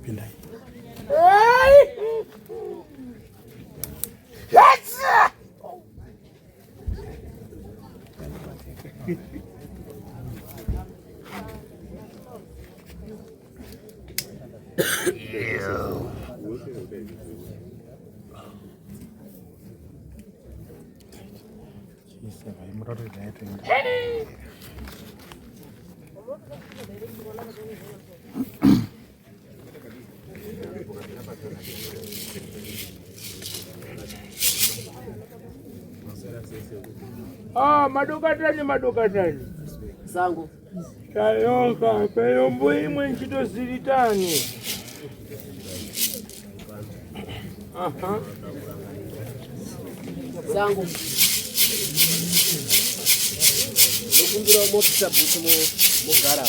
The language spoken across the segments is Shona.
Pindai. Ah, madokatani madokatani sango tayoka peyombo imwe ntchito zilitani aha sango ndokumbira mopisa bhutsu mugara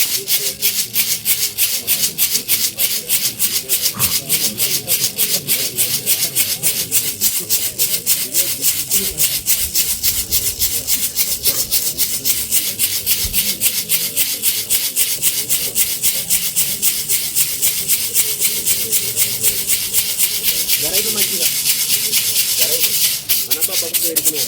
Garaipo machira. Garaipo. Ana baba kumberi kuno.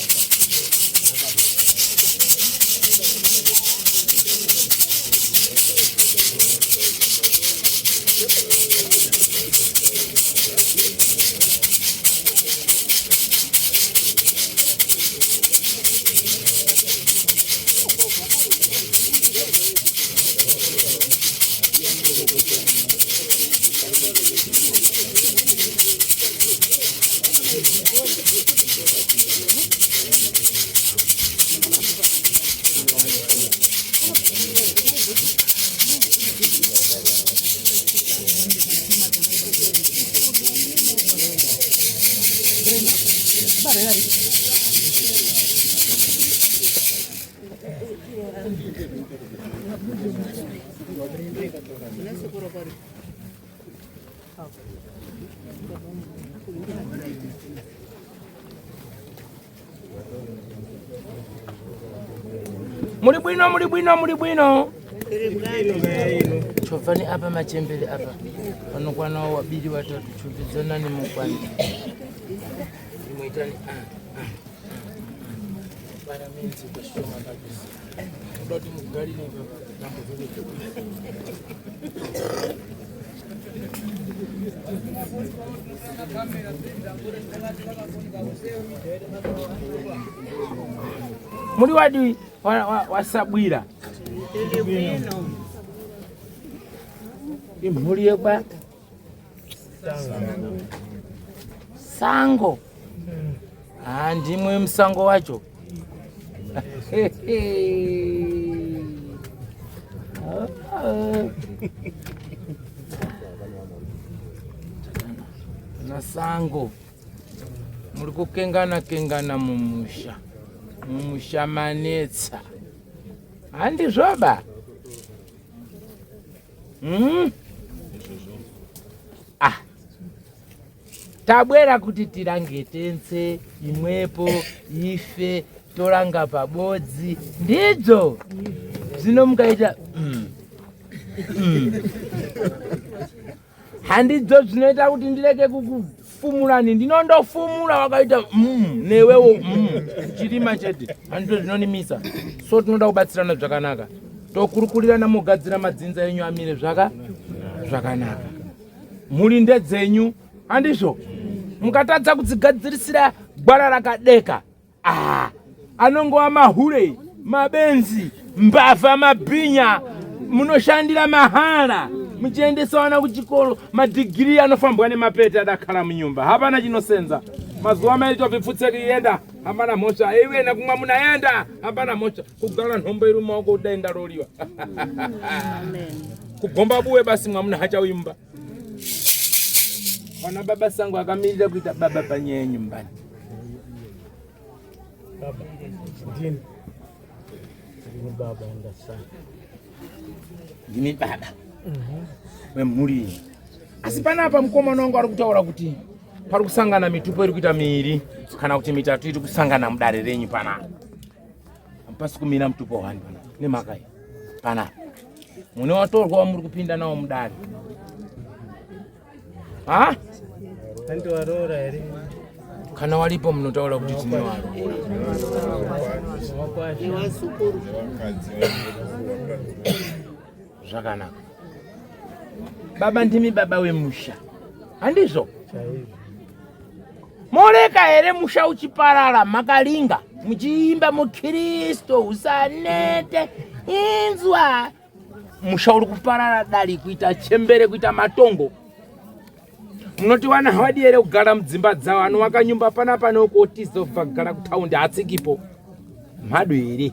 Muli bwino, muli bwino, muli bwino. Chovani apa machembere apa panokwana wabiri watatu chovidzanani mukwana imweitani ah, ah, ah. Paramenzi kwashoma kabisa kuda kuti mugarire muri wadi wasabwira imhuri yekwa sango ah, ndimwe musango wacho nasango muri kukengana kengana mumusha mumusha manetsa handizvoba mm? ah tabwera kuti tirange tense imwepo ife toranga pabodzi ndidzo zvino mukaita mm. mm. handidzo zvinoita kuti ndireke kukufumurani ndinondofumura wakaita mm, newewo mm, chirima chete handidzo zvinonimisa so tinoda kubatsirana zvakanaka tokurukurirana mogadzira madzinza enyu amire zvaka zvakanaka mhuri ndedzenyu handizvo mukatadza kudzigadzirisira gwara rakadeka ah, anongova mahure mabenzi mbavha mabhinya munoshandira mahara muchiendesa vana kuchikoro madhigiri anofambwa nemapete adakhala munyumba hapana chinosenza mazuva mairi tobvipfutseki yenda hapana mhosva iwena kumwa munaenda hapana mhosva kugara nhombo iri mumaoko kudai ndaroliwa kugomba buwe basi mwamuna hachaimba Ona baba sangu akamirira kuita baba panyaya yenyumbani. Baba, ndini. Ndini baba ndasana. Ndini baba wemhuri iyi. Asi panapa mukomana wangu ari kutaura kuti pari kusangana mitupo iri kuita miiri kana kuti mitatu iri kusangana mudare renyu panapa. Pasi kumira mutupo hwani panapa nemhaka iyi panapa mune watorwa wamuri kupinda nawo mudare. Ha? Handi waroora here? Kana waripo munotaura kuti tine waroora. Nevazukuru. Zvakanaka. Baba ndimi baba wemusha. Handizvo? Moreka here musha uchiparara makalinga muchiimba muKristo usanete inzwa musha uri kuparara dali kuita chembere kuita matongo munoti wana hawadi here kugara mudzimba dzavo anovaka nyumba panapa neukotiza kubva kugara kutaundi haatsikipo mhadu here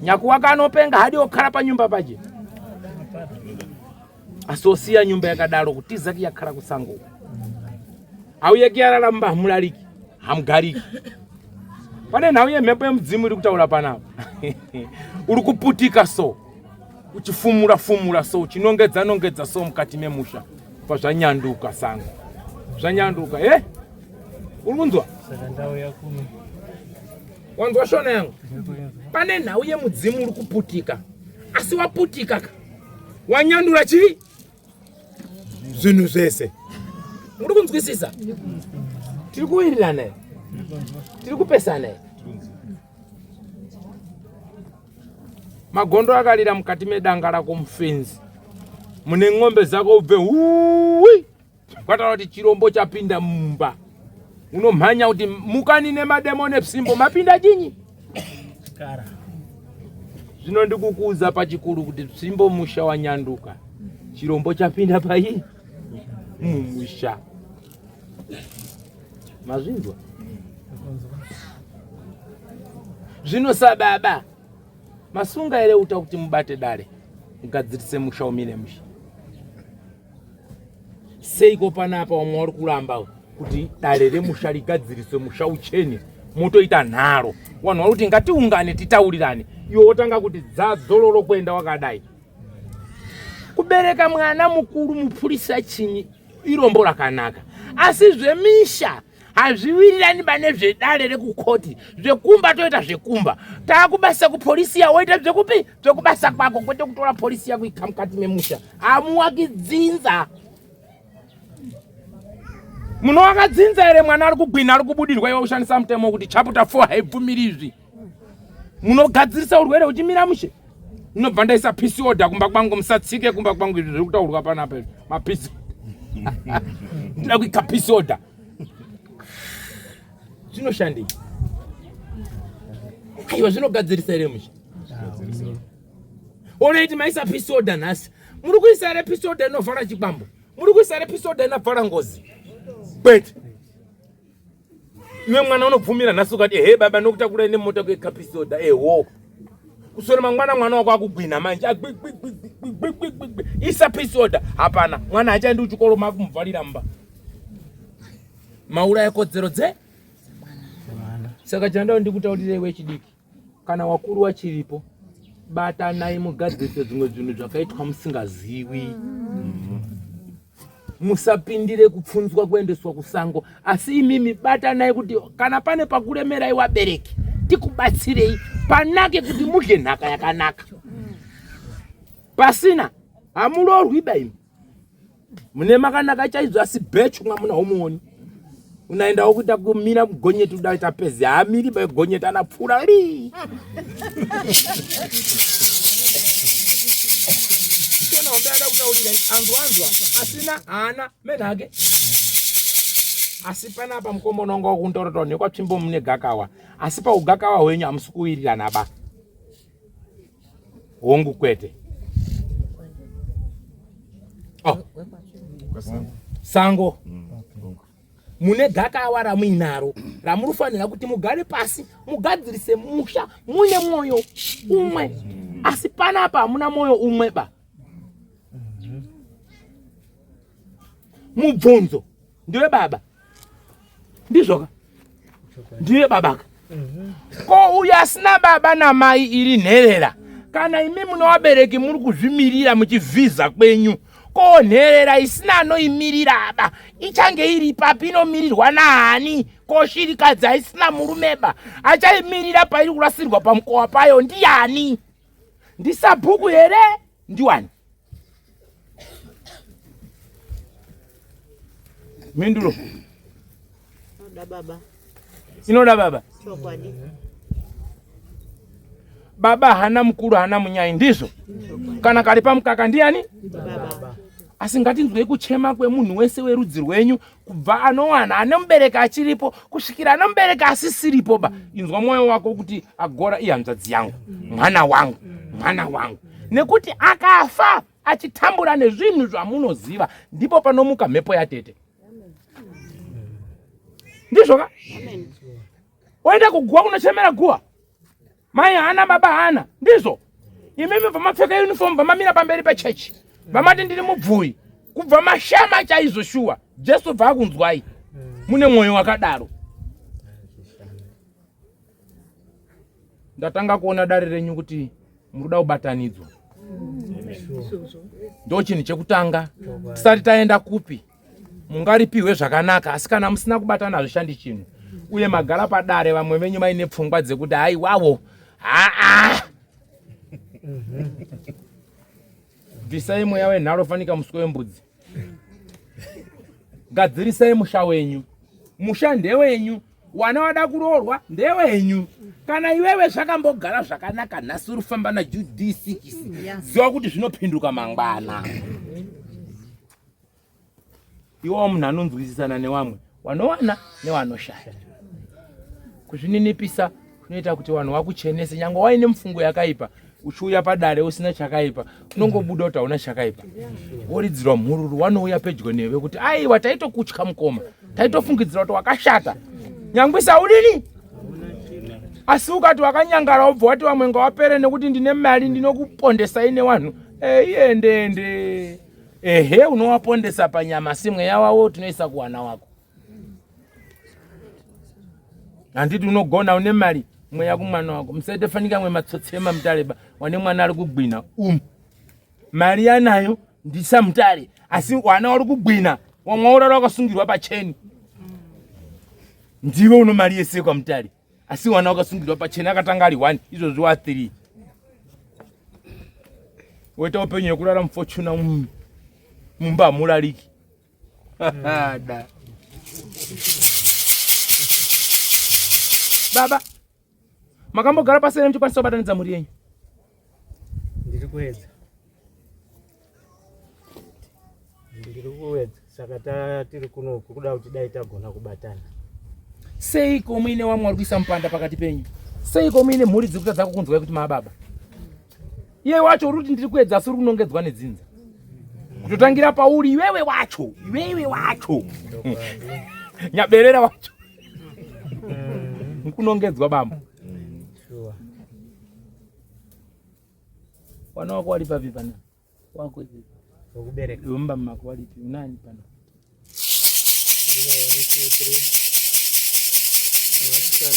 nyakuwaka anopenga hadi okara panyumba paje asi osiya nyumba yakadaro kutiza kiyakara kusango auye kiyarara mumba hamulariki hamugariki pane nhau yemhepo yemudzimu iri kutaura panapa uri kuputika so uchifumura fumura so uchinongedza nongedza so mukati memusha bva zvanyanduka sango zvanyanduka e eh? uri kunzwa wanzwa shona yangu pane nhau yemudzimu uri kuputika asi waputika ka wanyandura chii zvinhu zvese muri kunzwisisa tiri kuwirirana here tiri kupesana here magondo akalira mukati medanga rako mufenzi mune ng'ombe dzako ubve huwi kwataura kuti chirombo chapinda mumba unomhanya kuti mukani nemademo nepsimbo mapinda chinyi zvino ndikukuudza pachikuru kuti tsvimbo musha wanyanduka chirombo chapinda pai mumusha mazvinzwa zvino sababa masunga here uta kuti mubate dare mugadzirise musha umire musha seiko panapa vamwe vari kuramba kuti dare remusha rigadziriswe musha uchene motoita nharo vanhu vari kuti ngatiungane titaurirane iwe wotanga kuti dzadzororo kuenda wakadai kubereka mwana mukuru mupurisa chinyi irombo rakanaka asi zvemisha hazviwirirani pane zvedare rekukoti zvekumba toita zvekumba taakubasa kupolisi yawo ita zvekupi zvekubasa kwako kwete kutora polisi yako ika mukati memusha hamuwaki dzinza munowaka dzinza here mwana ari kugwina ari kubudirwa iwe kushandisa mutemo kuti chapter 4 haibvumiri izvi munogadzirisa urwere uchimira mushe ndinobva ndaisa peace order kumba kwangu musatsike kumba kwangu izvi zviri kutaurwa panapa izvi mapeace ndinoda kuika peace order zvinoshandei aiwa zvinogadzirisa here mushe Alright, maisa peace order nhasi. Muri kuisa here peace order inovhara chikwambo? Muri kuisa here peace order inovhara ngozi? Kwete. Iwe mwana unobvumira nhasi ukati ehe baba nokutakurai nemota kueka peace order eho. Kuswera mangwana mwana wako akugwina manje agwigwigwigwigwigwigwi. Isa peace order hapana. Mwana hachaendi kuchikoro makumuvharira mumba. Mauraya kodzero dze Saka chandawo ndikutaurire iwe chidiki. Kana wakuru wachiripo batanai mugadzirise zvimwe zvinhu zvakaitwa musingaziwi. Musapindire kupfunzwa kuendeswa kusango, asi imimi batanai kuti kana pane pakuremerai wabereki tikubatsirei panake kuti mudye nhaka yakanaka. Pasina hamurorwi ba imi. Mune makanaka chaizvo asi bechu mwamuna homuoni. Unaendawo kuita kumira mugonyeti uda kuita pezi haamiri ba gonyeti anapfuura rii. Tona hombe ada kutaurira anzwa anzwa asina haana menhake. Asi panapa mukoma unonga wakuntaura taura nekwatsvimbo mune gakawa asi paugakawa hwenyu hamusi kuwirirana ba. Hongu kwete. Oh. Sango. Mune gakawa ramuinaro ramunofanira kuti mugare pasi mugadzirise musha mune mwoyo umwe asi panapa hamuna mwoyo umwe ba mubvunzo ndiwe baba ndizvoka ndiwe babaka. Ko uyo asina baba namai iri nherera, kana imi mune vabereki muri kuzvimirira muchivhiza kwenyu, ko nherera isina anoimirira aba ichange iri papi? Inomirirwa naani? Ko shirikadzi aisina murumeba achaimirira pairi kurasirwa pamukova payo ndiyani? Ndisabhuku here? Ndiwani? Mhinduro Inoda baba. Inoda baba. Chokwadi. Baba hana mukuru hana munyai, ndizvo? Kana kari pamukaka ndiyani? Baba. Asi ngatinzwei kuchema kwemunhu wese werudzi rwenyu, kubva anowana ane mubereki achiripo kusvikira ane mubereki asisiripo ba. Inzwa mwoyo wako kuti agora ihanzvadzi yangu, mwana wangu, mwana wangu, nekuti akafa achitambura nezvinhu zvamunoziva, ndipo panomuka mhepo yatete. Ndizvo ka? Oenda kuguwa kunochemera guwa, mai hana, baba hana, ndizvo? Imimi bva mapfeka uniform, bva mamira pamberi pechechi, vamati ndiri mubvui, kubva mashama chaizvo. Shuwa Jesu bva akunzwai mune mwoyo wakadaro. Ndatanga kuona dare renyu kuti muri kuda kubatanidzwa, ndo chinhu chekutanga tisati taenda kupi. Mungaripihwe zvakanaka, asi kana musina kubatana hazvishandi chinhu. Uye magara padare vamwe venyu maine pfungwa dzekuti haiwawo, haa, bvisai mweya wenharo fanika muswe wembudzi. Gadzirisai musha wenyu, musha ndewenyu, wana wada kuroorwa ndewenyu. Kana iwewe zvakambogara zvakanaka, nhasi uri kufamba naJud6, ziva kuti zvinopinduka mangwana. Iwawo munhu anonzwisisana newamwe wanowana newanoshaya. Kuzvininipisa kunoita kuti vanhu vakuchenese. Nyange waine mufungo yakaipa, uchiuya padare usina chakaipa, unongobuda kuti hauna chakaipa, woridzirwa mhururu. Wanouya pedyo newe kuti aiwa, taitokutya mukoma, taitofungidzira kuti wakashata, nyangwisa udini. Asi ukati wakanyangara, wobva wati vamwe ngawapere nekuti ndine mari, ndinokupondesai newanhu, eiendende. Ehe, unowapondesa panyama, asi mweya wavo tinoisa kuwana wako. Handiti unogona une mari, mweya kumwana wako. Musaite fanika mwe matsotsi emamutareba wane mwana ari kugwina mari yanayo ndisamutare, asi wana wari kugwina, wamwe waurara wakasungirwa pacheni. Ndiwe uno mari yese kwamutare, asi wana wakasungirwa pacheni. Akatanga ari 1, izvozvi wa 3. Woita upenyu yekurara mufortuna, mumba hamulariki. Da. Baba, makambogara pasi here muchikwanisa kubatanidza mhuri yenyu? Ndiri kuedza, ndiri kuedza. Saka tiri kunoku kuda kuti dai tagona kubatana. Seiko muine wamwe wari kuisa mupanda pakati penyu? Seiko muine mhuri dziri kutadza kukunzwai kuti maababa? Iye wacho uri kuti ndiri kuedza, asi uri kunongedzwa nedzinza, kutotangira pauri iwewe wacho, iwewe wacho nyaberera wacho kunongedzwa bambo. Sure. Wana wako wari papi pana wako? Wekubereka? Mumba mako waripi? Unani pano? Ndine 1 2 3 vasikana 4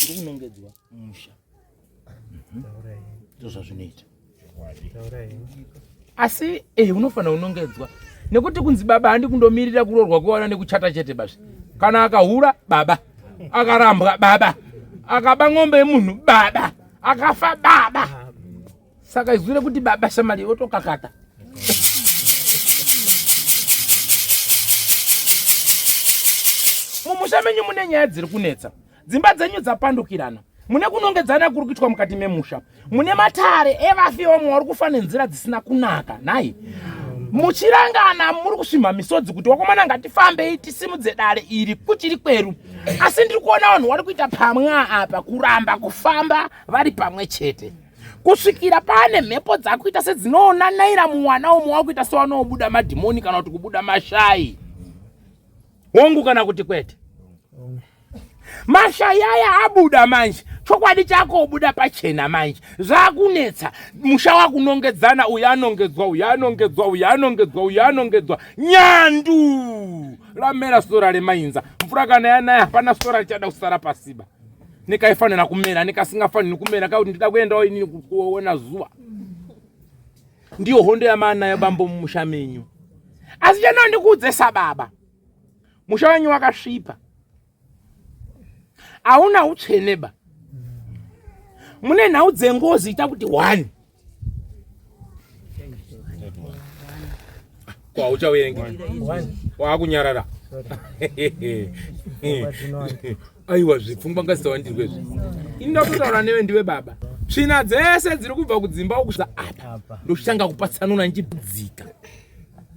5. Uri kunongedzwa musha. Taurai. Ndizvo zvazvinoita. Taurai. Asi unofanira kunongedzwa nekuti kunzi baba handi kundomirira kuroorwa kwewana nekuchata chete basi. Kana akahura baba, akarambwa baba, akaba ng'ombe yemunhu baba, akafa baba. Saka izwi rekuti baba shamari otokakata. Mumusha menyu mune nyaya dziri kunetsa, dzimba dzenyu dzapandukirana, mune kunongedzana kuri kuitwa mukati memusha, mune matare evafi vamwe vari kufa nenzira dzisina kunaka. Nhai, muchirangana muri kusvimha misodzi kuti wakomana, ngatifambei tisimudze dare iri kuchiri kweru. Asi ndiri kuona vanhu vari kuita pamwe apa kuramba kufamba vari pamwe chete kusvikira pane mhepo dzakuita sedzinoonanaira muwana umwe, wakuita sewanobuda madhimoni kana kuti kubuda mashai. Hongu kana kuti kwete? Mashai aya abuda manje. Chokwadi chako buda pachena manje. Zvakunetsa. Musha wakunongedzana uyu anongedzwa, uyu anongedzwa, uyu anongedzwa, uyu anongedzwa. Nyandu! Ramera sora remainza. Mvura kana yanaya hapana sora richada kusara pasiba. Nekaifanira kumera nekasingafaniri kumera kauti ndida kuendawo inini kuona zuva. Ndiyo hondo yamaanayo bambo mumusha menyu. Asi chandondikuudze sababa. Musha wenyu wakasvipa. Hauna utsvene ba. Mune nhau dzengozi ita kuti one. Kwa uchaverengi. Wakunyarara. Aiwa zvipfungwa ngazvisawandirwe izvi. Ini ndakutaura newe ndiwe baba. Tsvina dzese dziri kubva kudzimba ukusvika apa. Ndochitanga kupatsanura ndichidzika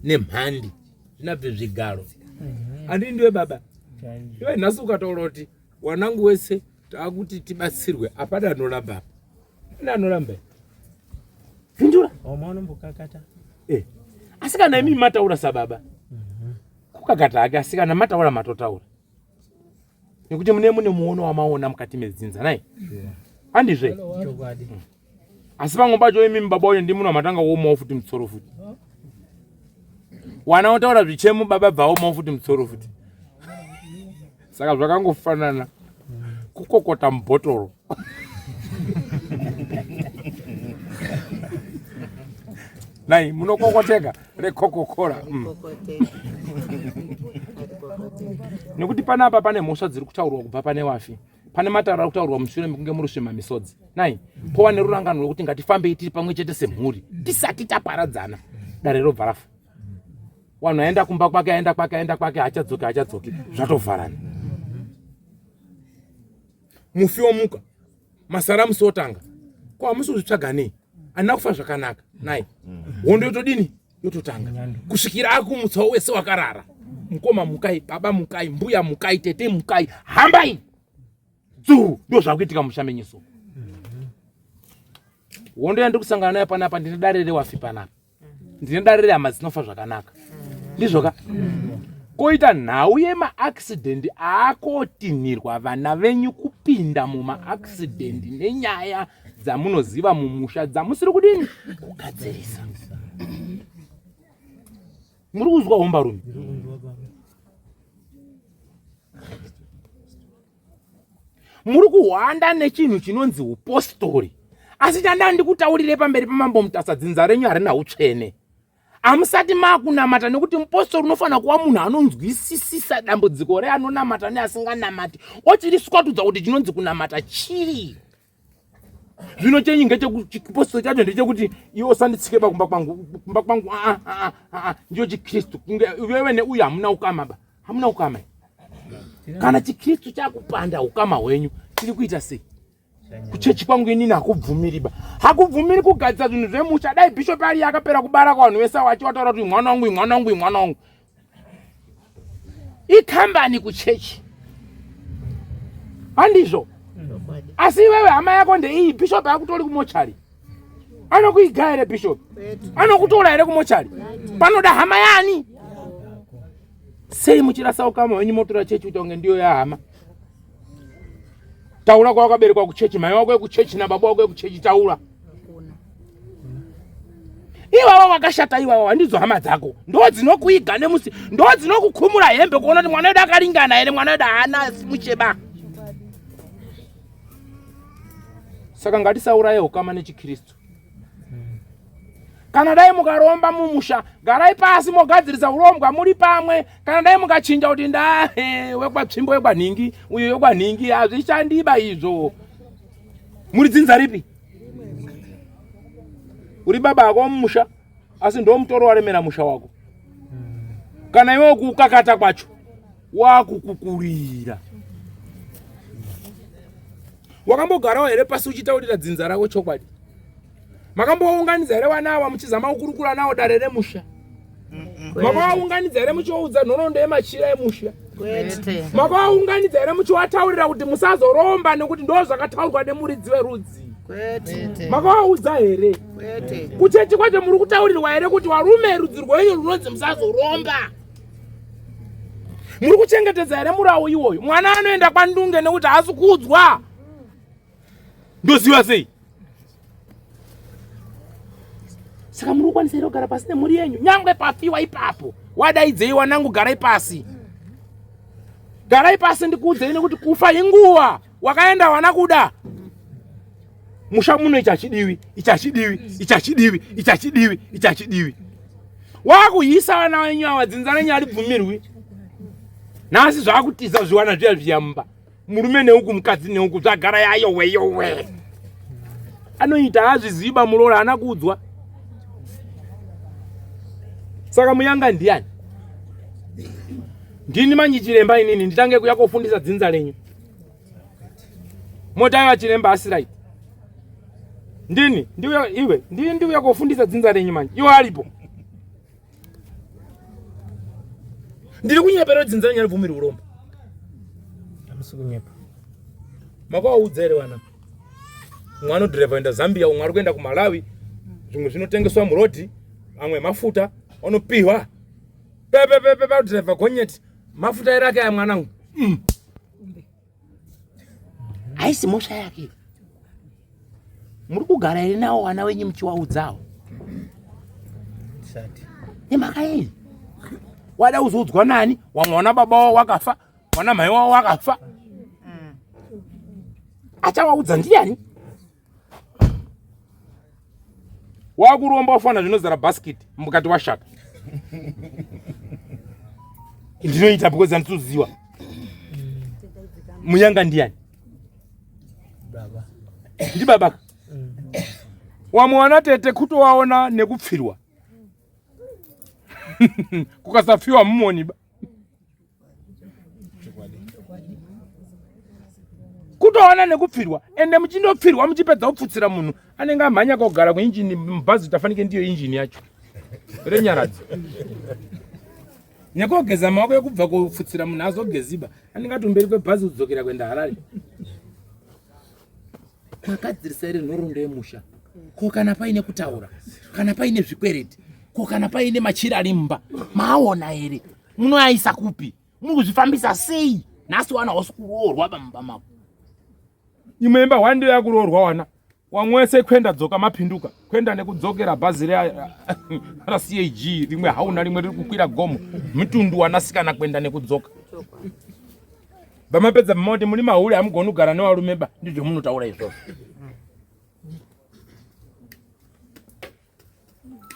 nemhandi. Zvinabve zvigaro. Andii ndiwe baba. Iwe nhasi ukataura kuti wanangu wese taakuti tibatsirwe hapana anoramba apa. Pane anoramba. Pindura. Omo anombokakata. Eh. Asi kana imi mataura sababa. Kukakata hake asi kana mataura matotaura. Nekuti mune mune muono wamaona mukati medzinza nai. Handizve. Chokwadi. Asi pamwe pacho imi baba uyo ndimuno matanga kuomawo futi mutsoro futi. Wana otaura zvichemo baba bvaomawo futi mutsoro futi. Saka zvakangofanana kukokota mubhotoro. Nai munokokoteka reCoca-Cola. Nekuti panapa pane mhosva dziri kutaurwa kubva pane wafi. Pane mataro ari kutaurwa mushure mekunge muri svima misodzi. Nai, pova nerurangano rwekuti ngatifambei tiri pamwe chete semhuri. Tisati taparadzana. Dare robva rafa. Wanhu aenda kumba kwake, aenda kwake, aenda kwake, haachadzoki, haachadzoki. Zvatovharana. Mufi womuka. Masaramusi otanga. Ko hamusi kuzvitsvaga nei? Handina kufa zvakanaka. Nai. Hondo yotodini? Yototanga. Kusvikira akumutsawo wese wakarara. Mukoma mukai, baba mukai, mbuya mukai, tete mukai, hambai. Dzuu, ndo zvakuitika musha menyu so. Hondo yandiri kusangana nayo panapa ndine dare rewafi panapa. Ndine dare rehama dzinofa zvakanaka. Ndizvo ka? Koita nhau yemaaccident aakotinhirwa vana venyu kupinda mumaaccident nenyaya dzamunoziva mumusha dzamusiri kudini kugadzirisa. Muri kuzwa hombarume? Muri kuhwanda nechinhu chinonzi upostori. Asi chanda ndikutaurire pamberi pamambo Mutasa, dzinza renyu harina utsvene. Hamusati makunamata nekuti mupostori unofanira kuva munhu anonzwisisisa dambudziko reanonamata neasinganamati, ochiriswatudza kuti chinonzi kunamata chii. Zvino chenyu ngechechipostori chacho ndechekuti iwe usanditsike pakumba kwangu, kumba kwangu ndiyo chiKristu. Kunge iwewe neuyu hamuna ukama ba, hamuna ukama. Kana chiKristu chakupanda ukama hwenyu, tiri kuita sei? Kuchechi kwangu inini hakubvumiri ba, hakubvumiri kugadzisa zvinhu zvemusha. Dai bishop ari akapera kubara kwavanhu vese achiwataura kuti mwana wangu, mwana wangu, mwana wangu. Ikambani kuchechi, handizvo? Asi iwewe hama yako ndeiyi, bishop akutori kumochari, anokuiga here bishop? Anokutora here kumochari? Panoda hama yani? Sei muchirasa ukama hwenyu motora chechi kuti kunge ndiyo yahama? Taura kwawakaberekwa kuchechi, mai wako ekuchechi nababa wako ekuchechi, taura. Ivava wakashata, ivava handidzo hama dzako, ndo dzinokuiga nemusi, ndo dzinokukhumura hembe kuona kuti mwana wedu akaringana here, mwana wedu haana mucheba. Saka ngatisauraye ukama nechiKristu. Kana dai mukaromba mumusha, garai pasi mogadzirisa urombwa muri pamwe. Kana dai mukachinja kuti nda wekwatsvimbo wekwanhingi uyu wekwanhingi, hazvishandiba izvo. Muri dzinza ripi? Uri baba ako mumusha, asi ndo mutoro waremera musha wako. Kana iwe kukakata kwacho wakukukurira. Wakambogarawo here pasi uchitaurira dzinza rako chokwadi? Makambounganidza here vana ava muchizama kukurukura nawo dare remusha? Makawaunganidza here muchiwaudza nhoroondo yemachira emusha? Makawaunganidza here muchiwataurira kuti musazoromba nekuti ndo zvakataurwa nemuridzi werudzi? Makawaudza here? Kuchechi kwacho muri kutaurirwa here kuti warume rudzi rwenyu runonzi musazoromba? Muri kuchengetedza here murawo iwoyo? Mwana anoenda kwandunge nekuti haasi kuudzwa. Ndoziva sei? Saka muri kukwanisa here kugara pasi nemhuri yenyu? Nyangwe pafiwa ipapo, wadaidzei wanangu, garai pasi. Garai pasi ndikuudzei nekuti kufa inguva. Wakaenda wana kuda. Musha muno ichachidiwi, ichachidiwi, ichachidiwi, ichachidiwi, ichachidiwi. Wakuhisa vana venyu ava, dzinza renyu haribvumirwi. Nhasi zvakutiza zviwana zviya zviya mumba. Murume neuku mukadzi neuku zvagara yayowe yowe. Anoita azviziva muroora haana kuudzwa. Saka muyanga ndiyani? Ndini manje chiremba inini nditange kuya kofundisa dzinza renyu. Mota yava chiremba asi right. Ndini ndiuya iwe ndini ndiuya kofundisa dzinza renyu manje. Iwe aripo. Ndiri kunyepera dzinza renyu aribvumiri urombo. Hamusi kunyepa. Makawaudza here vana? Umwe anodhirevha kuenda Zambia, umwe ari kuenda kuMalawi. Zvimwe zvinotengeswa murodhi, amwe mafuta anopihwa. Pepe pepe padhirevha gonyeti. Mafuta erake aya mwanangu. Haisi mhosva yake. Muri kugara here nawo vana wenyu muchiwaudzawo? Nemhaka yei? Wada kuzoudzwa nani? Wamwe wana baba wavo wakafa, wana mai wavo wakafa. Achawaudza ndiyani? Wakuromba wafana zvinozara basket mukati washata. Ndinoita because handitoziwa. Muyanga ndiyani? Baba. Ndibaba. Wamwe wana tete kutowaona nekupfirwa. Kukasafiwa mumoni ba. Kutoona nekupfirwa ende muchindopfirwa muchipedza kupfutsira munhu anenge amhanya kogara kuinjini mubhazi tafanike ndiyo injini yacho renyaradzo nekogeza maoko ekubva kopfutsira munhu azogeziba anenge atomberi kwebhazi kudzokera kuenda Harare. Makadzirisa here nhoroondo yemusha? Ko kana paine kutaura, kana paine zvikwereti, ko kana paine machira ari mumba, maaona here? Munoaisa kupi? Muri kuzvifambisa sei? Nhasi wana hausi kuroorwa pamumba mako. Imwe imba hwani ndiyo yakuroorwa wana. Wamwe wese kwenda dzoka mapinduka, kwenda nekudzokera bhazi raCAG rimwe hauna rimwe riri kukwira gomo. Mitundu wanasikana kwenda nekudzoka. Vamapedza moti muri mahure hamugoni kugara nevarume ba, ndizvo munotaura izvozvo.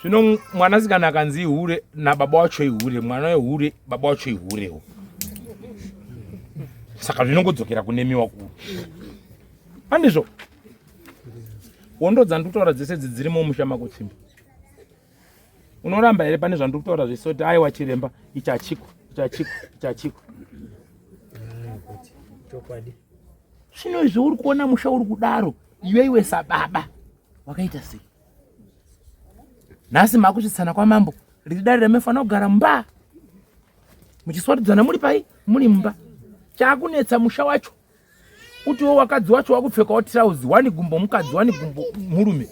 Zvino mwanasikana akanzi ihure nababa wacho ihure, mwana wehure baba wacho ihurewo. Saka zvinongodzokera kunemi wakuru. Handizvo? Hondo dzandikutaura dzese idzi dzirimo mumusha mako Tsimba. Unoramba here pane zvandiri kutaura zvese kuti aiwa chiremba ichi hachiko, ichi hachiko, ichi hachiko. Chokwadi. Zvino izvi uri kuona musha uri kudaro, iwe iwe sababa wakaita sei? Nhasi makusvitsana kwamambo, riri dare ramunofanira kugara mumba. Muchiswatidzana muri pai? Muri mumba. Chakunetsa musha wacho utiwo wakadzi wacho wakupfekawo tirauzi, wani gumbo mukadzi, wani gumbo murume.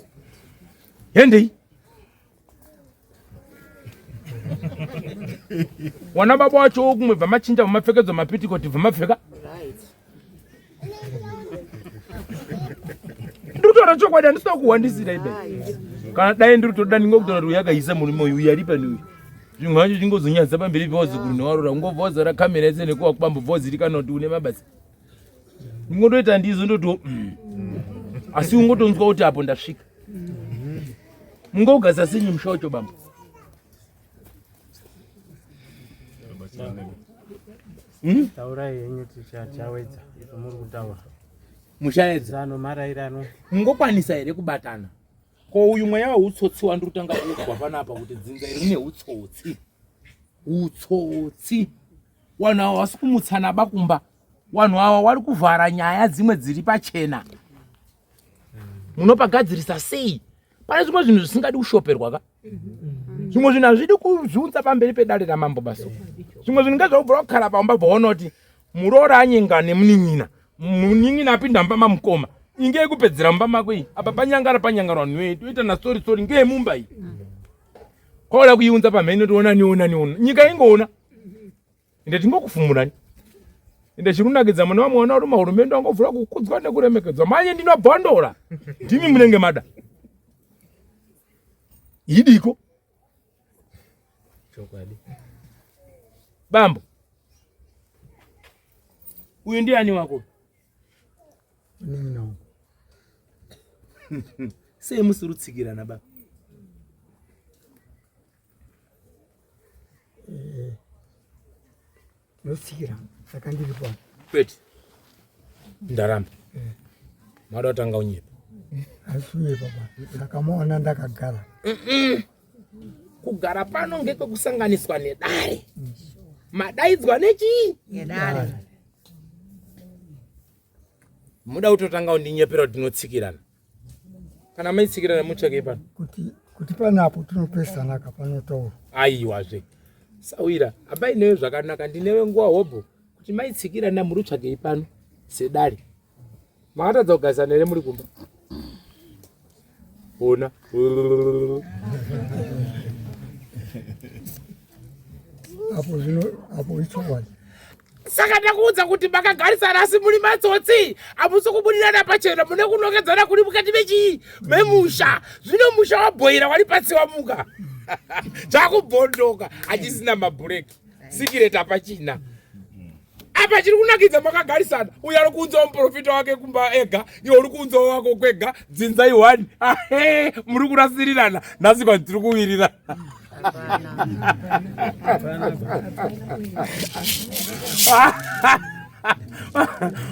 Hendei. Wana baba wacho kumwe bva machinja vamapfekedzwa mapitikoti bva mapfeka. Ndiri kutaura chokwadi, handisida kuhwandisira ibe. Kana dai ndiri kutoda ndingokutora kuti uyu akaisa murume uyu, uyu ari pani uyu. Zvimwe zvacho chingozonyadzisa pamberi pevazukuru nevarora, kungobva wazara kamera yese nekuva kubambo bva wazirikana kuti une mabasa. Ndingotoita ndizo ndoto Asi ungotonzwa kuti apo ndasvika. Mungogasa senyu musha wacho bambo. Taurai henyu tichawedza izvo muri kutaura. Mushaedza. Zano marairano. Mungokwanisa here kubatana? Ko uyu mweya weutsotsi wandiri kutanga kuudzwa panapa kuti dzinza iri rine utsotsi. Utsotsi. Vanhu ava vasi kumutsana bakumba. Vanhu ava vari kuvhara nyaya dzimwe dziri pachena. Munopagadzirisa sei? Pane zvimwe zvinhu zvisingadi kushoperwa ka? Zvimwe zvinhu hazvidi kuzviunza pamberi pedare ramambo baso. Zvimwe zvinhu ngezvaubvira kugara pamba bvaona kuti muroora anyenga nemunin'ina, munin'ina apinda mumba mamukoma, inge yekupedzera mumba mako iyi, apa panyangara panyangara vanhu vedu toita na story story ngeyemumba iyi. Kwauda kuiunza pamhene kuti onani onani ona, nyika ingoona. Ende tingokufumurani. Ende chikunakidza mune vamwe vana varume hurumende wangovhura kukudzwa nekuremekedzwa. Manye ndinobhondora. Ndimi munenge mada. Idiko. Chokwadi. Bambo. Uyu ndiani wako? Munin'ina wangu. Sei musiri kutsikirana baba? Eh, tinotsikira saka ndiri pano. Kwete. Ndaramba. Eh. Mada kutanga unyepa. Asi unyepa baba. Ndakamuona ndakagara. Kugara pano ngekwekusanganiswa nedare. Madaidzwa nechii? Nedare. Muda kutotanga kundinyepera kuti tinotsikirana. Kana maitsikirana mutsvake pano. Kuti kuti panapo tinopesana ka panotaurwa. Aiwazve. Sawira, abai newe zvakanaka ndinewe nguva hobho kuti maitsikirana muri kutsvagei pano sedare. Makatadza kugarisana here muri kumba? Ona. Apo zvino apo ichokwadi. Saka ndakuudza kuti makagarisana asi muri matsotsi, hamusi kubudirana pachena, mune kunongedzana kuri mukati mechii memusha. Zvino musha wabhoira wari patsi wamuka chakubhondoka hachisina mabhureki, sikireti hapachina. Apa chiri kunakidza makagarisana, uyo ari kuunzawo muprofita wake kumba ega, iwe uri kuunzawo wako kwega, dzinza iwani. Ahe, muri kurasirirana nhasi kwanzi tiri kuwirirana.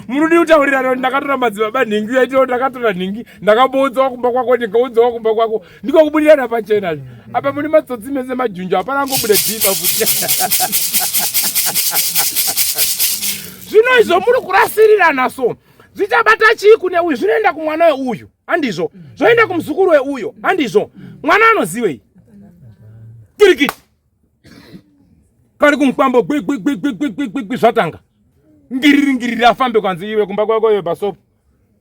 Murudi kutaurirana kuti ndakatora madzibaba nhingi yaitiro ndakatora nhingi ndakamboudzawo kumba kwako ndikaudzawo kumba kwako ndiko kubudirana pachena apa mune matsotsi mese majunju hapana angobuda jiba futi. Zvino izvo muri kurasirirana so zvichabata chii kune uyu zvinoenda kumwana weuyu handizvo zvoenda kumuzukuru weuyo handizvo mwana anoziwei kirikiti kari kumukwambo gwigwigwigwigwigwigwi zvatanga ngiriri ngiriri afambe kwanzi iwe kumba kwako iwe basopo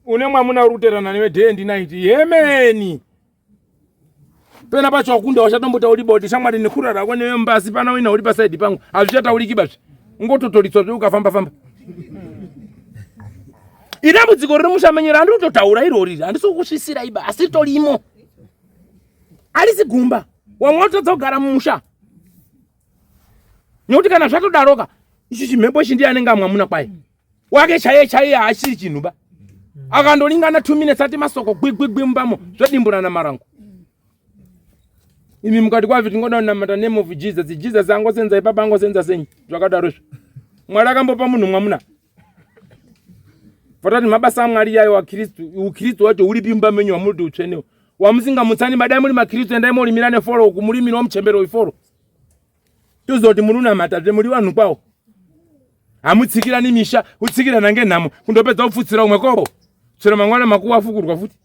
une mwamuna uri kuterana newe day and night yemeni pena pacho wakunda wachatombotauri boti shamwari nekurara rako newe mbasi pana wina uri pasaidi pangu hazvichatauriki bazve ungototoritswa zve ukafamba famba idambudziko riri mushamenyero handiri kutotaura irori handisi kukusvisira iba asi ritorimo harisi gumba wamwe watotadza kugara mumusha nekuti kana zvatodaroka ichi chimhepo ichi ndiye anenge amwamuna kwaye wake chaiye chaiye haachiri chinhu ba akandolingana 2 minutes ati masoko gwigwigwi mumbamo zvodimburana marango imi mukati kwavi tingoda kunamata name of Jesus Jesus angosenza ipapa angosenza senyi zvakadaro izvo Mwari akambopa munhu mwamuna vatati mabasa amwari yayo wakristu ukristu wacho uripi mumba menyu wamuri kuti utsvenewo wamusingamutsani badai muri makristu endai morimira neforo uku murimira wamuchembero iforo tozoti muri unamata zve muri vanhu kwawo hamutsikirani misha kutsikirana ngenhamo kundopedza kupfutsira umwe kobo chero mangwana makuwa afukurwa futi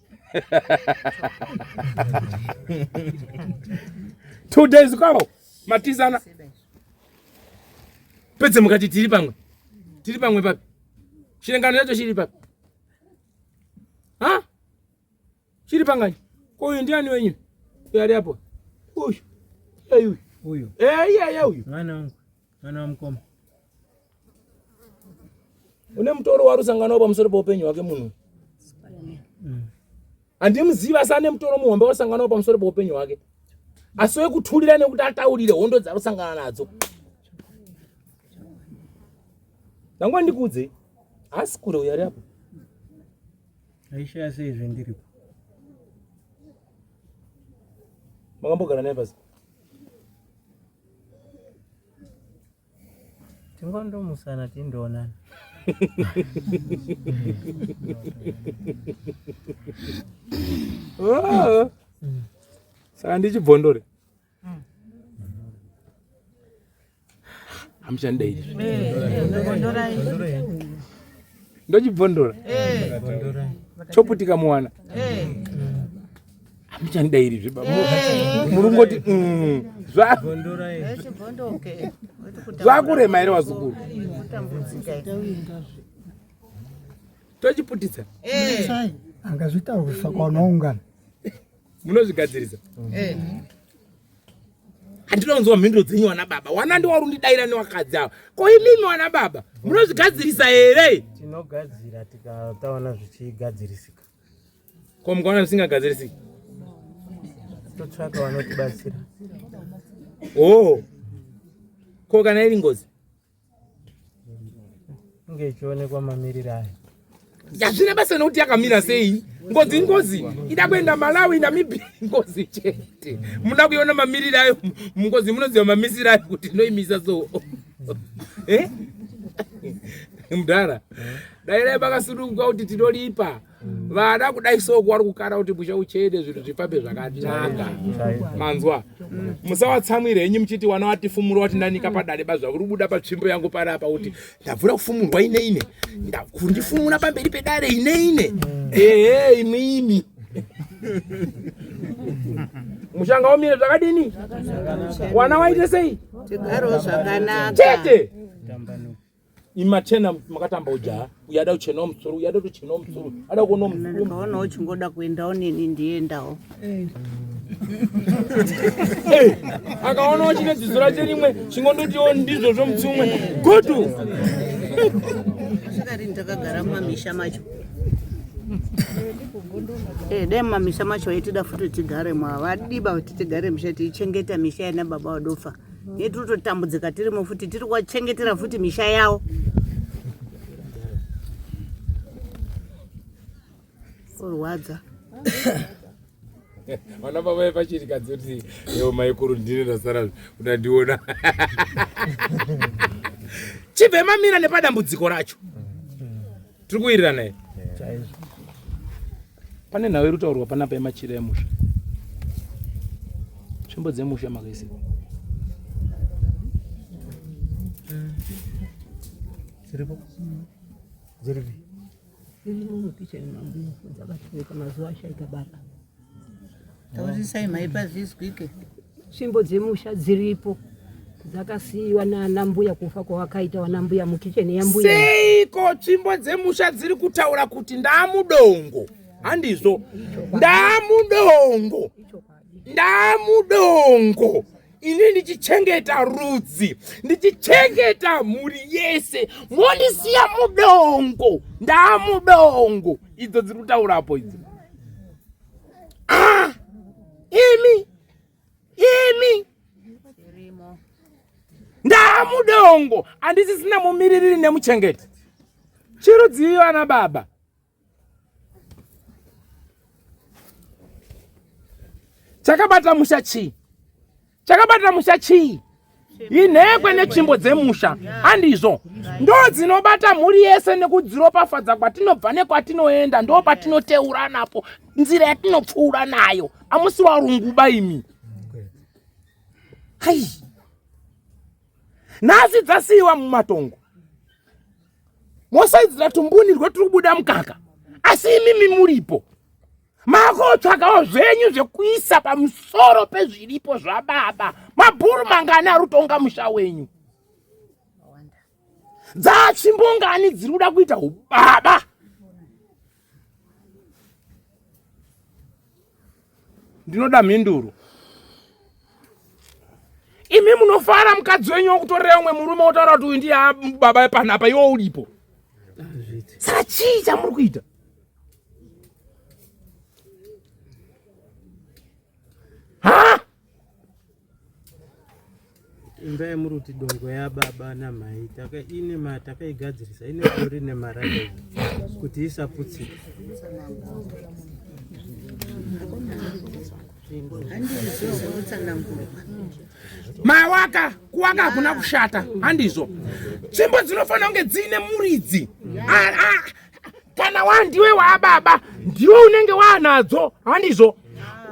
2 days kwavo matizana pedze mukati tiri pamwe tiri pamwe papi chirengano chacho chiri papi ha chiri pangani ko uyu ndiani wenyu uyu ari apo uyu uyu uyu eh iye uyu mwana wangu mwana wamukoma une mutoro warusangana pamusoro peupenyu hwake munhu handimuziva asi ane mutoro muhombe warusangana pamusoro peupenyu hwake asi wekuturira nekuti ataurire hondo dzarusangana nadzo ndangwa ndikuudzei haasi kure uyo ari apo aishaya sei zvendiripo makambogara naye pasi Tingondomusana tindoonana. Ah. Saka ndichibvondore. Hamuchandida izvi. Ndochibvondora. Choputika muwana. Hamuchandida iri zve muri kungoti zvakurema here wazukuru tochiputitsa angazvitaurisa kwanoungana munozvigadzirisa. Handina kunzwa mhinduro dzenyu wana baba. Wana ndiwo rundidaira newakadzi ava. Ko imimi wana baba munozvigadzirisa here? Tinogadzira tikataona zvichigadzirisika. Ko mukaona zvisingagadzirisiki? Totsvaka vanotibatsira. Oh. Ko kana iri ngozi? Inge ichionekwa mamiriro ayo. Hazvina basa nekuti yakamira sei. Ngozi ingozi. Ida kuenda Malawi, Namibia ngozi chete. Muda kuiona mamiriro ayo ngozi munoziva mamisiro ayo kuti inoimisa so. Eh? Mudhara. Dai vakasununguka kuti tinolipa. Vana kudai so kwari kukara kuti musha uchene zvinhu zvifambe zvakanaka. Manzwa? Musawatsamwire henyu muchiti wana watifumura wati ndanika padare bazva uri kubuda patsvimbo yangu panapa kuti ndabvura kufumurwa ine ine. Ndakundifumura pamberi pedare ine ine. Ehe imwi imi. Mushanga umire zvakadini? Wana waite sei? Tigarewo zvakanaka. Chete. Imachena makatamba ujaha uyada kuchenawo musoro uyada kutochenawo musoro ada kuonawo musoro. Ndikaona uchingoda kuendawo neni ndiendawo. Akaonawo chine dzidzo rache rimwe chingondotiwo ndizvozvo mutsi umwe gudu. Kusvika rini takagara mumamisha macho? Eh, dai mumamisha macho vaitida futi tigaremo havadiba kuti tigare misha tiichengeta misha yana baba vadofa. Ye tiri kutotambudzika tirimo futi tiri kuwachengetera futi misha yawo. Kurwadza. Vana baba vepachirikadzi kuti yeo maikuru ndine ndasara unandiona. Chibve mamira nepadambudziko racho. Tiri kuwirirana here? Chaizvo. Pane nhau iri kutaurwa panapa yemachira emusha. Tsvimbo dzemusha makaisiwa. Dziripo? Dziripi? Dzirimo mukicheni mambuya dzakaturika mazuva ashaika baba. Taurisai maipa zvizwike. Tsvimbo dzemusha dziripo dzakasiiwa nana mbuya kufa kwavakaita vana mbuya mukicheni yambuya. Seiko tsvimbo dzemusha dziri kutaura kuti ndaamudongo? Handizvo. Ndaamudongo. Ndaamudongo. Ini ndichichengeta rudzi, ndichichengeta mhuri yese, mondisiya mudongo. Ndaamudongo. Idzo dziri kutaurapo idzo. Ah! Imi imi ndaamudongo handisisina mumiririri nemuchengeti. Chirudzii vana baba? Chakabata musha chii? Chakabata musha chii? Inhekwe netsvimbo dzemusha, handizvo? Ndo dzinobata mhuri yese nekudziropafadza kwatinobva nekwatinoenda, ndo patinoteura napo, nzira yatinopfuura nayo. Amusi warunguba imi. Hai. Nhasi dzasiyiwa mumatongo. Mosaidzira tumbuni rweturi kubuda mukaka. Asi imimi muripo. Makotsvakawo zvenyu zvekuisa pamusoro pezviripo zvababa. Mabhuru mangani ari kutonga musha wenyu? Dzatsvimbo ngani dziri kuda kuita ubaba? Ndinoda mhinduro. Imi munofara mukadzi wenyu wokutorera umwe murume wotaura kuti uyu ndiye baba panapa iwe uripo. Saka chii chamuri kuita? Ha? Imba yemuri kuti dongo yababa namai ine takaigadzirisa ine dori nemarata kuti isaputsike. Mawaka kuwaka hakuna kushata, handizvo? Tsvimbo dzinofanira kunge dziine muridzi. Kana wandiwe waababa ndiwe unenge waanadzo, handizvo?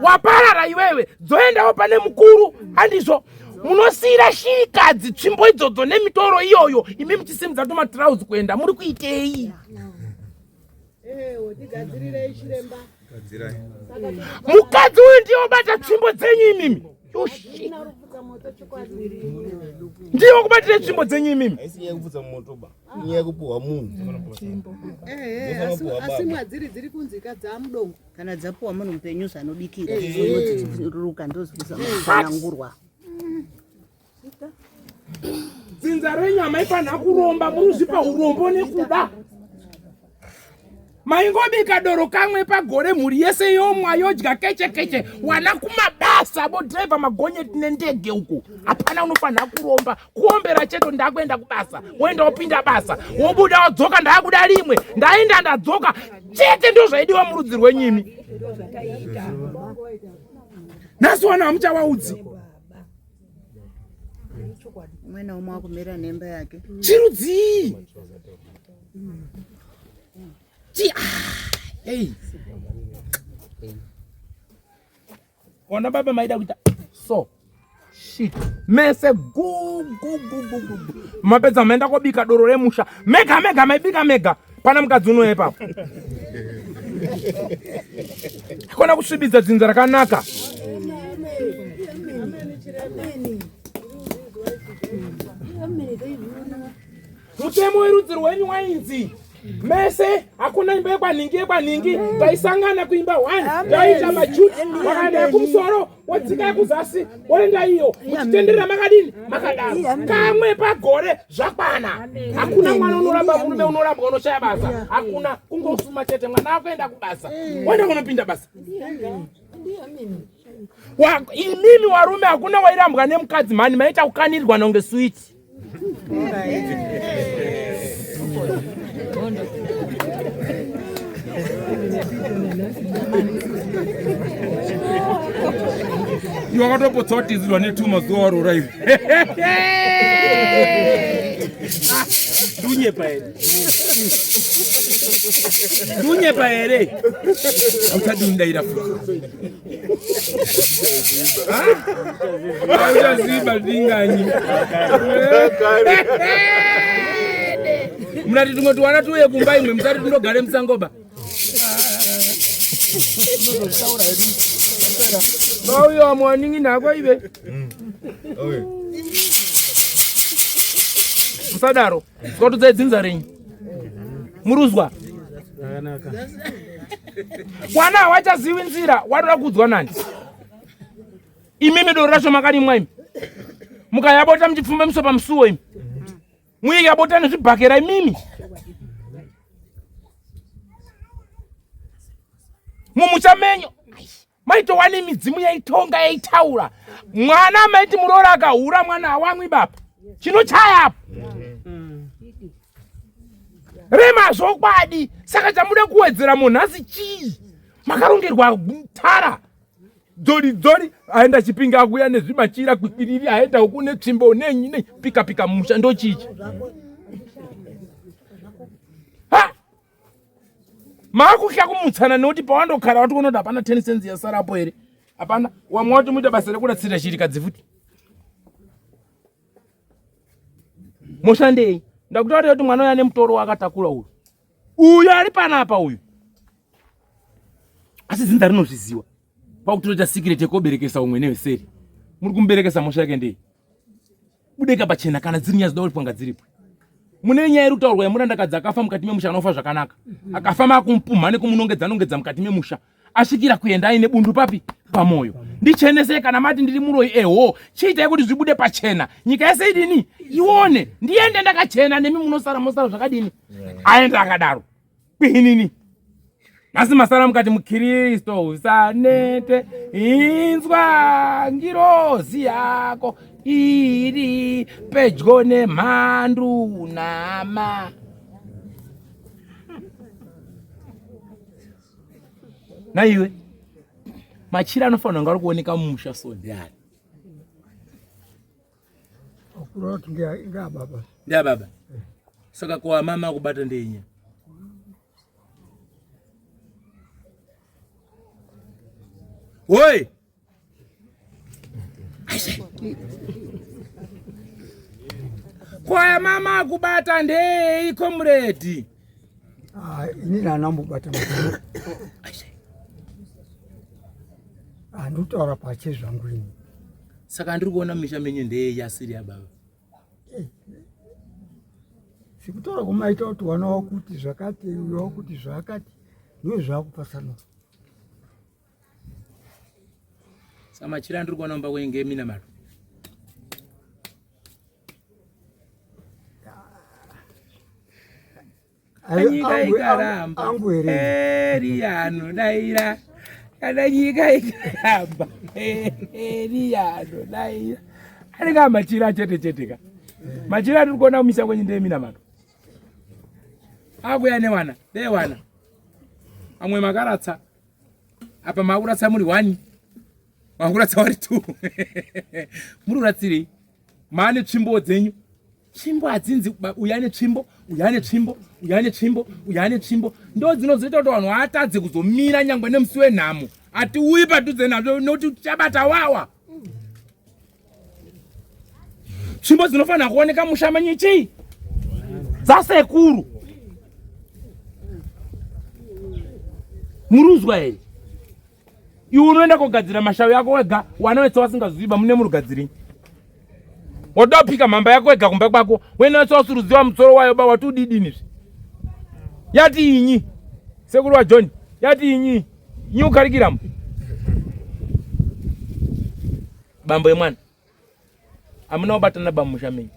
Waparara iwewe, dzoendawo pane mukuru, handizvo? Munosiira shirikadzi tsvimbo idzodzo nemitoro iyoyo, imi muchisimudza tumatirauzi kuenda, muri kuitei? Mukadzi uyu ndiye wobata tsvimbo dzenyu imimi. Yoshi. Ndiye wokubatira tsvimbo dzenyu imimi. Haisi nyaya yekupfutsa moto ba. Inyaya yekupuhwa munhu. Asi mwadziri dziri kunzika dzamudongo. Kana dzapuwa munhu mupenyu zvanobikira dzichiruka ndozikutsanangurwa. Dzinza renyu hamaifanira kuromba, muri kuzvipa urombo nekuda. Maingobika doro kamwe pagore, mhuri yese yomwa yodya keche keche, wana kumabasa bodhiraivha magonyeti nendege uko. Hapana unofanira kuromba, kuombera chete. Ndakuenda kubasa, woenda wopinda basa, wobuda wodzoka, ndakuda rimwe, ndaenda ndadzoka chete. Ndo zvaidiwa murudzi rwenyimi. Nhasi wana hamuchavaudzi. Umwe naumwe wakumira nemba yake. Chirudzii? Chi hey. Wana baba maida kuita so shit mese gu gu gu gu gu. Mapedza maenda kobika doro remusha mega mega, maibika mega. Pana mukadzi unoye ipapo kona kusvibidza dzinza rakanaka. Mutemo werudzi rwenyu wainzi mese hakuna imba yekwanhingi yekwanhingi, taisangana kuimba 1, taiita majuti, wakaenda yekumusoro wodzika yekuzasi woenda iyo, muchitenderera makadini makadaro kamwe pagore zvakwana. Hakuna mwana unoramba murume unorambwa unoshaya basa, hakuna, kungosuma chete. Mwana akuenda kubasa, woenda kunopinda basa. Imimi warume hakuna wairambwa nemukadzi mhani, maita kukanirwa nonge switi. Iwe wakatopotsa watizirwa netuma zuva warora iwe. Ndunyepa here? Ndunyepa here? Hauchadi undaira futi. Hauchaziva ndinganyi. Munati tumwe tuwana tuuye kumba imwe, musati tundogare musangoba. Vauya vamwe vanin'ina ako ive. Musadaro. Zvatodzai dzinza renyu. Muruzwa. Zvakanaka. Wana hawachazivi nzira, watoda kuudzwa nani? Imimi doro racho makarimwa imi. Mukayabota muchipfumba miso pamusuwo imi. Muikabota nezvibhakera imimi. Mumusha menyu maitowane midzimu yaitonga yaitaura. Mwana maiti muroora akahura mwana hawamwi baba. Chinochaya apo. Rema zvokwadi. Saka chamuda kuwedzera munhasi chii? Makarongerwa tara. Dzori dzori aenda chipinga akuya nezvimachira kwikwiriri, aenda uku netsvimbo nenyi ne pika pika mumusha ndochichi. Ha! Maakutya kumutsana nekuti pawandokara wati unoda hapana 10 cents yasarapo here? Hapana. Wamwe wati muita basa rekuratsira chirikadzi futi. Moshandei? Ndakutaurira kuti mwana uyu ane mutoro waakatakura uyu. Uyu ari panapa uyu. Asi dzinza rinozviziwa. Pakutoita secret yekoberekesa umwe neveseri. Muri kumuberekesa mhosva yake ndei? Budeka pachena kana dziri nyaya dzinoda kuripwa ngadziripwe. Mune nyaya iri kutaurwa yemurandakadzi akafa mukati memusha anofa zvakanaka. Akafa makumupumha nekumunongedza nongedza mukati memusha. Asvikira kuenda aine bundu papi pamoyo. Ndichenesei kana mati ndiri muroyi eho. Chiitai kuti zvibude pachena. Nyika yese idini? Ione. Ndiende ndakachena nemi munosara mosara zvakadini? Aenda akadaro. Kwinini. Nhasi masara mukati muKristo usanete, inzwa ngirozi yako iri pedyo nemhandu nama. Naiwe machira anofanira kunge ari kuoneka mumusha so ndiani? Kuroti ngeababa. Ndeababa. Saka kwa mama kubata ndeinya. Woi. Kwaya mama kubata ndei comrade. Ah, ini ndanambobata mukuru. Ah, ndikutaura pache zvangu ini. Saka ndiri kuona misha menyu ndeye yasiri yababa. Sikutaura kumaita kuti wana wakuti zvakati uyo wakuti zvakati ndizvo zvakupasana. Saka machira andiri kuona mumba kwenyu ngeeminamato. Nyika ikaramba Eriya anodaira kana nyika ikaramba Eriya anodaira anenge amachira chete chete ka machira atiri kuona kumisa kwenyu ndeeminamato akuya newana ndeewana amwe makaratsa apa makuratsa muri one makuratsa wari two muri kuratsirei maane tsvimbo dzenyu tsvimbo hadzinzi uyu ane tsvimbo uyu ane tsvimbo uyu ane tsvimbo uyu ane tsvimbo ndo dzinozoita kuti vanhu vatadze kuzomira nyangwe nemusi wenhamo atiuyi padhuze nazvo nokuti tichabata wawa tsvimbo dzinofanira kuoneka musha menyu chii dzasekuru muruzwa here iwe unoenda kogadzira mashavi ako wega wana wese wasingazivi mune murugadziri watoda kupika mhamba yako wega kumba kwako wena wese wasuruziwa musoro wayo ba wati udidini zve yati inyi sekuru wa john yati inyi inyi ukarikiramo bambo yemwana hamuna kubatana bamusha menyu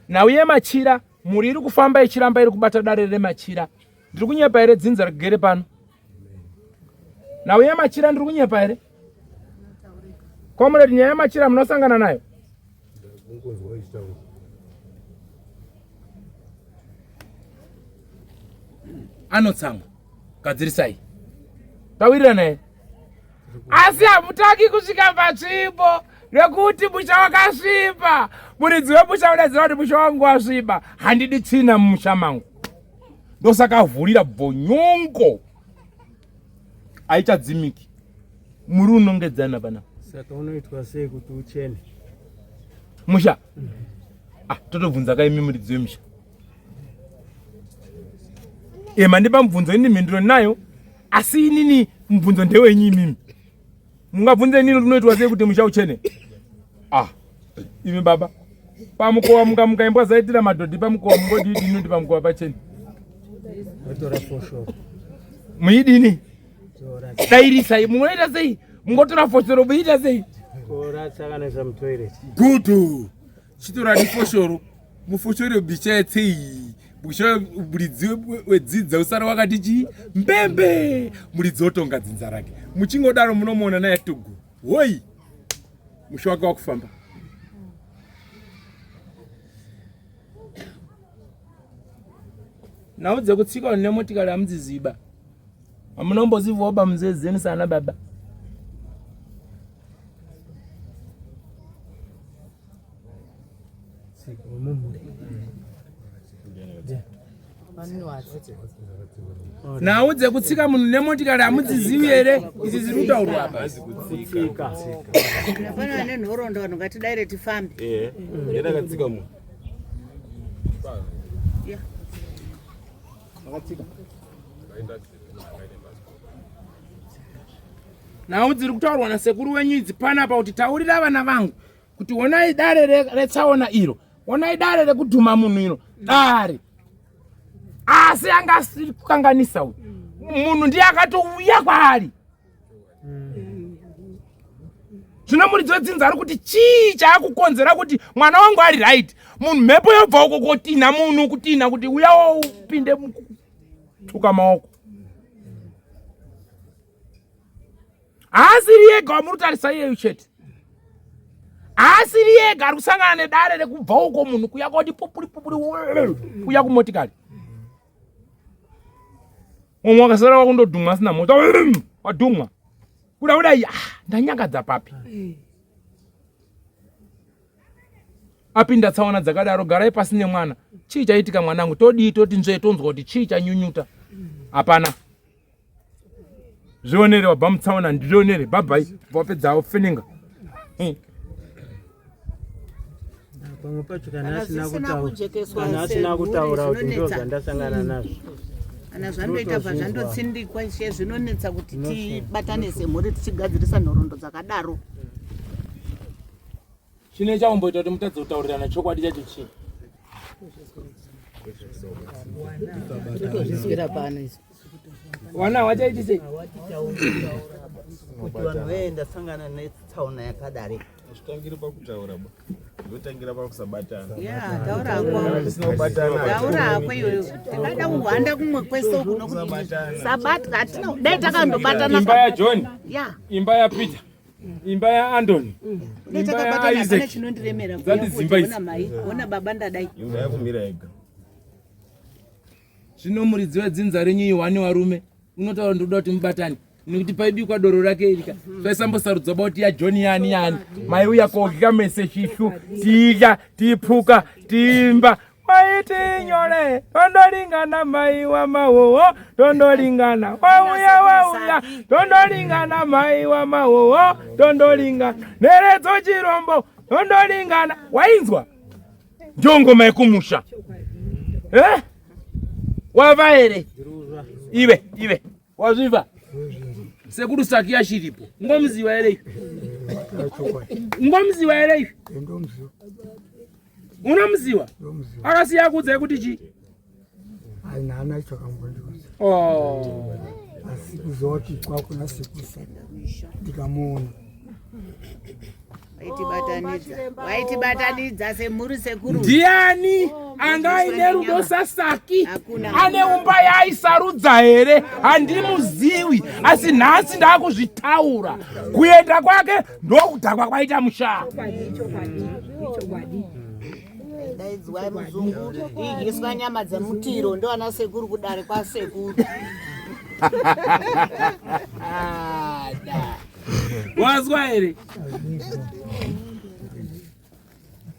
nhau yemachira mhuri iri kufamba ichiramba iri kubata dare remachira ndiri kunyepa here dzinza rigere pano nhau yemachira ndiri kunyepa here comrade nyaya yemachira munosangana nayo anotsamwa gadzirisai tawirirana here asi hamutaki kusvika patsvimbo nekuti musha wakasviba muridzi wemusha unoziva kuti musha wangu wasviba handidi tsvina mumusha mangu ndosaka avhurira bvonyongo haichadzimiki muri unongedzana pana saka unoitwa sei kuti uchene musha ah, totobvunza kaimi muridzi wemusha e mandipa mubvunzo ini mhinduro ndinayo asi inini mubvunzo ndewenyu imimi mungabvunze inini unoitwa sei kuti musha uchene ah imi baba pamukova mukamuka imbwa zaitira madhodhi pamukova mungodii inoti pamukova pachene muidini dairisai munoita sei mungotora foshoro muita sei gudu chitorani foshoro mufoshore bicha yetsei busha muridzi wedzidza usara wakati chii mbembe muridzi wotonga dzinza rake muchingodaro munomuona naye tugu hoi musha wake wakufamba nhau dzekutsika nemotikari hamudziziba hamunombozivawo bamunzezeni sana baba Nhau dzekutsika munhu nemotikari hamudzizivi here idzi dziri kutaurwa apa? Hapana nenhoroondo vanhu ngatidaire tifambe. Eh, ndakatsika munhu. Vakatsika. Nhau dziri kutaurwa nasekuru wenyu idzi panapa kuti taurira vana vangu kuti honai dare retsaona iro honai dare rekudhuma munhu iro dare asi anga asiri kukanganisa uyu munhu ndiye akatouya kwaari zvino muridzi wedzinza ari kuti chii chaakukonzera kuti mwana wangu ari right munhu mhepo yobva uko kotinha munhu kutinha kuti uya upinde tuka maoko haasiri yega wamuri kutarisa iyeyu chete haasiri yega ari kusangana nedare rekubva uko munhu kuya koti pupuri pupuri kuya kumotikari mumwe wakasara wakundodhumwa asina mota wadhumwa kuda kudai ah, ndanyangadza papi apinda tsaona dzakadaro garai pasi nemwana chii chaitika mwanangu todii toti nzvee tonzwa kuti chii chanyunyuta hapana zvionere wabva mutsaona ndionere bhabhai wapedza wofeninga pamwe pacho kana asina kutaura kuti ndo zvandasangana nazvo kana zvandoita bva zvandotsindikwa ishe zvinonetsa kuti tibatane semhuri tichigadzirisa nhoroondo dzakadaro Chine chaumboita kuti mutadze kutaurirana chokwadi chacho chii? Totozvizwira pano izvi. Wana wachaiti sei? Kuti vanhu vee ndasangana netsaona yakadari. Hazvitangiri pakutaura ba. Zvotangira pakusabatana. Ya, taura hako. Tisina kubatana. Taura hako iwewe. Tingada kuhwanda kumwe kwese uku nokuti sabatwa hatina dai takandobatana. Imba yaJohn. Ya. Imba yaPeter. Imba yaAndoni. Dai Imba takabatana hapana yaIsaac. chinondiremera. Dzati dzimba idzi. Ona mai, ona baba ndadai. Imba yakumira yega. Zvino muridzi wedzinza renyu ihwani warume unotaura ndinoda kuti mubatane nekuti paibikwa doro rake irika zvaisambosarudzwa ba kuti yaJohn yani yani maiuya kodya mese shishu tidya tiphuka tiimba waiti nyore tondolingana mai wa mawowo tondolingana wauya wauya tondolingana mai wa mawowo tondolingana neredzo chirombo tondolingana wainzwa njongoma yekumusha eh? Wava here ive ive wazviva sekuru saki yashiripo ngomuziva here ive ngomuziva here ive unomuziva akasiya akuudzai kuti chii haina chakambondiudza oh. Asi kuzoti kwakuna sekuru saki ndikamuona Vaitibatanidza. Vaitibatanidza semhuri sekuru. Ndiani anga aine rudo saSaki? Hakuna. Ane umba yaaisarudza here? Handimuziwi, asi nhasi ndakuzvitaura. Kuenda kwake ndokudhakwa kwaita musha. Daidzwa muzungu, idyiswa nyama dzemutiro ndoana sekuru kudare kwasekuru. Wazwa here?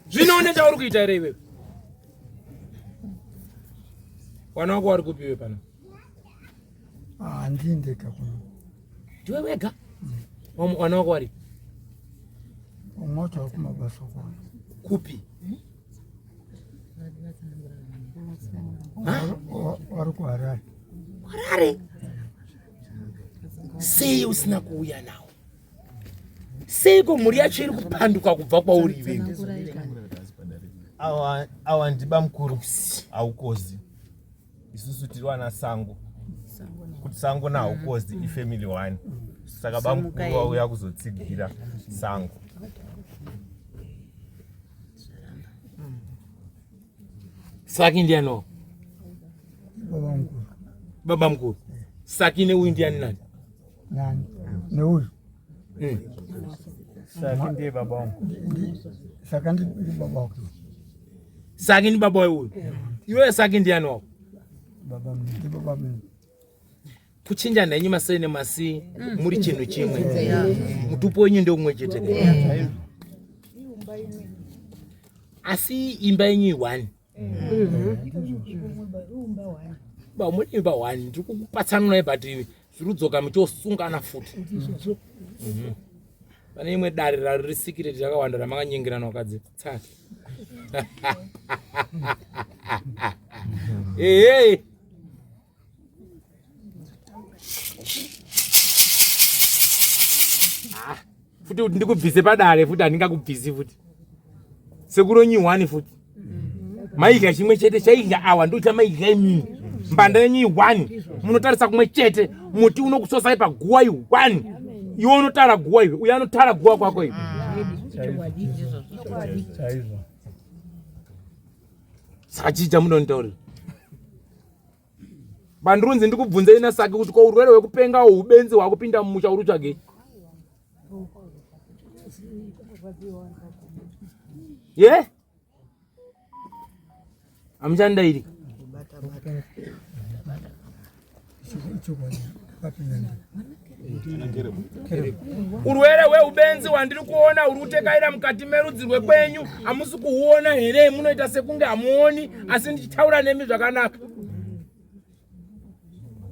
Zvino une chauri kuita here iwewe? Wana wako wari kupi iwe pano? Handii ndega kuno. Ndiwe wega? Wana wako wari? Umwe wacho ari kumabasa kwavo. Kupi? Vari kuHarare. Harare? Sei usina kuuya nawo? Seiko mhuri yacho iri kupanduka kubva kwauri iwewe? Awa ndiba mukuru haukozi. Isusu tiri wana sango. Kuti sango na haukozi ifamily one. Saka bamukuru wauya kuzotsigira sango. Saki ndiani wako? Baba mukuru. Baba mukuru. Saki neuyu ndiani nani? Nani? Neuyu. Saki ndiye baba wangu. Saka ndi baba wako. Saki ndi baba weuyu. Iwewe Saki ndiani wako? Baba mimi. Ndi baba mimi. Kuchinja nhenyu masei nemasi muri chinhu chimwe. Mutupo wenyu ndeumwe chete. Asi imba yenyu iwani. Ba muri imba one ndiri kukupatsanura but zviri kudzoka muchosungana futi. Pane imwe dare rari secret rakawanda ramakanyengirana vakadzi. Tsaki. Hey, Futi kuti ndikubvise padare futi handingakubvisi futi. Sekuru nyi one futi. Maidya chimwe chete chaidya awa ndo chamaidya imini. Mbanda yenyu i1 munotarisa kumwe chete muti unokusosai paguwa i1 iwe unotara guwa iwe uyo anotara guwa kwako iwe. Saka chii chamunonditaurira? Bandurunzi ndikubvunzei naSaki kuti ko urwere hwekupenga uhu ubenzi hwakupinda mumusha uri kutsvagei? Ye? Hamuchandairi? Urwere hweubenzi hwandiri kuona huri kutekaira mukati merudzi rwekwenyu hamusi kuhuona here? Munoita sekunge hamuoni asi ndichitaura nemi zvakanaka.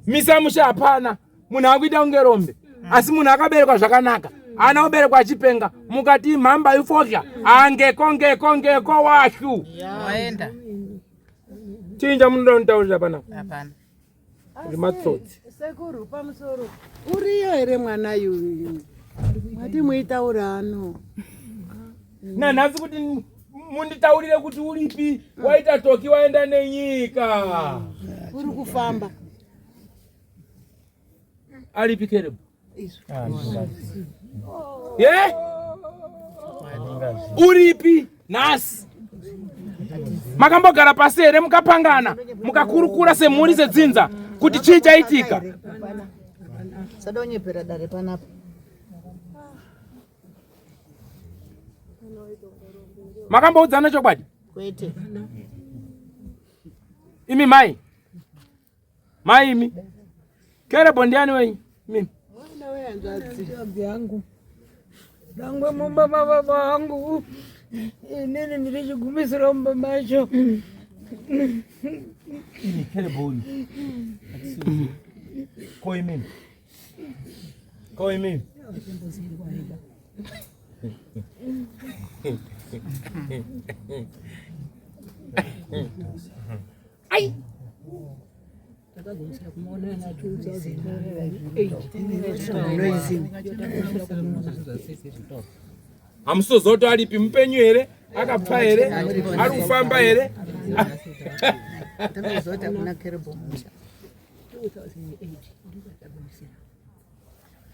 Misa musha hapana munhu akuita kunge rombe asi munhu akaberekwa zvakanaka haana kuberekwa achipenga. Mukati mhamba ifodya angeko ngeko ngeko washu Waenda. Chinja munoda kunditaurira panapa? Hapana. Uri matsotsi. Sekuru pamusoro. Uriyo here mwana yuyu? Mati muitaura ano. Nanhasi kuti munditaurire kuti uripi waita toki waenda nenyika. Uri kufamba. Aripi Kerebu? Ye? Uripi nhasi? Makambogara pasi here mukapangana mukakurukura semhuri sedzinza kuti chii chaitika? Sadonyepera dare panapa. Makamboudzana chokwadi? Kwete. Imi mai. Mai imi. Kerebo ndiani wenyu? Mimi. Mwana wehanzvadzi yangu. Dangwe mumba mababa vangu. Inini ndiri chigumisiro mumba macho. Ini Kerebo uyu. Ko imimi. Ko imimi. Ai. Takagumisira kumuona na 2008. Hamusozoto aripi mupenyu here? Akapfa here? Ari kufamba here? Takazoita kuna Kerebo musha. 2008 ndikatagumisira.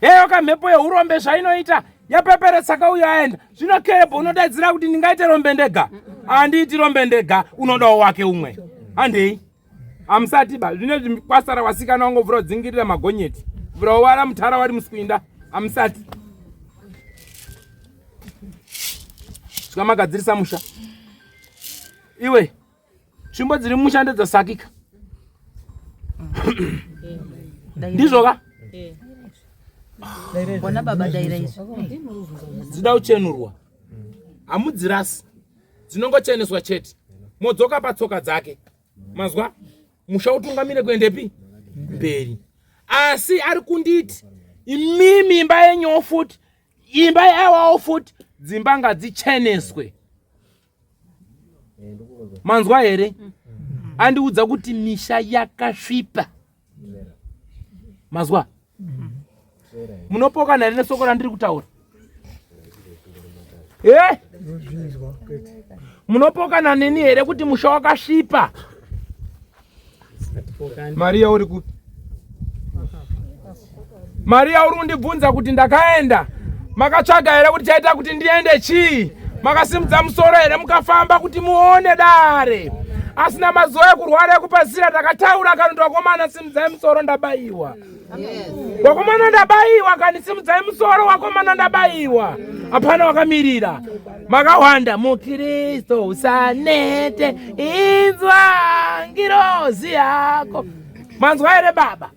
Heyo kamhepo yeurombe zvainoita yapeperetsa kauyo aenda. Zvino Kerebo unodaidzira kuti ndingaite rombe ndega? Handiiti rombe ndega, unodawo wake umwe. Handei. Hamusati ba, zvino kwasara wasikana wangovhura kudzingirira magonyeti. Vhura wara mutara wari muswinda. Hamusati. Svika magadzirisa musha. Iwe, tsvimbo dziri mumusha ndedzasakika. Ndizvo ka? Bona baba daira izvi. Dzida kuchenurwa. Hamudzirasi. Dzinongocheneswa chete. Modzoka patsoka dzake. Mazwa? Musha utungamire kuendepi? Mberi. Asi ari kunditi imimi imba yenyu futi imba yawawo futi dzimba ngadzicheneswe. Manzwa here? Andiudza kuti misha yakasvipa. Mazwa? Munopokana here nesoko randiri kutaura? Eh? Munopokana neni here kuti musha wakasvipa? Maria uri kupi? Maria uri kundibvunza kuti ndakaenda. Makatsvaga here kuti chaita kuti ndiende chii? Makasimudza musoro here mukafamba kuti muone dare? Asina mazuva ekurwara ekupasira takataura kanoti wakomana simudzai musoro ndabaiwa. Wakomana ndabaiwa kani simudzai musoro wakomana ndabaiwa. Hapana wakamirira. Makawanda muKristo usanete inzwa ngirozi yako. Manzwa here baba?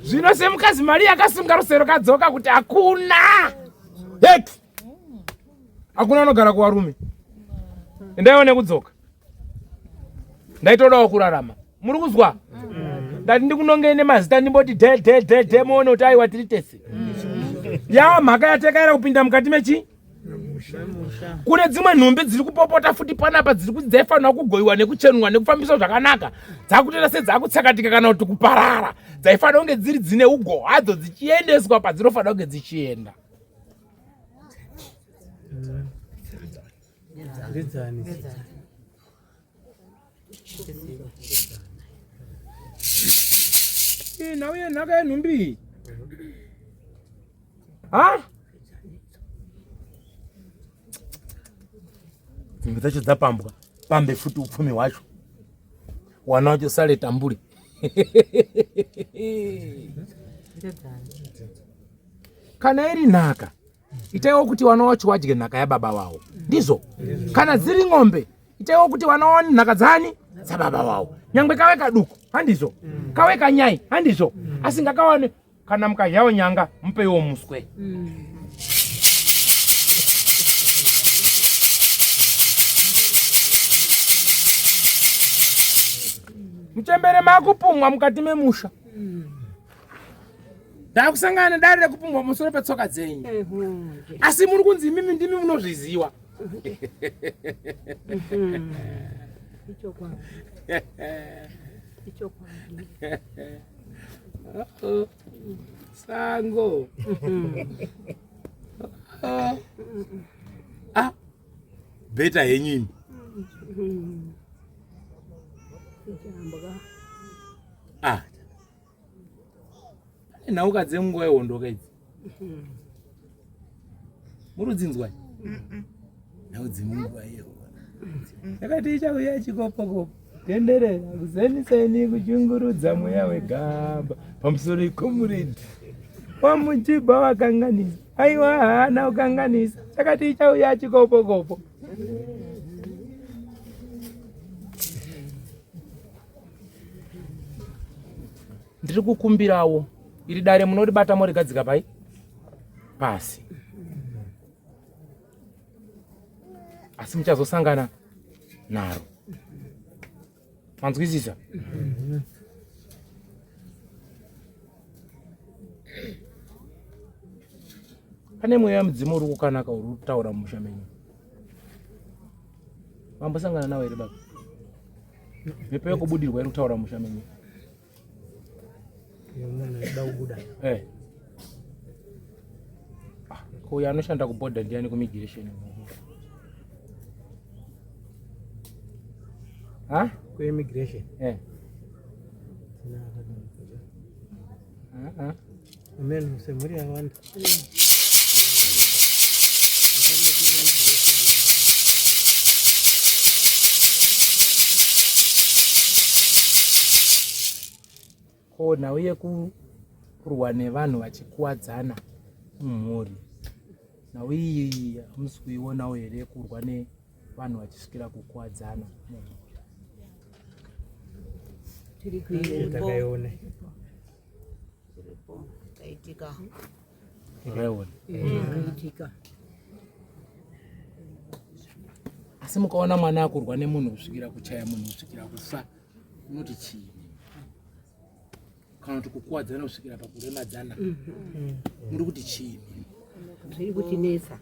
Zvino semukadzi Maria akasunga rusero kadzoka kuti hakuna. Heki. Hakuna anogara kuvarume. Endaiwo nekudzoka. Ndaitodawo kurarama. Muri kuzwa? Ndati ndikunongei nemazita ndimboti de de de de muone kuti aiwa tiri tese. Ya mhaka yatekaira kupinda mukati mechi? Kune dzimwe nhumbi dziri kupopota futi panapa dziri dzaifanira kugoiwa nekuchenurwa nekufambiswa zvakanaka dzakutoita sedzakutsakatika kana kuti kuparara dzaifanira kunge dziri dzine ugo hadzo dzichiendeswa padzinofanira kunge dzichienda. Nhau yenhaka yenhumbi iyi ha dzimwe dzacho dzapambwa pambe futi upfumi hwacho wana wacho sale tambure kana iri nhaka itaiwo kuti wana wacho wadye nhaka yababa wawo ndizvo kana dziri ng'ombe itaiwo kuti wana wawane nhaka dzani dzababa wawo nyangwe kave kaduku handizvo kave kanyai handizvo asi ngakawane kana mukadyawo nyanga mupeiwo muswe. Muchembere makupumwa mukati memusha. Ndakusangana nedare rekupumwa pamusoro petsoka dzenyu. Asi muri kunzi imimi ndimi munozviziwa. Sango. Ah. Beta henyu imi. Ah. Pane nhauka dzenguva yehondo ka idzi. Muri kudzinzwa? Nhau dzemunguva yehowa yakati ichauya chikopokopo tenderera kuzeniseni kuchungurudza mweya wegamba pamusoro ikomuredhi wamujibha wakanganisa aiwa haana kukanganisa chakati ichauya chikopokopo ndiri kukumbirawo iri dare munoribata morigadzika pai pasi asi muchazosangana naro manzwisisa pane mweya mudzimu uri kukanaka uri kutaura mumusha menyu mambosangana nawo here baba mhepo yekubudirwa iri kutaura mumusha menyu eh. ah, ko uyo anoshanda kubhodha ndiani kumigration ha kuimmigration eh. Amen semhuri yawanda Ko nhau yekurwa nevanhu vachikuwadzana mumhuri nhau iyi hamusi kuionawo here yekurwa nevanhu vachisvikira kukuwadzana mumhuri? Tiri kuiona. Takaiona. Iripo. Yakaitika. Makaiona? Yakaitika. Asi mukaona mwana akurwa nemunhu kusvikira kuchaya munhu kusvikira kufa unoti chii? Kana kuti kukuwadzana kusvikira pakuremadzana muri kuti chii? Zviri kutinetsa.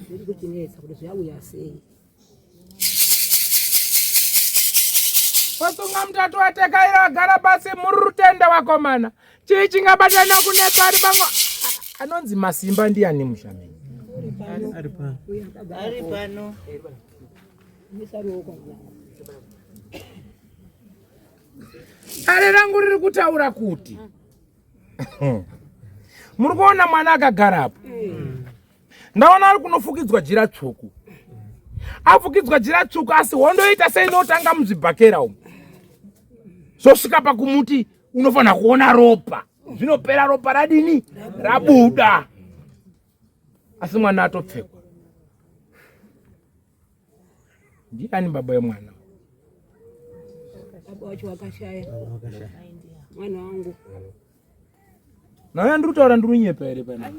Zviri kutinetsa kuti zvauya sei. Wasunga mutatu watekaira agara pasi muri rutenda wakomana. Chii chingabatana kunetsa ari bango anonzi masimba ndiyani mushameni? Ari pano. Ari pano. Dare rangu riri kutaura kuti muri kuona mwana akagara apo. Ndaona ari kunofukidzwa jira tsvuku. Afukidzwa jira tsvuku asi hondo yoita seinotanga muzvibhakera umu. Zvosvika pakumuti unofanira kuona ropa. Zvinopera ropa radini? Rabuda. Asi mwana atopfekwa. Ndiani baba yemwana? Baba wacho wakashaya. Mwana wangu. Nauya ndiri kutaura ndiri kunyepa here pana?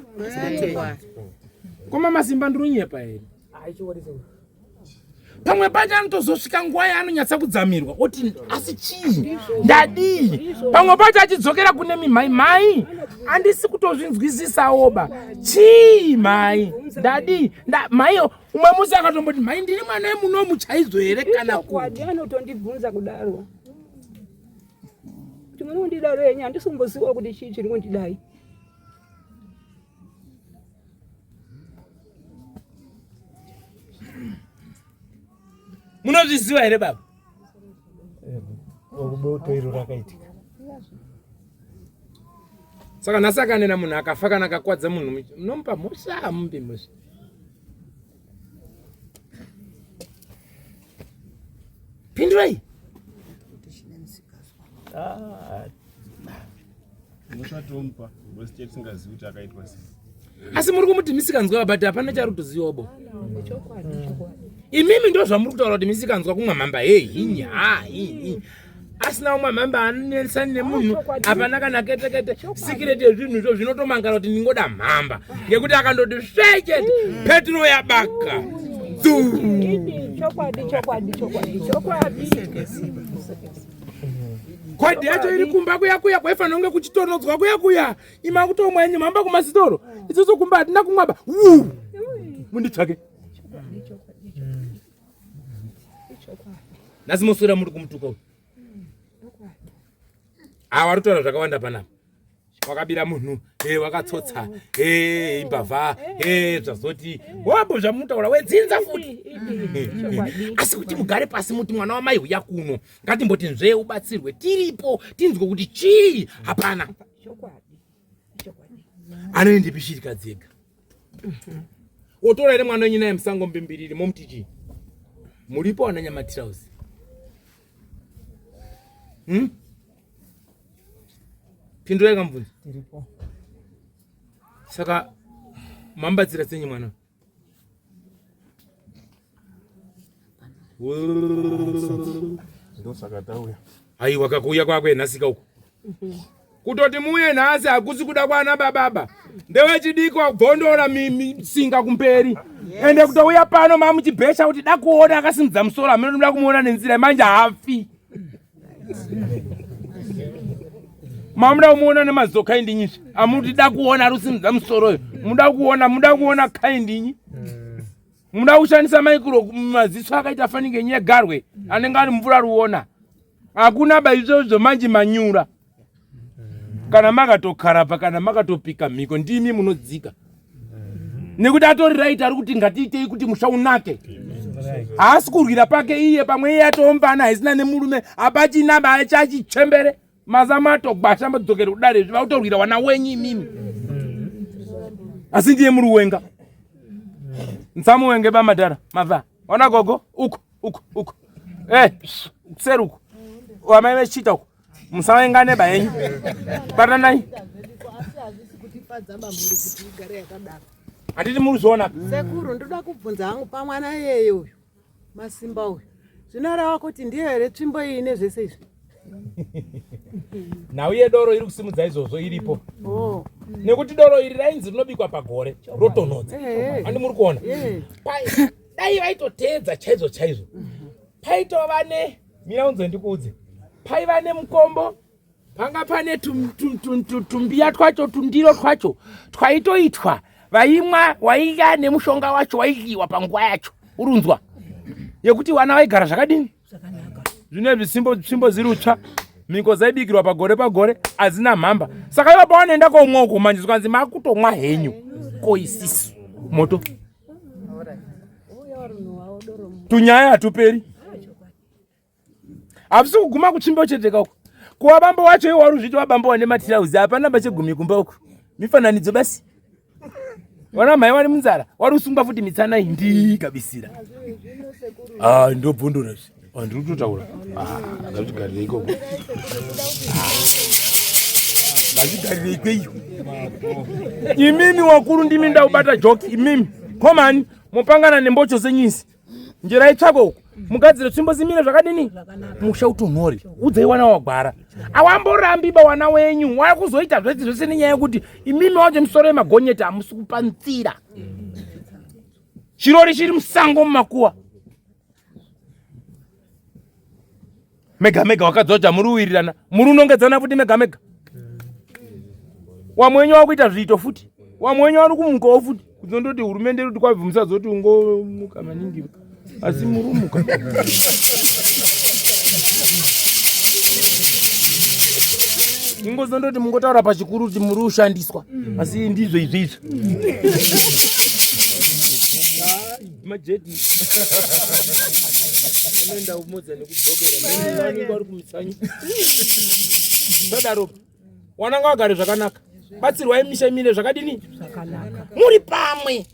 Koma masimba ndiri kunyepa here? Pamwe pacho anotozosvika nguva yaanonyatsa kudzamirwa oti asi chii ndadii? Pamwe pacho achidzokera kune mimhai mhai andisi kutozvinzwisisawo ba chii mhai ndadii mhai umwe musi akatomboti mhai ndiri mwana wemunomu chaizvo here kana kuti anotondibvunza kudaro kuti muri kundidaro henyu handisi kumbozivawo kuti chii chiri kundidai. Munozviziva here baba? Boto iro rakaitika. Saka nhasi akanena munhu akafa kana akakwadza munhu munomupa mhosva hamupi mhosva? Pindurai. Musatomupa because tisingazivi kuti akaitwa sei. Asi muri kumuti misikanzwa but hapana chari kutozivawo bo. Imimi ndo zvamuri kutaura kuti misikanzwa kumwa mhamba hey hinya ha hi asina umwe mhamba anonesani nemunhu hapana kana ketekete sikireti yezvinhu izvo zvinotomangara kuti ndingoda mhamba ngekuti akandoti svei chete petro yabaka Chokwadi, chokwadi, chokwadi, chokwadi. Kodhi yacho iri kumba kuya kuya kwaifanira kunge kuchitonodzwa kuya kuya ima kutomwa yenyu mhamba kumasitoro isusu kumba hatina kumwa ba wu munditsvake nhasi moswera muri kumutuka uyu awa ari kutaura zvakawanda panapa wakabira munhu e wakatsotsa e imbavha e zvazoti wabo zvamutaura wedzinza futi asi kuti mugare pasi muti mwana wamai huya kuno ngatimboti nzvee ubatsirwe tiripo tinzwe kuti chii hapana anoendepi shirikadzi ega. Wotora here mwana wenyu naye musango mbimbiriri momuti chii? Muripo wana nyamatirauzi. Pindurai kamubvunzo. Tiripo. Saka mambatsira senyi mwana? Ndosaka tauya. Aiwa kakuuya kwakwe nhasika uku. Kutoti muuye nhasi hakusi kuda kwana bababa. Ndewechidiki wabvondora misinga kumberi. Ende kutouya pano mamuchibhesha kuti da kuona akasimudza musoro hameno ndinoda kumuona nenzira manje haafi. Mamuda kumuona nemaziso kaindinyi amuti da kuona ari kusimudza musoro uyo. Muda kuona muda kuona kaindinyi. Muda kushandisa maikro maziso akaita fanike nyegarwe anenge ari mvura ruona. Hakuna ba izvozvo manje manyura. Kana makatokarapa kana makatopika mhiko ndimi munodzika. Nekuti atori right ari kuti ngatiitei kuti musha unake. Haasi kurwira pake iye pamwe iye atombana haisina nemurume hapachina ba chachichembere mazamu atogwasha mbodzokere kudare izvi vakutorwira wana wenyu imimi. Asi ndiye muri wenga. Nsamuwenge bamadhara mava. Wana gogo uko uko uko. Eh, kuseri uko. Wamai vechita uko. Musavengane ba yenyu. Batanai. Asi hazvisi kutifadza bamuri kuti igare yakadaro. Handiti muri zviona. Sekuru, ndoda kubvunza hangu pamwana iyeye uyu. Masimba uyu. Zvinoreva kuti ndiyo here tsvimbo iyi nezvese izvi? Nhau yedoro iri kusimudza izvozvo iripo. Oh. Nekuti doro iri rainzi rinobikwa pagore rotonhodza. Handi muri kuona? Dai vaitoteedza chaizvo chaizvo. Paitova ne mira unzwe ndikuudze. Paiva nemukombo panga pane tumbiya twacho tundiro twacho twaitoitwa vaimwa waiya nemushonga wacho waidyiwa panguva yacho urunzwa yekuti vana vaigara zvakadini zvine zvisimbo tsvimbo dziri utsva mhiko dzaibikirwa pagore pagore hadzina mhamba saka ivo pavanoenda komwa uko manje zvikanzi makutomwa henyu koisisu moto tunyaya hatuperi Hapsi kuguma kutsvimbo chete kako. Kuwa bambo wacho iwo wari uzviti wabambo wane matirauzi hapana pachegumi kumba uku. Mifananidzo basi. Wana mai wari munzara, wari usungwa futi mitsana iyi ndikabisira. Ah, ndobvondora izvi. Ah, ndiri kutotaura. Ah, ngazvigarire ikoko. Ngazvigarire ikweyo. Imimi wakuru ndimi ndaubata joki imimi. Komani, mopangana nembocho senyisi. Njira itsvako uku mugadzire tsvimbo zimire zvakadini musha utonhore udzai wana wagwara awamborambi ba wana wenyu wakuzoita zvese zvese nenyaya yekuti imimi wacho musoro yemagonyeti hamusi kupa nzira chirori chiri musango mumakuwa mega mega wakadzoja muri uwirirana muri unongedzana futi mega mega wamwe wenyu wakuita zviito futi wamwe wenyu wari kumukawo futi kuzondoti hurumende iri kuti kwabva musazoti ungomuka maningi asi murumuka ingozondoti mungotaura pachikuru kuti muri ushandiswa asi ndizvo izvi izvi majeti anoenda kumodza nekudzokera vanenge vari kumitsanyo sadaro wananga wagare zvakanaka batsirwai misha imire zvakadini muri pamwe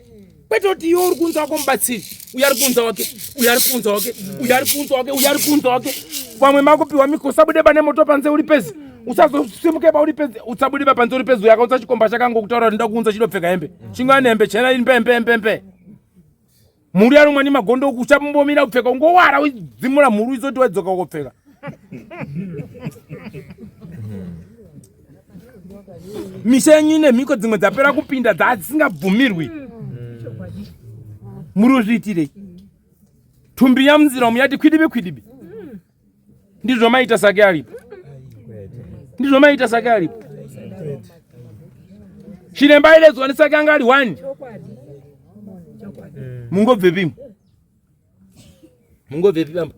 kwete kuti iwe uri kuunza wako mubatsiri uyo ari kuunza wake uyo ari kuunza wake uyo ari kuunza wake uyo ari kuunza wake vamwe makupiwa miko usabude pane moto panze uri pezi usazosimuke ba uri pezi usabude ba panze uri pezi uyo akaunza chikomba chakangokutaura kuti ndoda kuunza chinopfeka hembe chingava nehembe chena iri mpe mpe mpe mhuru yarumwa nemagondo uku uchambomira kupfeka ungowara udzimura mhuru izoti wadzoka ukopfeka misha yenyu ine mhiko dzimwe dzapera kupinda dzasingabvumirwi muri uzviitirei tumbi yamunzira umu yati kwidibi kwidibi ndizvo maita sake aripo ndizvo maita sake aripo chiremba aidaidzwa nesake anga ari one mungobvepi mungobvepi bamba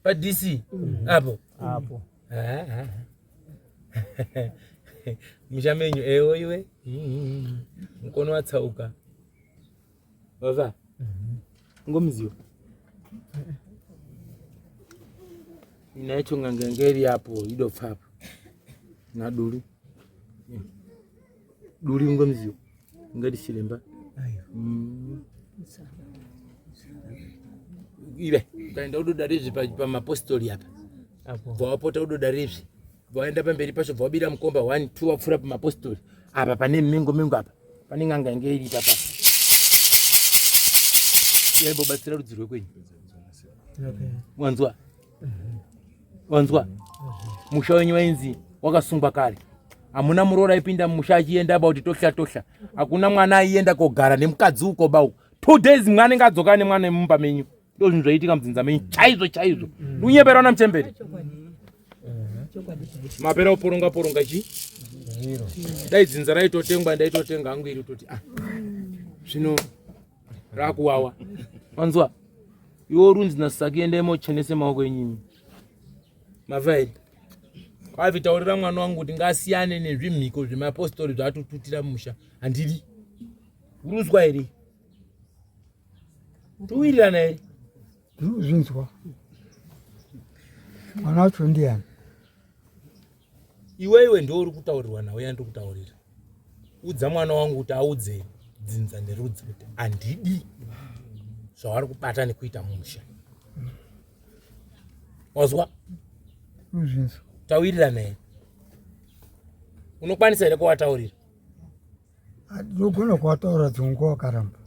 padc apo apo musha menyu ewo iwe mukono watsauka Baba. Ngomuziwa. Ina yacho ngangenge iri apo idopfa apo. Na duri. Duri ngomuziwa. Ngati chilemba. Ive ukaenda udoda rezvi pamapostori apa bva wapota udoda rezvi bva waenda pamberi pacho bva wabira mukomba 1 2 wapfuura pamapostori apa pane mengo mengo apa pane n'anga yange iri ipapa yaimbobatsira rudzi rwekwenyu wanzwa wanzwa musha wenyu wainzi wakasungwa kare hamuna muroora aipinda mumusha achienda ba kuti tohla tohla hakuna mwana aienda kogara nemukadzi uko ba uko two days mwana anenge adzoka nemwana mumba menyu ndo zvinhu zvaiitika mudzinza menyu chaizvo chaizvo ndikunyeperana mm. muchembere mapera kuporonga poronga chi dai dzinza raitotengwa ndaitotenga hangu iri toti ah zvino rakuwawa wanzwa iwe urunzi nasaki endai mochenese maoko enyimi mavhairi kwavi taurira mwana wangu kuti ngasiyane nezvimhiko zvemapostori zvaatotutira mumusha handidi uruzwa here towirirana here ndinozvinzwa mwana wacho ndiyani Iweiwe ndiwe uri kutaurirwa nhau yandiri kutaurira. Udza mwana wangu kuti audze dzinza nerudzi kuti handidi zvavari kubata nekuita mumusha. Wazwa? Uzvinzwa. Tawirirana here? Unokwanisa here kuwataurira? Ndinogona kuwataura dzimwe nguva wakaramba.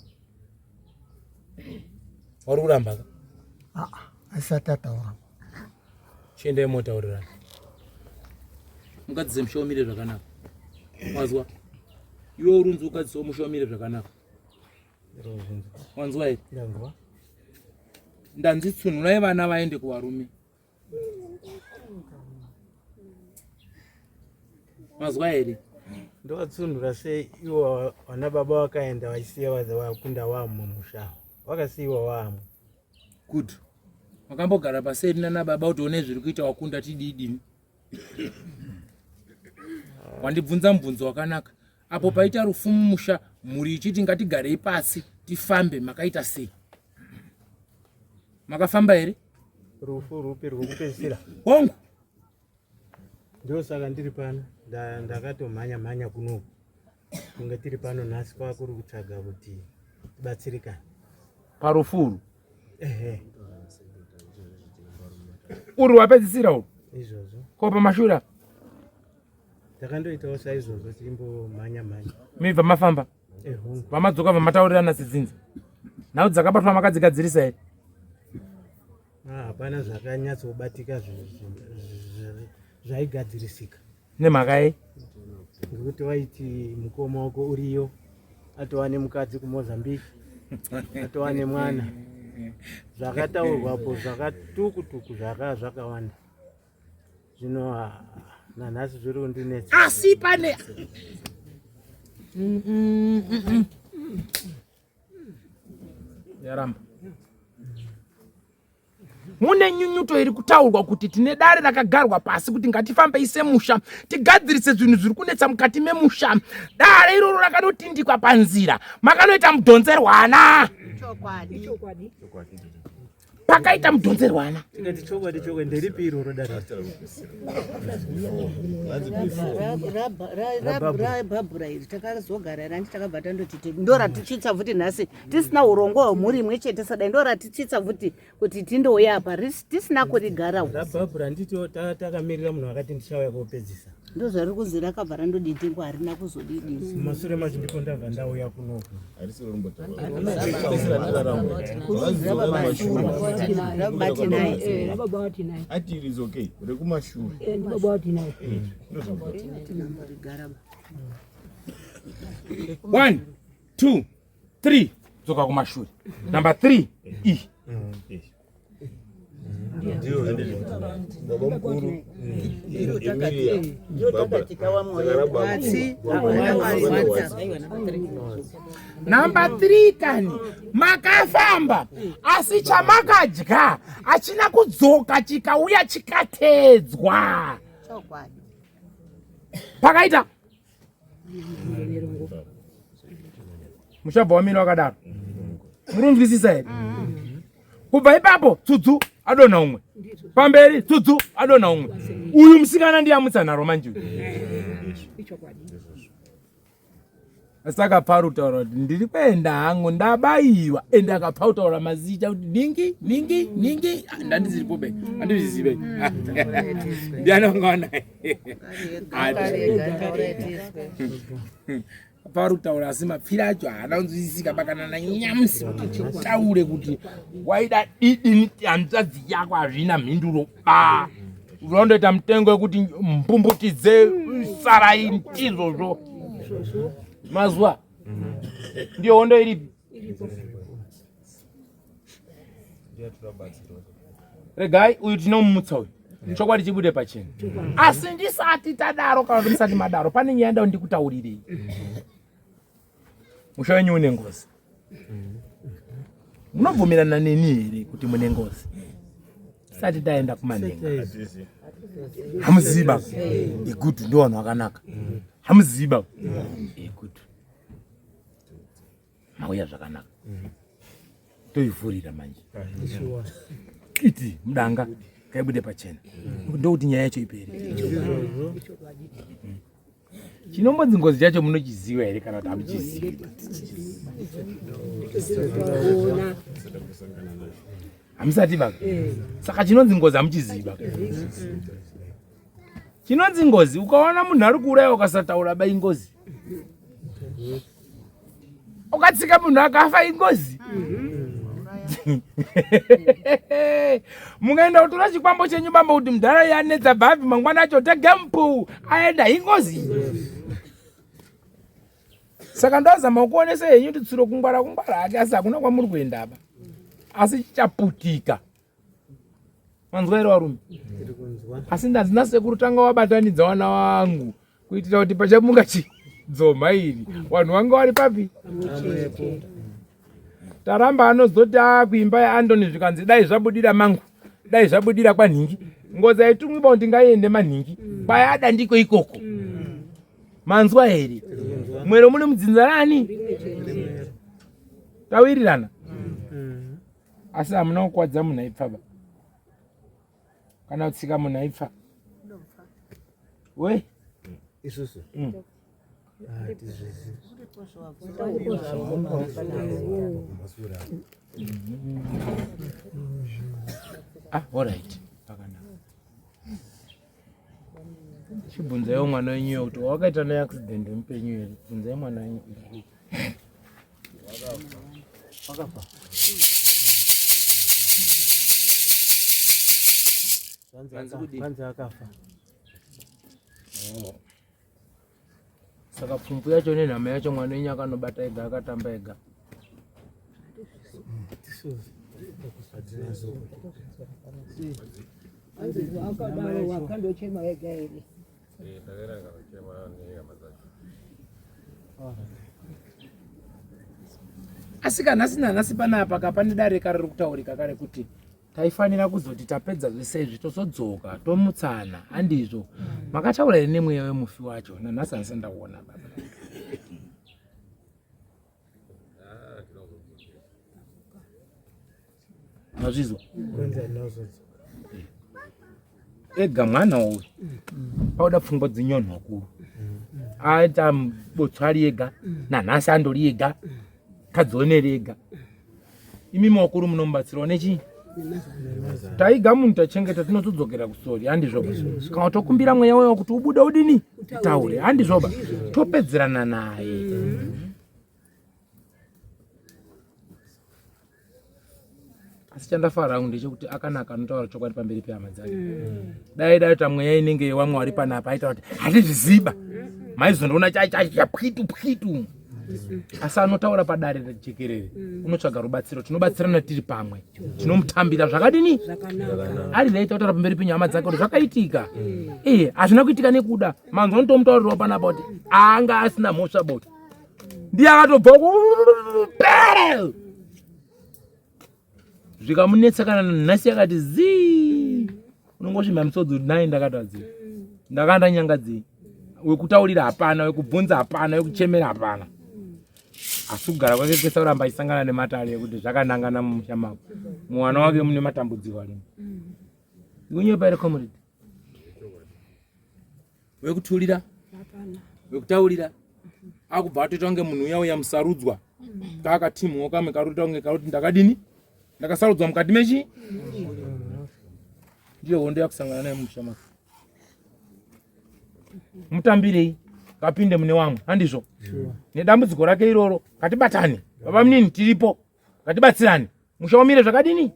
Wari kuramba ka? Ah, asati ataura. Chiendai motaurirana. Mukadzi semusha umire zvakanaka. Wazwa? Iwe urunzi ukadzi semusha umire zvakanaka. Wanzwa here? Ndanzwa. Ndanzi tsunhurai vana vaende kuvarume. Mazwa here? Ndovatsunhura sei ivo vana baba vakaenda vachisiya vakunda wamwe musha. Vakasiyiwa wamwe. Good. Makambogara paseri nana baba kuti one zviri kuita wakunda tidii dini. Wandibvunza mubvunzo wakanaka. Apo paita rufu mumusha mhuri ichiti ngatigarei pasi tifambe makaita sei? Makafamba here? Rufu rupi rwekupedzisira? Hongu. Ndosaka ndiri pano ndakatomhanya mhanya kunoku kunge tiri pano nhasi kwakuri kutsvaga kuti tibatsirikane parufu urwu. Ehe. Uri wapedzisira urwu? Izvozvo. Ko pamashure apa? Takandoitawo saizvozvo tichimbomhanya mhanya. Mibva mafamba? Vamadzoka vamataurirana sedzinza. Nhau dzakabatwa makadzigadzirisa here? Ah, hapana zvakanyatsobatika zvaigadzirisika. Nemhaka yei? Ngekuti waiti mukoma wako uriyo atova nemukadzi kuMozambique atova nemwana zvakataurwapo zvakatukutuku zvaka zvakawanda zvino ah, nanhasi zviri kundinetsa asi pane yaramba mune nyunyuto iri kutaurwa kuti tine dare rakagarwa pasi kuti ngatifambei semusha tigadzirise zvinhu zviri kunetsa mukati memusha dare iroro rakanotindikwa panzira makanoita mudhonzerwana pakaita mudhonzerwana tikati chokwadi chokwadi nderipi iroro dare rabhabhura iri takazogara randi takabva tandoti ndoratichitsa futi nhasi tisina urongwa hwemhuri imwe chete sadai ndoratichitsa futi kuti tindouya apa tisina kurigara rabhabhura nditi takamirira munhu akati ndichauya kopedzisa ndozvari kunzi rakabva randodidingwa harina kuzodidii mumasure macho ndipo ndabva ndauya kunoku One, two, three dzoka kumashure number three e Number 3 kani makafamba asi chamakadya achina kudzoka chikauya chikatedzwa pakaita muchabva wamira wakadaro murunzwisisa here kubva ipapo tsudzu adonha umwe pamberi tsudzu adonha umwe uyu musikana ndiye amutsa nharo manje uyu Asi akapfa kutaura kuti ndiri kuenda hangu ndabayiwa ende akapfa kutaura mazita kuti ningi ningi ningi ah, ndandisiripo be handizvizive ndiani wanga wanaye paari kutaura asi mapfira acho haana kunzwisisika bakana nanyamusi kuti chitaure kuti waida didi hanzvadzi yako hazvina mhinduro ba unondoita mutengo wekuti mbumbutidze sarai ndizvozvo mazuva ndiyo hondo iripi regai uyu tinomumutsa uyu chokwadi chibude pachena asi ndisati tadaro kana kuti musati madaro pane nyaya ndau ndikutaurirei musha wenyu une ngozi munobvumirana neni here kuti mune ngozi tisati taenda kumanhenga hamuziva igudu ndo vanhu vakanaka hamuziva igudu mauya zvakanaka toivhurira manje iti mudanga kaibude pachena ndokuti nyaya yacho ipere chinombonzi ngozi chacho munochiziva here kana kuti hamuchizivi hamusati baka eh. saka chinonzi ngozi hamuchizivi baka chinonzi ngozi ukaona munhu ari kuuraya ukasataura ba ingozi ukatsika munhu akafa ingozi mukaenda kutora chikwambo chenyu bamba kuti mudhara yanetsa bhabhi mangwana acho tegempu aenda ingozi saka ndozama kuonesa henyu kuti tsuro kungwara kungwara hake asi hakuna kwamuri kuenda apa asi chichaputika manzwa here varume asi ndanzi nasekuru tanga wabatanidza wana wangu kuitira kuti pachamuka chidzoma iri vanhu vanga vari papi taramba anozoti akuimba yaandoni zvikanzi dai zvabudira mangu dai zvabudira kwanhingi ngozi haitumwi ba kuti ngaiende manhingi kwayada ndiko ikoko manzwa here mwero mune mudzinza rani tawirirana asi hamuna kukwadza munhu aipfaba kana kutsika munhu aipfa we isusu mm. Ah, alright. Pakanaka. Chibvunzaiwo mwana wenyu kuti wakaita neaccident mupenyu here? Bvunzai mwana wenyu. Wakafa. Kwanza akafa. Oh. Saka pfumvu yacho nenhama yacho mwana wenyu akanobata ega akatamba ega. Akadaro wakandochema wega here? Asi kana nhasi nanhasi panapa ka pane dare kare riri kutaurika kare kuti taifanira kuzoti tapedza zvese izvi tozodzoka tomutsana handizvo makataura here nemweya wemufi wacho nanhasi handisati ndauona baba mazvizwa ega mwana uyu pauda pfungwa dzinyonhwa kuru aita botswa ari ega nanhasi andori ega kadzioneri ega imi makuru munomubatsirawo nechii taiga munhu tachengeta tinotodzokera kusori handizvoba kana tokumbira mweya wewa kuti ubude udini utaure handizvoba topedzerana naye asi chandafara hangu ndechekuti akanaka anotaura chokwadi pamberi pehama dzake mm. dai dai ta mweya inenge yewamwe wari panapa aitaura kuti handizviziba maizondiona chapwitu pwitu asi anotaura padare jekerere mm. unotsvaga rubatsiro tinobatsirana tiri pamwe tinomutambira zvakadini ari laita kutaura pamberi penyama dzake kuti zvakaitika mm. ee hazvina kuitika nekuda manzwa notomutaurirwa panapa kuti anga asina mhosva bota ndiye akatobva pere zvikamunetsa kana nhasi yakati zii unongosvimba misodzi kuti nai ndakatadzei ndakanga ndanyangadzei wekutaurira hapana wekubvunza hapana wekuchemera hapana asi kugara kwake kwese kuramba achisangana nematare ekuti zvakanangana mumusha mako muwana wake mune matambudziko arimo ikunyepa here comrade wekutulira wekutaurira Akubva atoita kunge munhu uya uya musarudzwa. Kaakatimhuwo kamwe karuita kunge karuti ndakadini? Ndakasarudzwa mukati mechi? Ndiyo hondo yakusangana naye mumusha mako. Mutambirei kapinde mune wamwe, handizvo? Nedambudziko rake iroro, ngatibatane. Baba munini tiripo. Ngatibatsirane. Musha umire zvakadini?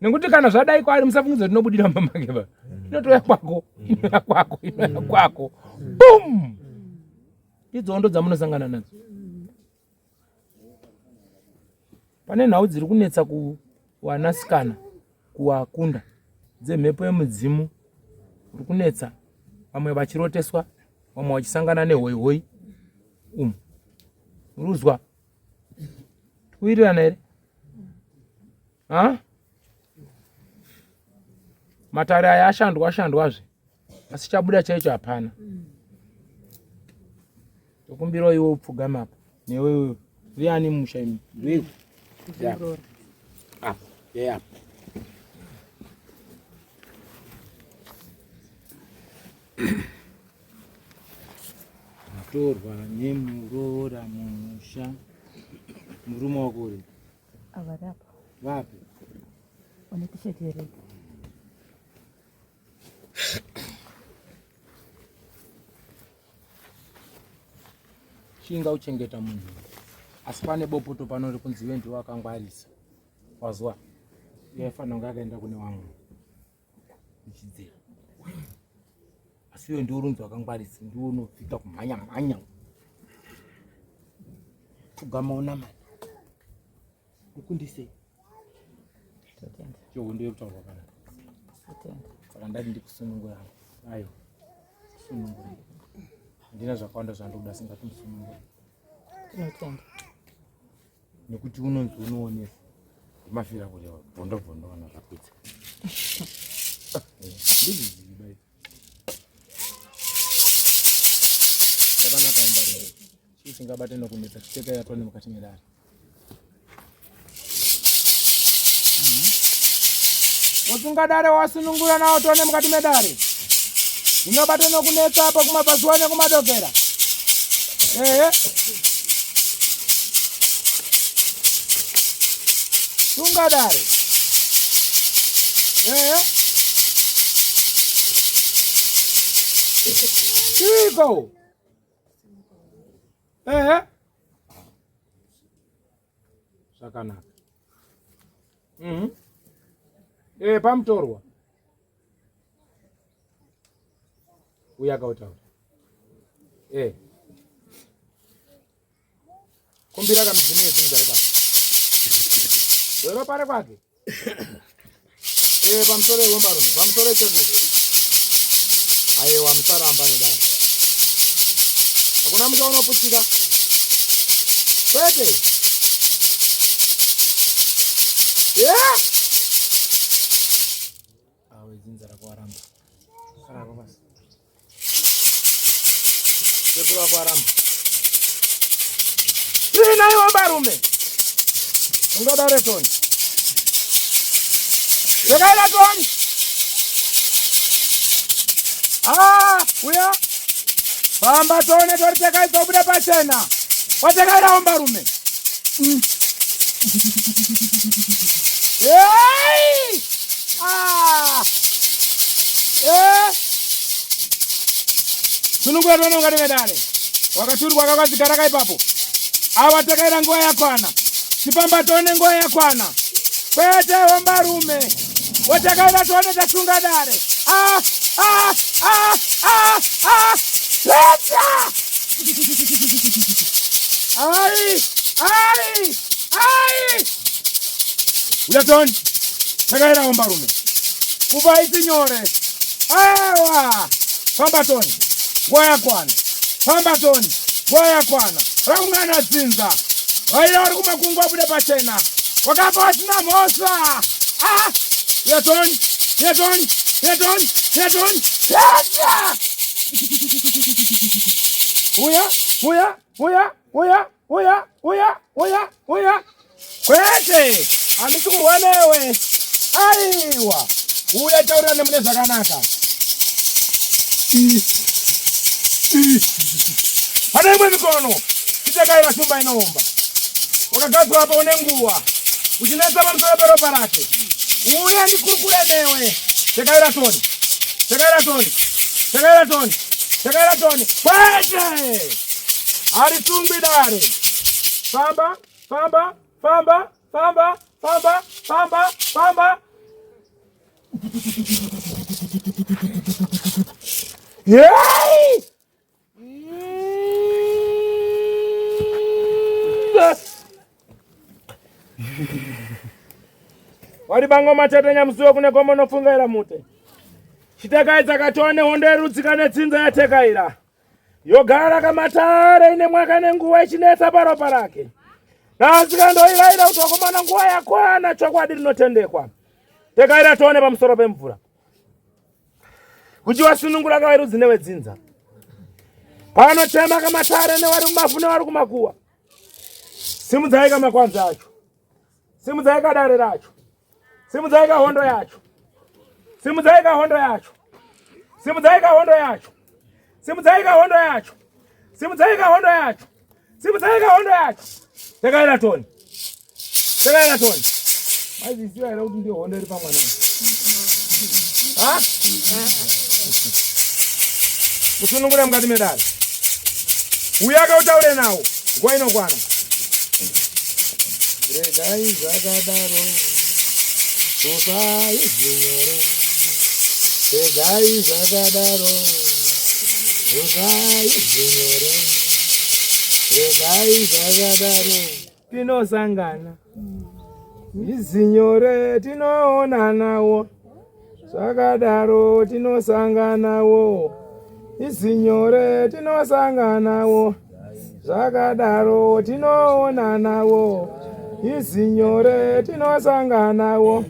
Nekuti kana zvadai kwaari musafungidza kuti inobudira mumba make ba. Inotouya kwako, inouya kwako, inouya kwako. Boom! Idzo hondo dzamunosangana nadzo. Pane nhau dziri kunetsa kuwanasikana kuwakunda dzemhepo yemudzimu uri kunetsa vamwe vachiroteswa vamwe vachisangana nehoihoi umu ruzwa Tikuwirirana here? Ha? Matare aya ashandwa ashandwazve asi chabuda chaicho hapana. Tokumbirawo iwe upfugame apa newe iwewe. Riani musha imi? Ndiwe. Yeah. Ah, yeah. Mutorwa nemuroora mumusha. Murume wako uri? Avari apa. Vapi? Une t-shirt yered. Shinga uchengeta munhu. Asi pane bopoto pano rikunzi iwe ndiwe wakangwarisa. Wazwa? Yaifanira kunge akaenda kune wamwe. Uchidzera. Asi iwe ndiwe urunzi wakangwarisa, ndiwe unofita kumhanya mhanya. Pfugama unamata. Ukundise. Totenda. Chohondo yekutaurwa kana. Totenda. Saka ndati ndikusunungura. Ayo. Sunungura. Handina zvakawanda zvandikuda singatimusunungura. Tinotenda. Nekuti unonzi unoonesa. Ndimafira kureva bvondo bvondo kana zvakwidza. Ndizvizivi bai. Chakanaka umbarume. Chii chingabate nokunetsa chiteka yatwa nemukati medare. Usunga dare wasunungura nawo tone mukati medare. Ingabate nokunetsa apo kumabvazuva nekumadokera. Ehe. Sunga dare. Ehe. Chiiko? Ehe. Zvakanaka. Mhm. Eh, pamutorwa. Uya akautaura. Eh. Kumbira kamidzimu yedzinza rekwake. Weropa rekwake. Eh, pamusoro wembarume, pamusoro sekuru. Aiwa, musaramba nedare. Hakuna musha unoputsika. Kwete. Yeah. Awe dzinza rako waramba. Sarako basi. Sekuru wako aramba. Tiri naiwo barume. Ungodare toni. Rekaira toni. Ah, uya. Famba tone tori tekaidza kubuda pachena. Watekairawo mbarume. Hey! Ah! Eh! Sunungura tone ungati vedare. Wakaturwa kakazigara kaipapo. Awa takaira nguva yakwana. Chipamba tone nguva yakwana. Kwete hombarume. Watakaira tone tasunga dare. Ah! Ah! Ah! Ah! Ah! Peta! Ai! Ai! Ai! Uya tone. Takaira hombarume. Kuva iti nyore. Aiwa! Famba tone. Nguva yakwana. Famba tone. Nguva yakwana. Raungana dzinza. Vaira vari kumakungwa abude pachena. Wakafa wasina mhosva. Ah! Uya tone. Uya tone. Uya tone. Uya tone. Peta! Uya, uya, uya, uya, uya, uya, uya, uya. Kwete, handisi kurwa newe. Aiwa, uya taurirane mune zvakanaka. Pane imwe mikono chitekaira shumba inoomba. Wakagadzwa apa une nguva uchinetsa pamusoro peropa rake. Uya ndikurukure newe. Tekaira toni. Tekaira toni. Tekaira toni. Tekaira toni. Kwete! Harisungwi dare. Famba, famba, famba, famba, famba, famba, famba. Hey! Wari bango machete nyamusuwo kune gomo nofungaira mute. Chitekaidza katone hondo yerudzika netsinza yatekaira. Yogara kamatare ine mwaka nenguva ichinetsa paropa rake. Nhasi kandoiraira kuti wakomana nguva yakwana chokwadi rinotendekwa. Tekaira tione pamusoro pemvura. Kuti wasunungura kawerudzi newedzinza. Panochema kamatare newari mumavhu newari kumakuwa. Simudzai kamakwanzi acho. Simudzai kadare racho. Simudzai kahondo yacho. Simudzai kahondo yacho. Simudzai kahondo yacho. Simudzai kahondo yacho. Simudzai kahondo yacho. Simudzai kahondo yacho. Takaira toni. Takaira toni. Maizviziva here kuti ndiyo hondo iri pamwana? Ha? Kusunungura mukati medare. Uya kautaure nawo. Nguva inokwana. Regai zvakadaro. Kufai zvinyoro. Regai zvakadaro. Kufai zvinyoro. Regai zvakadaro. Tinosangana. Izinyore tinoonanawo. Zvakadaro tinosanganawo. Izinyore tinosanganawo. Zvakadaro tinoonanawo. Izinyore tinosanganawo.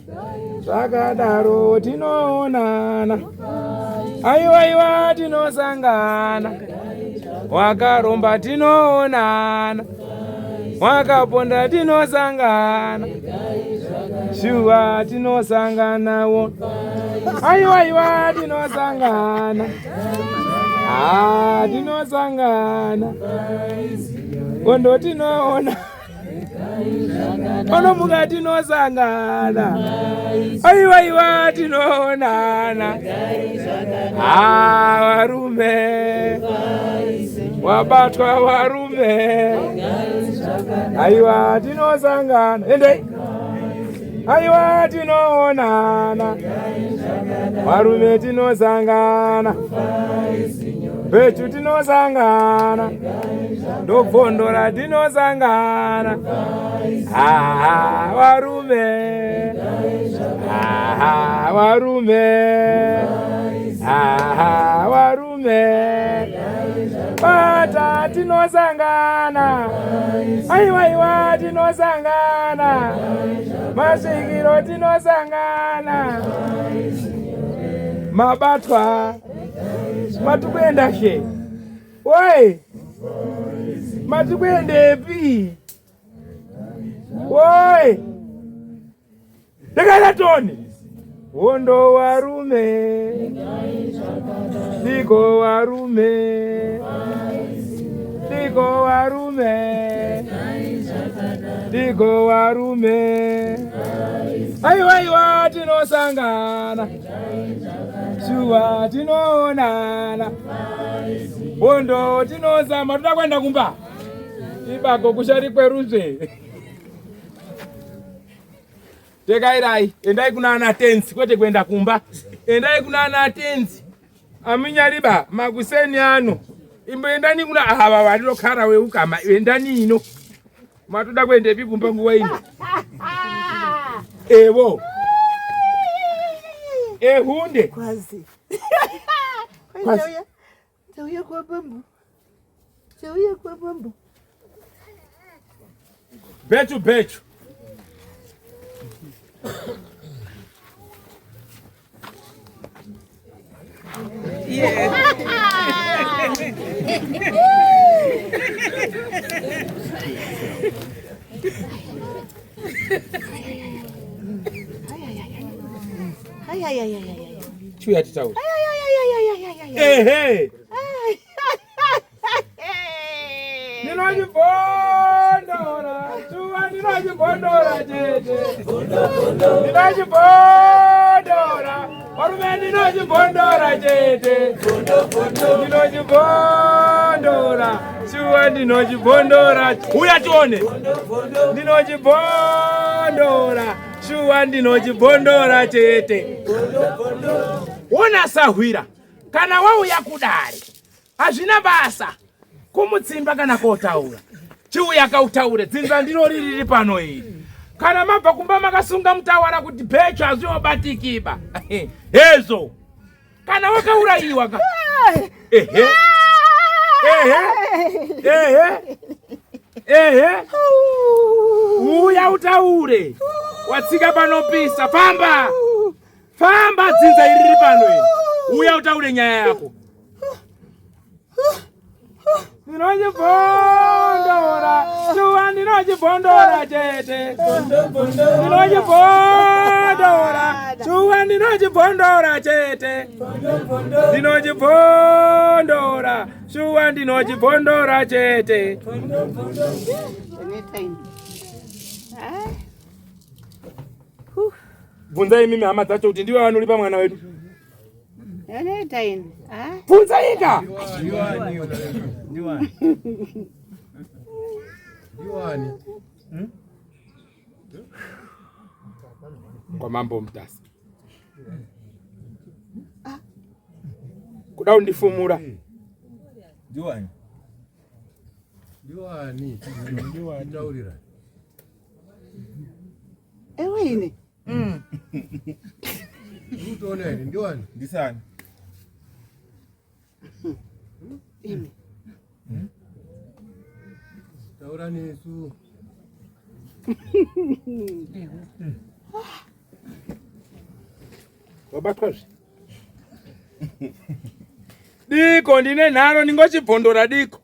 Zvakadaro tinoonana. Aiwa iwa tinosangana. Wakaromba tinoonana. Wakaponda tinosangana. Shuwa tinosanganawo. Aiwa iwa tinosangana. Ah, tinosangana. Kondo tinoona. Panomuka tinosangana. Aiwa iwa tinoonana. Ah, varume. Wabatwa varume. Aiwa tinosangana. Endei. Aiwa tinoonana. Varume tinosangana. Bechu tinosangana. Ndobvondora tinosangana. Ah, varume. Ah, varume. Ah, varume. Bata tinosangana. Aiwa iwa tinosangana. Masvikiro tinosangana. Mabatwa. Matikuenda she. Woi. Matikuendepi? Woi. Ndakaita toni. Hondo warume. Diko warume. Diko warume. Diko warume. Aiwa aiwa tinosangana. Shuwa tinoonana. Hondo tinozama toda kuenda kumba. Ibako kushari kweruzve. Tekairai, endai kuna ana tenzi kwete kuenda kumba. Endai kuna ana tenzi. Aminyariba makuseni ano. Imboendani kuna ava varinokara weukama, endani ino. Matoda kuendepi kumba nguva ino? Evo. Ehunde. Kwazi. Kwazi. Tauya kwa bambo. Tauya kwa bambo. Bechu bechu. Yeah. Chiuya titaure. Ehe. Ndinochibondora, shuwa ndinochibondora chete. Ndinochibondora, varume ndinochibondora chete. Ndinochibondora, shuwa ndinochibondora. Uya tione. Ndinochibondora, shuwa ndinochibondora chete. Wona sahwira, kana wauya kudare hazvina basa kumutsimba kana kotaura chiuya kautaure dzinza ndiro ririri pano iri kana mabva kumba makasunga mutawara kuti bhecho hazviobatikiba hezvo kana wakaurayiwa ka ehe ehe ehe ehe uya utaure watsika panopisa famba Famba dzinza iri riri pano iri. Uya utaure nyaya yako. Ndinochibondora, shuwa ndinochibondora chete. Ndinochibondora, shuwa ndinochibondora chete. Ndinochibondora, shuwa ndinochibondora chete. Bvunzai imimi hama dzacho kuti ndiwe vanoripa mwana wedu. Anoita ini. Ah. Bvunzai ka. Ndiwani. Ndiwani. Hmm? Kwa mambo Mutasa. Kuda undifumura. Ndiwani. Ndiwani. Ndiwani. Taurira. Ewe ini. Utoona here ndiwani? Ndisani. Imi. Taura nesu. Wabatwa zve. Diko ndine nharo ndingochibvondora diko.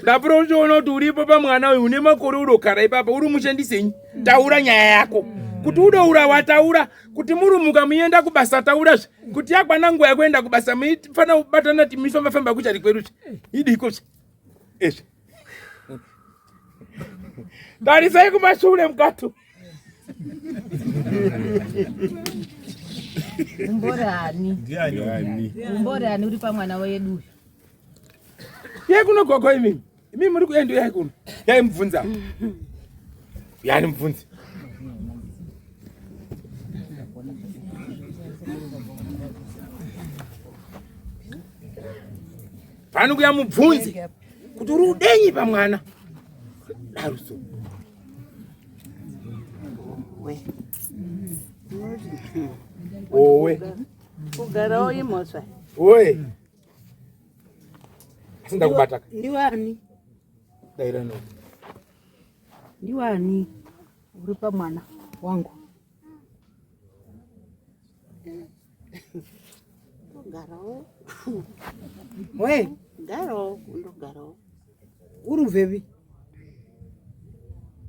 Ndapura uchiona kuti uripo pamwana uyu une makore udogara ipapa uri mushandisenyi taura nyaya yako kuti udoura wataura kuti murumuka muienda kubasa taurazve kuti yakwana nguva yekuenda kubasa muifanira kubatana ti mifamba famba kuchari kweruzve idikozve ezve tarisai kumashure mukatu Umborani. Ndiani? Umborani uri pamwana wedu uyu. Yai kuno gogo imi. Imi muri kuenda yai kuno. Yai mubvunza. Yani mubvunze. Pano kuya mubvunze kuti uri udenyi pamwana. Daruso. Owe. Kugarawo imhosva. Owe. Asi ndakubata. Ndiwani? Daira no. Ndiwani uri pamwana wangu? Kugarawo. We, Garawo, kundogarawo. uri kubvepi?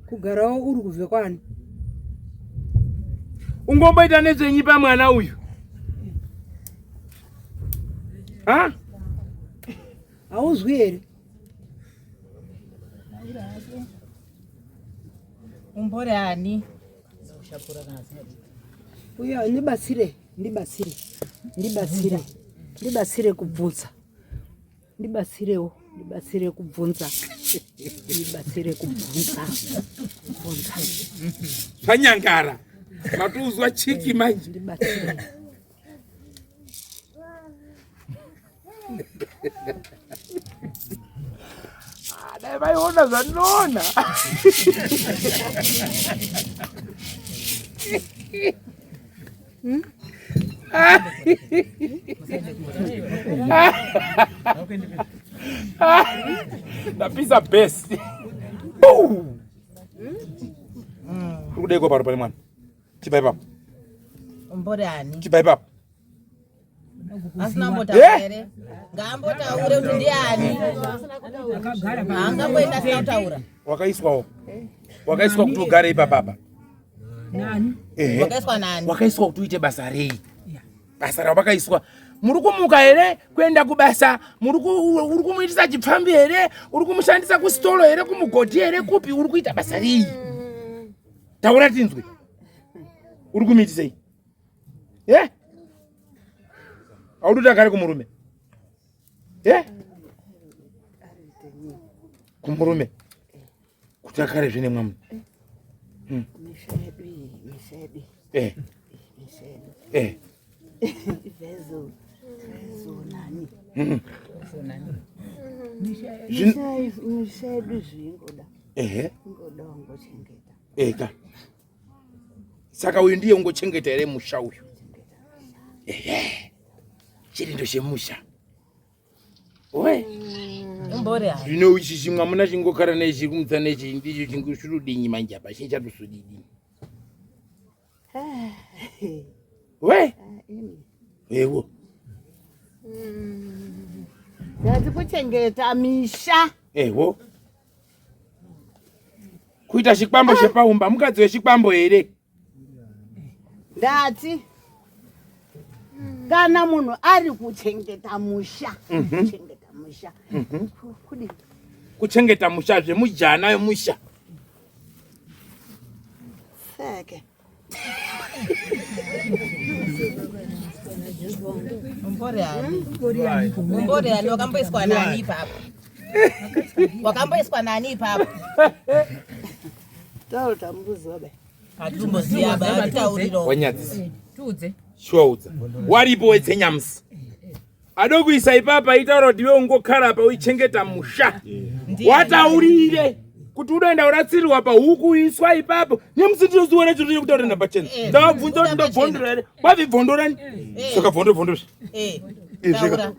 Kugarawo uri kubve kwani? Ungomboita nezvenyi pamwana uyu? Ha? Hauzwi here? Umbori ani? Uya ndibatsire, ndibatsire, ndibatsire, ndibatsire kubvunza. Ndibatsirewo, ndibatsire kubvunza. Ndibatsire kubvunza. Bvunza. Zvanyangara. Matouzwa chiki manje. Ndibatsire. Ah, dai vaiona zvandinoona. Ndapisa best. Uri kudeiko paro pane mwana? Chibva ipapo. Umbori ani? Chibva ipapo. Asina ambotaura here? Ngaambotaure kuti ndiani. Haangamboenda asina kutaura. Wakaiswawo. Wakaiswa kuti ugare ipapa apa. Nani? Ehe. Wakaiswa nani? Wakaiswa kuti uite basa rei? Basa ravakaiswa muri kumuka here kuenda kubasa? Muri uri kumuitisa chipfambi here? Uri kumushandisa kusitoro here, kumugodhi here, kupi? Uri kuita basa rei? Taura tinzwe. Uri kumuitisei? Ye? Haudi kuti agare kumurume? Ye? Kumurume. Kuti agare zvine mwamuna. Misha yedu iyi, misha yedu iyi. Misha yedu. Vezo, vezo nani? Misha yedu zvingoda. Ingoda wangochengeta. Eka. Saka uyu ndiye ungochengeta here musha uyu? Ehe. Chirindo chemusha. Oe. Umbori hai. Zvino ichi chimwamuna chingokara nechi kumutsa nechi ndicho chingosvirudinyi manje apa chinchatusudidini. We. Ewo. Ndati kuchengeta misha. Ewo. Kuita chikwambo chepaumba mukadzi wechikwambo here? Ndati kana munhu ari kuchengeta musha, kuchengeta musha. Kudini? Kuchengeta musha zvemujana wemusha. Seke. Umbori ani? Umbori ani? Wakamboiswa nani ipapo? Wakamboiswa nani ipapo? Taura tambuziwa bai. Hatimboziva ba titauriro. Wanyadzisa. Tiudze. Shuwa udza. Waripo wetsenyamusi. Adokuisa ipapa itaura kuti iwe ungokara apa uichengeta musha. Wataurire kuti unoenda uratsirirwa pahuku iswa ipapo. Nyamusi ndinoziona chiro chiri kutaura napachena. Ndavabvunza kuti ndobvondora here? Wavibvondorani? Saka bvondo bvondo. Taura. Zvika.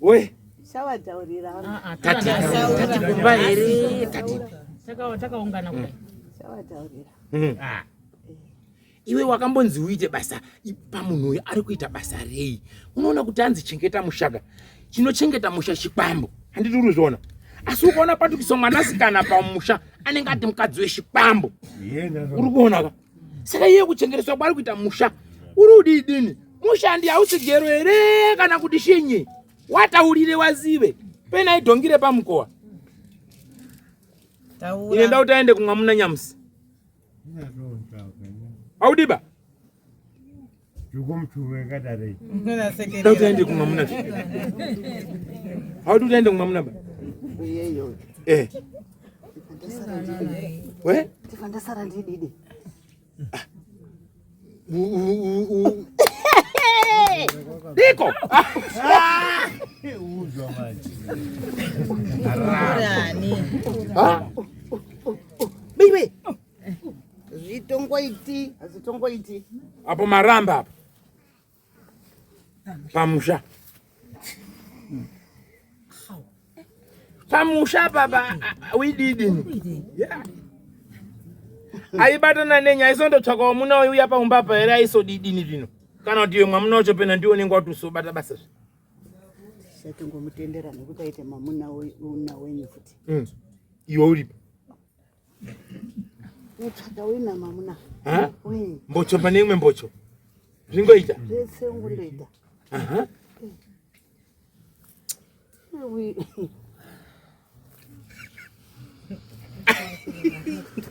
We. Shawataurira. Tati tati kumba here? Tati. Takaungana kudai. Shawataurira. Iwe wakambonzi uite basa pamunhu uyu ari kuita basa rei? Unoona kuti anzi chengeta mushaka. Chinochengeta musha chikwambo. Handiti uri kuzviona? Asi ukaona patukiswa mwanasikana pamusha anenge ati mukadzi wechikwambo. Uri kuona ka? Saka iye kuchengereswa kwaari kuita musha uri udidini? Mushandi hausi gero here kana kuti shinyi? Wataurire wazive. Pena idhongire pamukowa. Taura. Ine ndau taende kumwamuna nyamusi. Audiba? Ndau taende kumwamuna. Haudi utaende kumwamuna ba? Iyeyo. We? Ndifa ndasara ndididi. Diko. Umbori ani? Bibi. Zvitongoiti, hazvitongoiti. Apo maramba apo. Pamusha. Pamusha baba wididini. Yeah. Aibatana nenya aisondotsvaka wamuna uya paumba apa here aisodidini zvino. Kana kuti iwe mwamuna wacho pena ndiwe unenge watosobata basa zve. Tisatongomutendera nekuti aite mamuna una wenyu futi. Iwe uripo. Unotsvaka wena mamuna. Ha? Wenyu. Mbocho pane imwe mbocho. Zvingoita. Zvese ungondoita. Aha.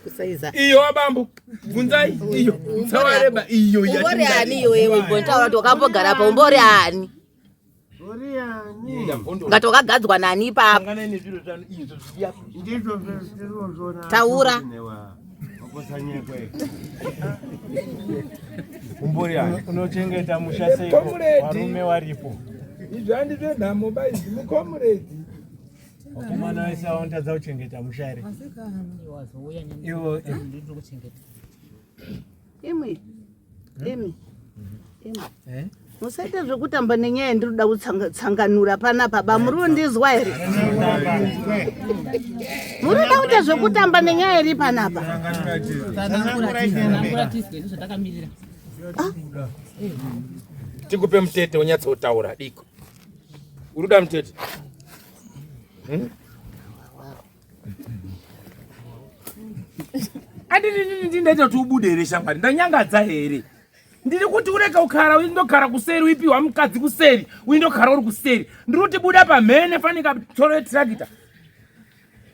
Kusaiza. Iyo abambo. Bvunzai iyo. Sawareba iyo Umbori ani iwewe? Mbotaura kuti wakambogara pa umbori ani? Ngati wakagadzwa nani ipapo? Sangana nezviro zvanu izvo zviri apo. Taura. Umbori ani? Unochengeta musha seiko Comrade. varume waripo? Izvi handizvo nhamo baizi mukomuredi. Vakomana vese vanotadza kuchengeta musha here? Ivo Imwi. Imi. Imi. Musaite zvekutamba nenyaya yandiri kuda kutsanganura panapa ba muri kundizwa here? Muri kuda kuita zvekutamba nenyaya iri panapa? Tikupe mutete unyatsotaura diko. Uri kuda mutete? Andini ndaita kuti ubude here shamwari? Ndanyangadza here? Ndiri kuti urege kukara uindogara kuseri uipiwa mukadzi kuseri uindogara uri kuseri. Ndiri kuti buda pamhene fanika toro yetirakita.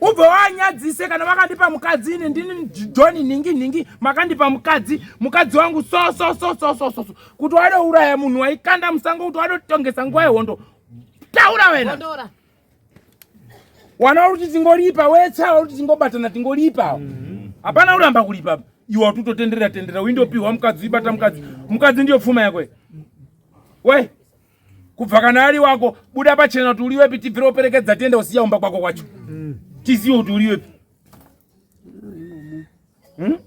Ubve wanyadzise kana vakandipa mukadzi ini ndini John nhingi nhingi makandipa mukadzi mukadzi wangu so so so so so so kuti wadouraya munhu waikanda musango kuti wadotongesa nguva yehondo. Taura wena. Wana uri kuti tingoripa wetsa uri kuti tingobatana tingoripa. Hapana mm -hmm. uramba kuripa. Iwe watutotenderera tenderera uindopiwa mukadzi uibata mukadzi. Mukadzi ndiyo pfuma yako. We kubva kana ari wako buda pachena kuti uriwepi tibvire uperekedza tiende usiya umba kwako kwacho. Mm. Tiziwe kuti uriwepi. Hmm?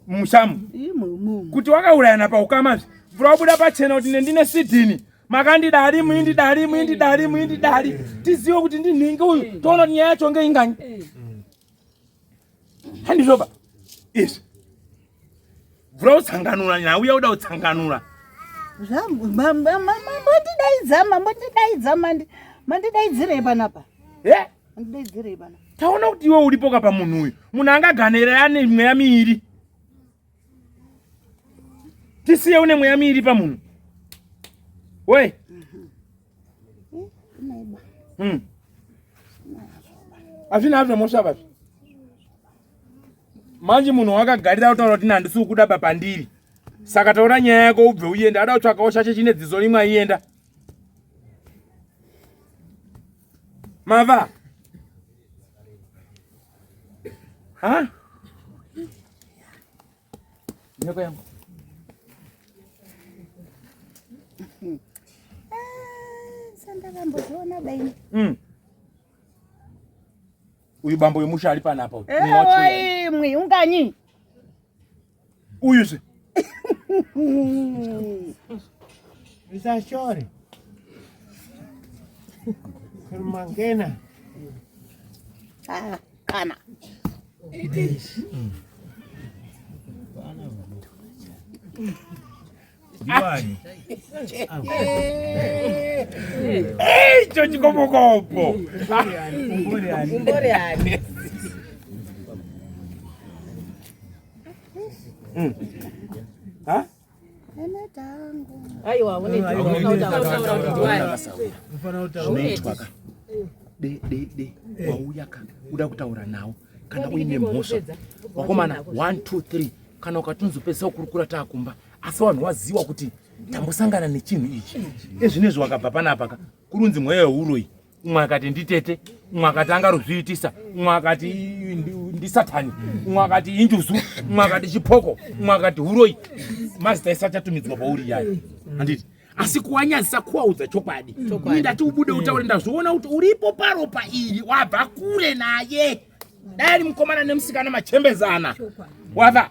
Mushamu. Kuti wakaurayana paukamazve. Bvura wabuda pachena kuti nendine sidhini. Makandidari muindidari muindidari muindidari. Tiziwe kuti ndinhingi uyu. Toona kuti nyaya yacho ngeinganyi. Handizvoba. Izvi. Bvura utsanganura nhau yauda utsanganura. Mambotidaidza mambotidaidza mandidaidzirei panapa? Eh? Mandidaidzirei panapa? Taona kuti iwe uripo ka pamunhu uyu. Munhu angaganera ane mweya miiri. Tisiye une mweya miiri pamunhu. We. Hmm. Hazvina hazvo mhosva vazvi. Manje munhu wakagarira kutaura kuti handisi kukuda ba pandiri. Saka taura nyaya yako ubve uende. Ada kutsvakawo chache chine dziso rimwe aienda. Mava. Ha? Nyoko yangu. Eh, sandakambozviona baini. Uyu bambo wemusha ari panapa uyu. Eh, imwi unganyi. Uyu zve. Usashore. Mangena. Ah, kana. Ndiwani? Icho chikopokopo. Umbori ani? Ha? Aiwa, Zvinoitwa ka. De de de wauya ka uda kutaura nawo kana uine mhosva. Wakomana 1 2 3 kana ukatunzi upedzisa kukurukura taakumba asi vanhu waziwa kuti tambosangana nechinhu ichi ezvinezvi wakabva panapa ka kurunzi mweya weuroyi umwe akati nditete umwe akati angarozviitisa umwe akati ndisatani umwe akati injuzu umwe akati chipoko umwe akati huroyi mazita ese achatumidzwa pauri yayo handiti asi kuwanyadzisa kuwaudza chokwadi ini ndati ubude utaure ndazviona kuti uripo paropa iri wabva kure naye dai ari mukomana nemusikana machembezana wava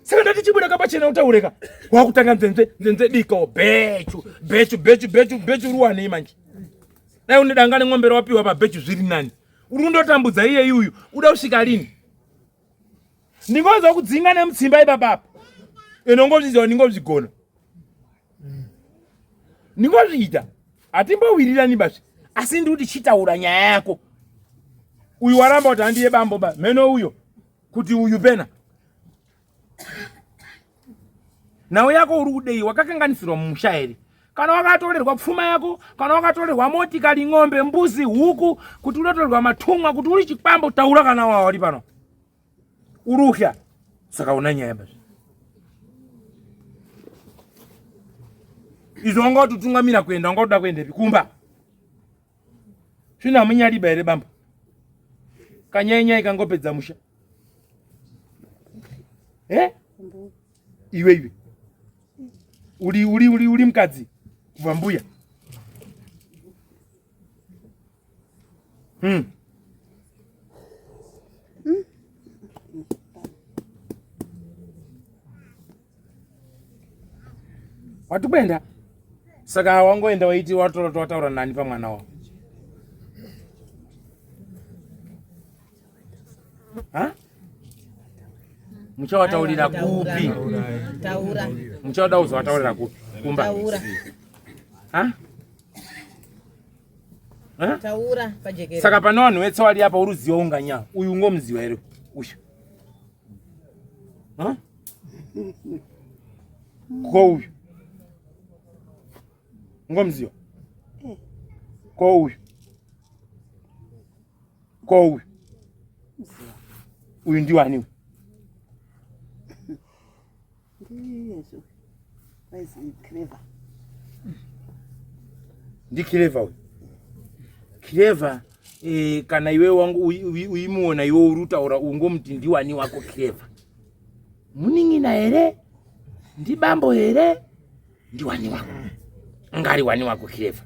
saka ndati chibuda kapachena utaureka wakutanga nzenze nzenze diko bechu bechu bechu bechu bechu ruwanei manje dai une danga nemombe rawapiwa pabechu zviri nani uri kundotambudza iyeyi uyu uda kusvika lini ndingonzwa kudzinga nemutsimba ipapapa inongozviziva ndingozvigona ndingozviita hatimbowirirani bazve asi ndiri kuti chitaura nyaya yako uyu waramba kuti handiye bambo ba mheno uyo kuti uyu pena nhau yako uri kudei wakakanganisirwa mumusha here kana wakatorerwa pfuma yako kana wakatorerwa motikari ng'ombe mbuzi huku kuti unotorerwa matumwa kuti uri chikwambo taura kana wawari pano uruhya saka una nyaya bazvi izvo wanga watotungamira kuenda wanga utoda kuendepi kumba zvino hamunyadiba here bambo kanyainyai kangopedza musha eh? iwe iwe uri uri uri uri mukadzi kubva mbuya hmm. Watukwenda saka wangoenda waiti watora wataura nani pamwana wako ha muchawataurira kupi Taura. muchawada kuzowataurira kupi kumba Taura. ha Ha? Taura pajekere. saka pane vanhu vese wari apa uruziva unganya uyu ungomuziva here uyu Ha? Ko uyu ungomuziva? Ko uyu? Ko uyu? Uyu ndiwani uyu? Ndiclever uyu. Clever eh, kana iwe wangu uimuona iwe uri utaura ungomuti ndiwani wako Clever? Munin'ina here? Ndibambo here? Ndiwani wako? Angari wani wako Clever?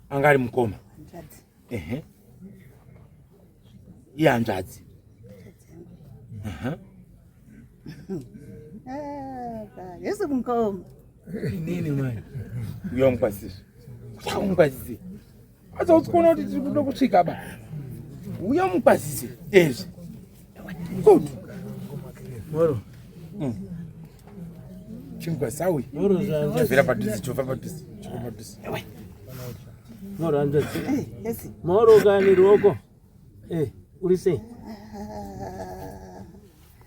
Anga ari mukoma. Ehe. Ihanzvadzi. Yesu mukoma. Inini mani. Uya mukwazise. Uya mukwazise. Aza utsikuona kuti tiri kuda kusvika ba. Uya mukwazise. Ezvi. Good. Moro. Chimukwazisa uyu. Moro zvanza. Chovera padhuze, chova padhuze, chova padhuze. Ewe. Moro hanzvadzi. Moro kani ruoko. Eh, uri sei?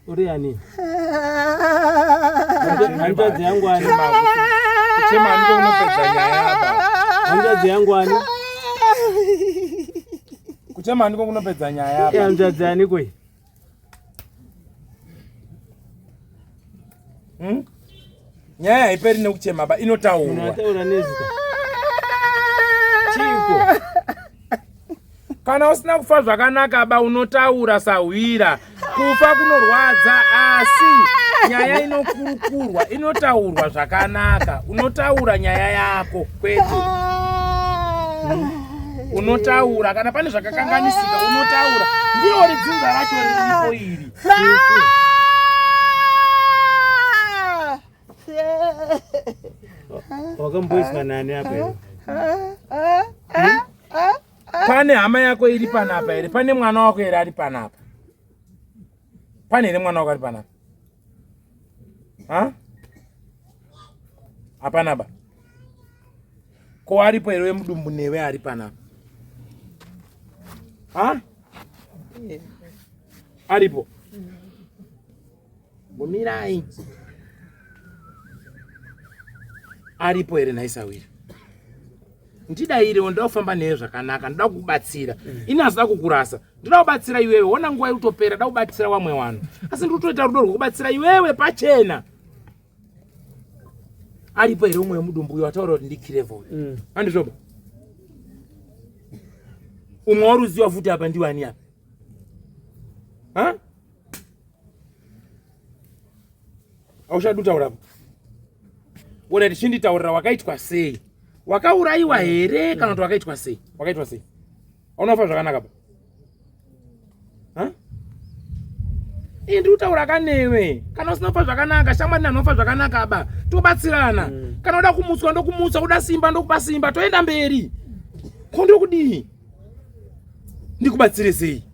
Uri ani? Hanzvadzi yangu ani? Kuchema ndiko kunopedza nyaya apa. Hanzvadzi yangu ani? Kuchema ndiko kunopedza nyaya apa. Hanzvadzi ani koi? Nyaya haiperi nekuchema ba, inotaurwa. Unotaura nezita. Chiko. Kana usina kufa zvakanaka ba, unotaura sahwira. Kufa kunorwadza, asi nyaya inokurukurwa, inotaurwa zvakanaka. Unotaura nyaya yako kwete. Unotaura kana pane zvakakanganisika, unotaura. Ndiro ridzinza racho riripo iri. Wakamboiswa nani apa iwe? Pane hama yako iri panapa here? Pane mwana wako here ari panapa? Pane here mwana wako ari panapa? Ha? Hapana ba. Ko aripo here wemudumbu newe ari panapa? Ha? Aripo. Mumirai. Aripo here nhai sawira? Ndidairewo, ndoda kufamba newe zvakanaka, ndoda kukubatsira. Ini hazida kukurasa, ndoda kubatsira iwewe. Wona nguva iri kutopera, ndoda kubatsira wamwe wanhu, asi ndiri kutoita rudo rwekubatsira iwewe pachena. Aripo here umwe wemudumbu uyo wataura kuti ndikirevha uyu? Handizvoba? Umwe waruziwa futi apa ndiwani apa? Ha? Auchadi kutaura apa? Ona tichinditaurira wakaitwa sei? Wakaurayiwa here kana kuti wakaitwa sei? Wakaitwa sei? Hauna kufa zvakanaka pa? Ha? Ii ndiri kutaura kanewe. Kana usina kufa zvakanaka, shamwari nanofa zvakanaka ba. Tobatsirana. Kana uda kumutswa ndokumutsa, uda simba ndokupa simba, toenda mberi. Ko ndokudii? Ndikubatsire sei?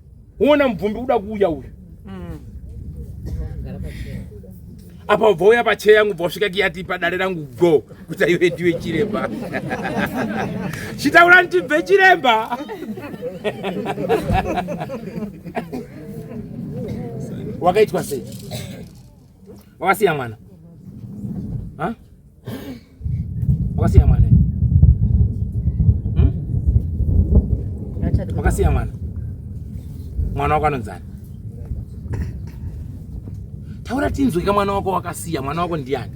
Uona mubvumbi uda kuuya uyu. Apa ubva uya pacheya yangu, ubva wasvika kiyati padare rangu go kuti aiwe ndiwe chiremba. Chitaura ndibve chiremba. Wakaitwa sei? Wakasiya mwana? Ha? Wakasiya mwana? Wakasiya mwana? Mwana wako anonzani? Taura tinzwika, mwana wako wakasiya, mwana wako ndiani?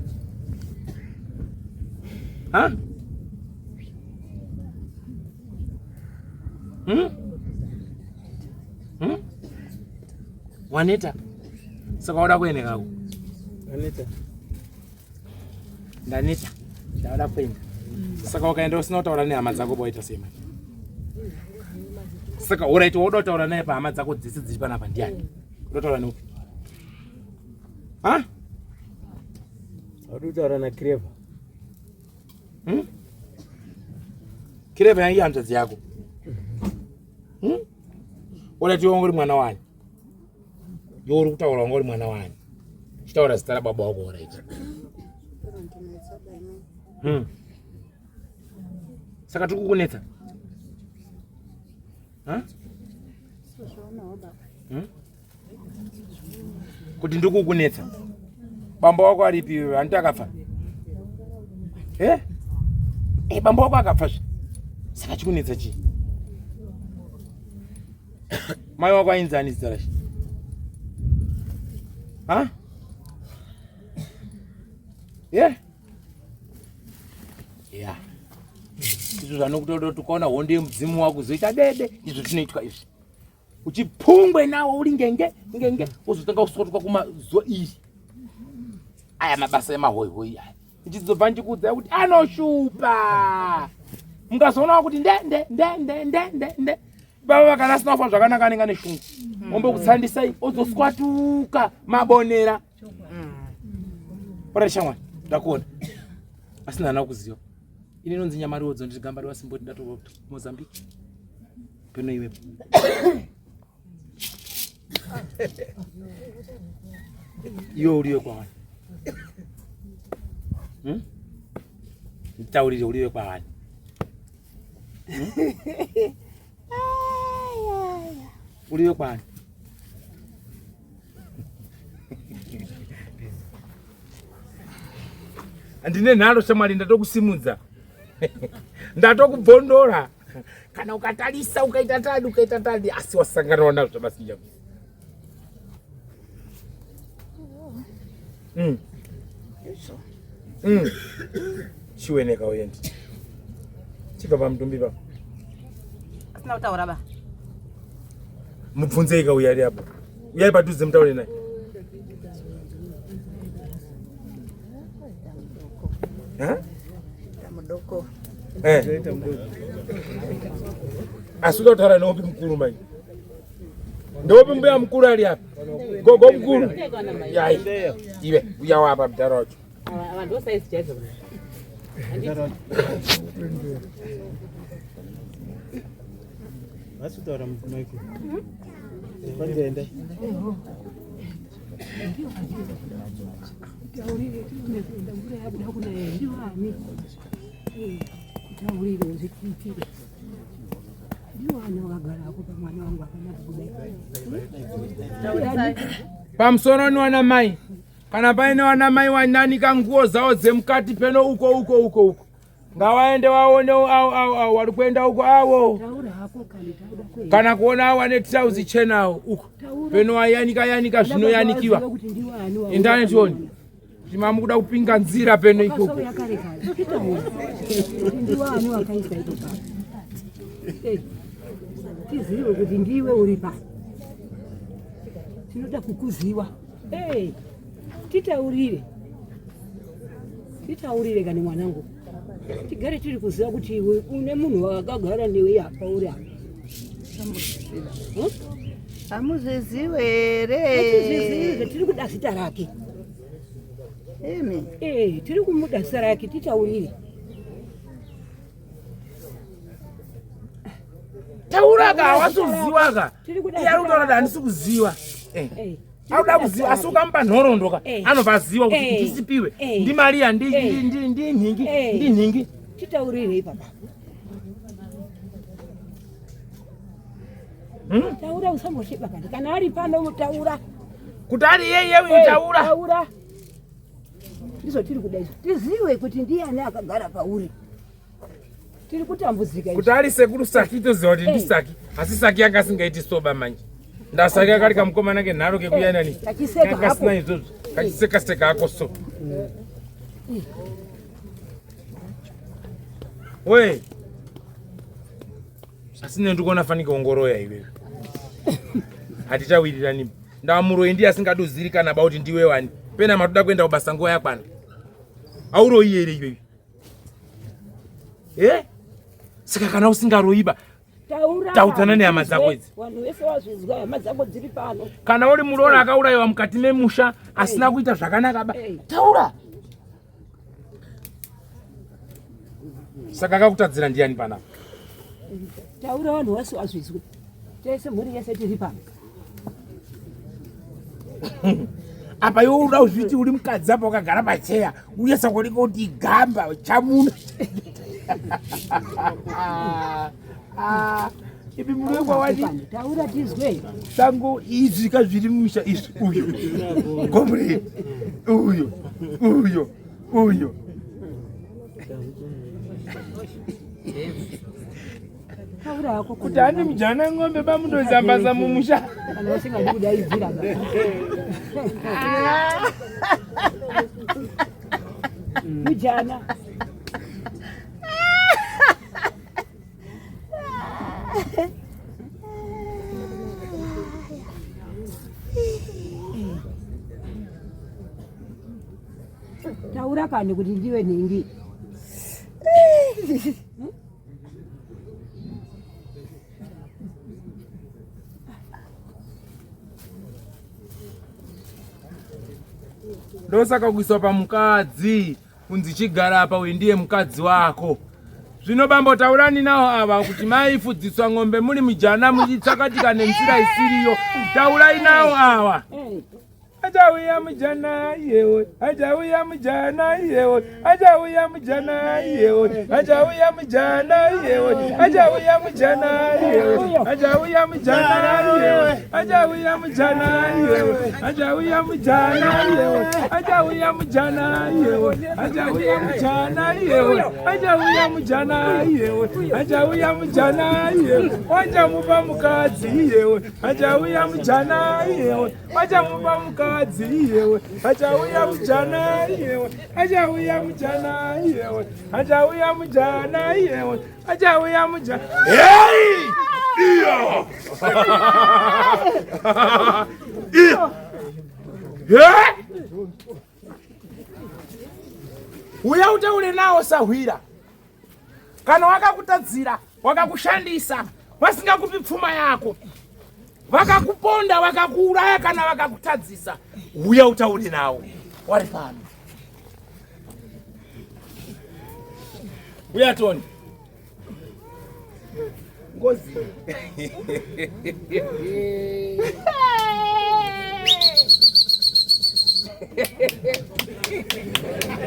Ha? Waneta? Saka wada kuenda kako? Waneta. Ndaneta. Ndauda kuenda. Saka ukaenda usina kutaura nehama dzako boita sei manje? Saka alright, woda kutaura naye pahama dzako dzese dziri panapa ndiani? Uda kutaura neupi? Ha? Wadi kutaura na Clever. Clever yangi hanzvadzi yako. Alright, iwe wanga uri mwana wani? Iwe uri kutaura wanga uri mwana wani? Chitaura zita rababa wako alright. Saka tiri kukunetsa. Hmm? Kuti ndikukunetsa. Bambo wako aripi iwewe? Hanti akafa? Eh? Eh, bambo wako akafa zve. Saka chikunetsa chii? Mai wako ainzi ani zita racho? Ha? Yeah? Yeah. Izvo zvanokutoda kuti ukaona hondo yemudzimu wako zoita dede, izvo zvinoitwa izvi. Uchipungwe nawo uri ngenge ngenge wozotanga kusotwa kumazuva iri. Aya mabasa emahoihoi aya. Ndichizobva ndichikuudzai kuti anoshupa. Mukazoonawo kuti nde nde nde nde nde nde nde baba kana asina kufa zvakanaka anenge ane shungu. Ombokutsandisai ozoswatuka mabonera. Ora shamwari ndakuona. Asina hana kuziva. Ini inonzi Nyamariodzo ndiri gamba rewasimboti ndatobva Mozambique. Peno iwe. Iwe uriwe kwaani? Hmm? Nditaurire uriwe kwaani? Hmm? Uriwe kwaani? Ndine nharo shamwari, ndatokusimudza ndatokubvondora. Kana ukatarisa ukaita tadi ukaita tadi, asi wasangana nazvo zvamasinja. Chiweneka uyendi chibva pamutumbi pa Asina kutaura ba. Mubvunzei ka uyo ari apo. Uyai padhuze mutaure naye. Mudoko. Eh. Asi uda kutaura neopi mukuru mai? Ndopi mbuya mukuru ari apa? Gogo mukuru. Yai. Iwe uya wapa mudhara wacho. Ava ndo size chaidzo. Vasi kutaura Michael. Kwanza enda. Taurire tione kuenda mvura yabuda kunaya ndiwani? Taurire zvitiitire. Ndiwani wakagara apo pamwana wangu akanaka kudai? Pamusoro ni wana mai. Kana paine wana mai wananika nguo zao dzemukati peno uko uko uko uko. Ngawaende waone au au au wari kuenda uko awo. Taura hako kani tauda kuenda. Kana kuona awo ane trouse chena awo uko. Peno wayanika yanika zvinoyanikiwa. Kuti ndiwani wa. Endani tione. Kuti mamukuda kupinga nzira peno ikoko. Wakasauya kare kare. Titaura. Kuti ndiwani wakaisa ipo pa. Eh, Tizive kuti ndiwe uri pa. Tinoda kukuziwa. Hey, titaurire. Titaurire kani mwanangu. Tigare tiri kuziva kuti iwe une munhu wakagara newe apa uri apa. Hamuzvizivi here? Hatizvizivi, tiri kuda zita rake. Imi. Eh, tiri kumuda zita rake titaurire. Taura ka hawasi kuziwa ka. Tiri kuda Iye ari zita kutaura kuti rako. handisi kuziwa. Eh. Eh. Auda kuziva asi ukamupa nhoroondo ka Eh. anobva aziva kuti Eh. ndisipiwe Eh. ndiMaria ndi Eh. ndi ndi ndi nhingi Eh. ndi nhingi. Titaurire ipapa. Hmm? Taura usambosviba kani. Kana ari pano taura. Kuti ari yeye uyu Eh, taura. Taura. Ndizvo tiri kuda izvo. Tizive kuti ndiani akagara pauri. Tiri kutambudzika Kuti ari sekuru Saki toziva kuti ndi Eh. Saki. Asi Saki yanga asingaiti soba manje. Ndasaki akari kamukomana kenharo kekuyanani. Kachiseka Kanga kasina hako. izvozvo. Kachiseka seka hako so. We. Asi ne ndikuona fanike ongoroya iwewe. Hatichawirirani. Ndamuroyi ndiye asingaduzirikana ba kuti ndiwe wani. Pena matoda kuenda kubasa nguva yakwana. Auroyi here iwewe? Eh? Saka kana usingaroyiba Taura. Taudzana nehama dzako idzi. Vanhu vese vazvizwa hama dzako dziri pano. Kana uri muroora akaurayiwa mukati memusha asina kuita zvakanaka ba taura. Saka akakutadzira ndiani panapa? Taura vanhu vese vazvizwe. Tese mhuri yese tiri pano. Apa iwe unoda kuzviti uri mukadzi apa wakagara pacheya unyatsa kuoneka kuti gamba chamuna. Ipi murume wadi? Taura tizwe. Sango izvi ka zviri mumisha izvi uyu. Comrade. Uyu. Uyu. Uyu. Taura hako Kuti handi mujana ng'ombe bamundozambaza mumusha. Kana usingadi kudaidzira ba. Mujana. Taura kani kuti ndiwe nhingi. Ndosaka kuiswa pamukadzi kunzi chigara apa uyu ndiye mukadzi wako. Zvino bambo taurani nawo ava kuti maifudziswa ng'ombe muri mujana muchitsakatika nenzira isiriyo. Taurai nawo ava. Achauya mujana iyewo, achauya mujana iyewo, achauya mujana iyewo, achauya mujana iyewo, achauya mujana iyewo, achauya mujana iyewo, achauya mujana iyewo, achauya mujana iyewo, achauya mujana iyewo, achauya mujana iyewo, achauya mujana iyewo, achauya mujana iyewo, wachamupa mukadzi iyewo, achauya mujana iyewo, wachamupa mukadzi iyewe, achauya mujana iyewe, achauya mujana iyewe, achauya mujana iyewe, achauya mujana. Hey! Iyo! Iyo! Hey! Uya utaure nawo sahwira. Kana wakakutadzira, wakakushandisa, vasingakupi pfuma yako, vakakuponda, vakakuuraya kana vakakutadzisa, uya utaure nawo wari pano. Uya Tony. Ngozi.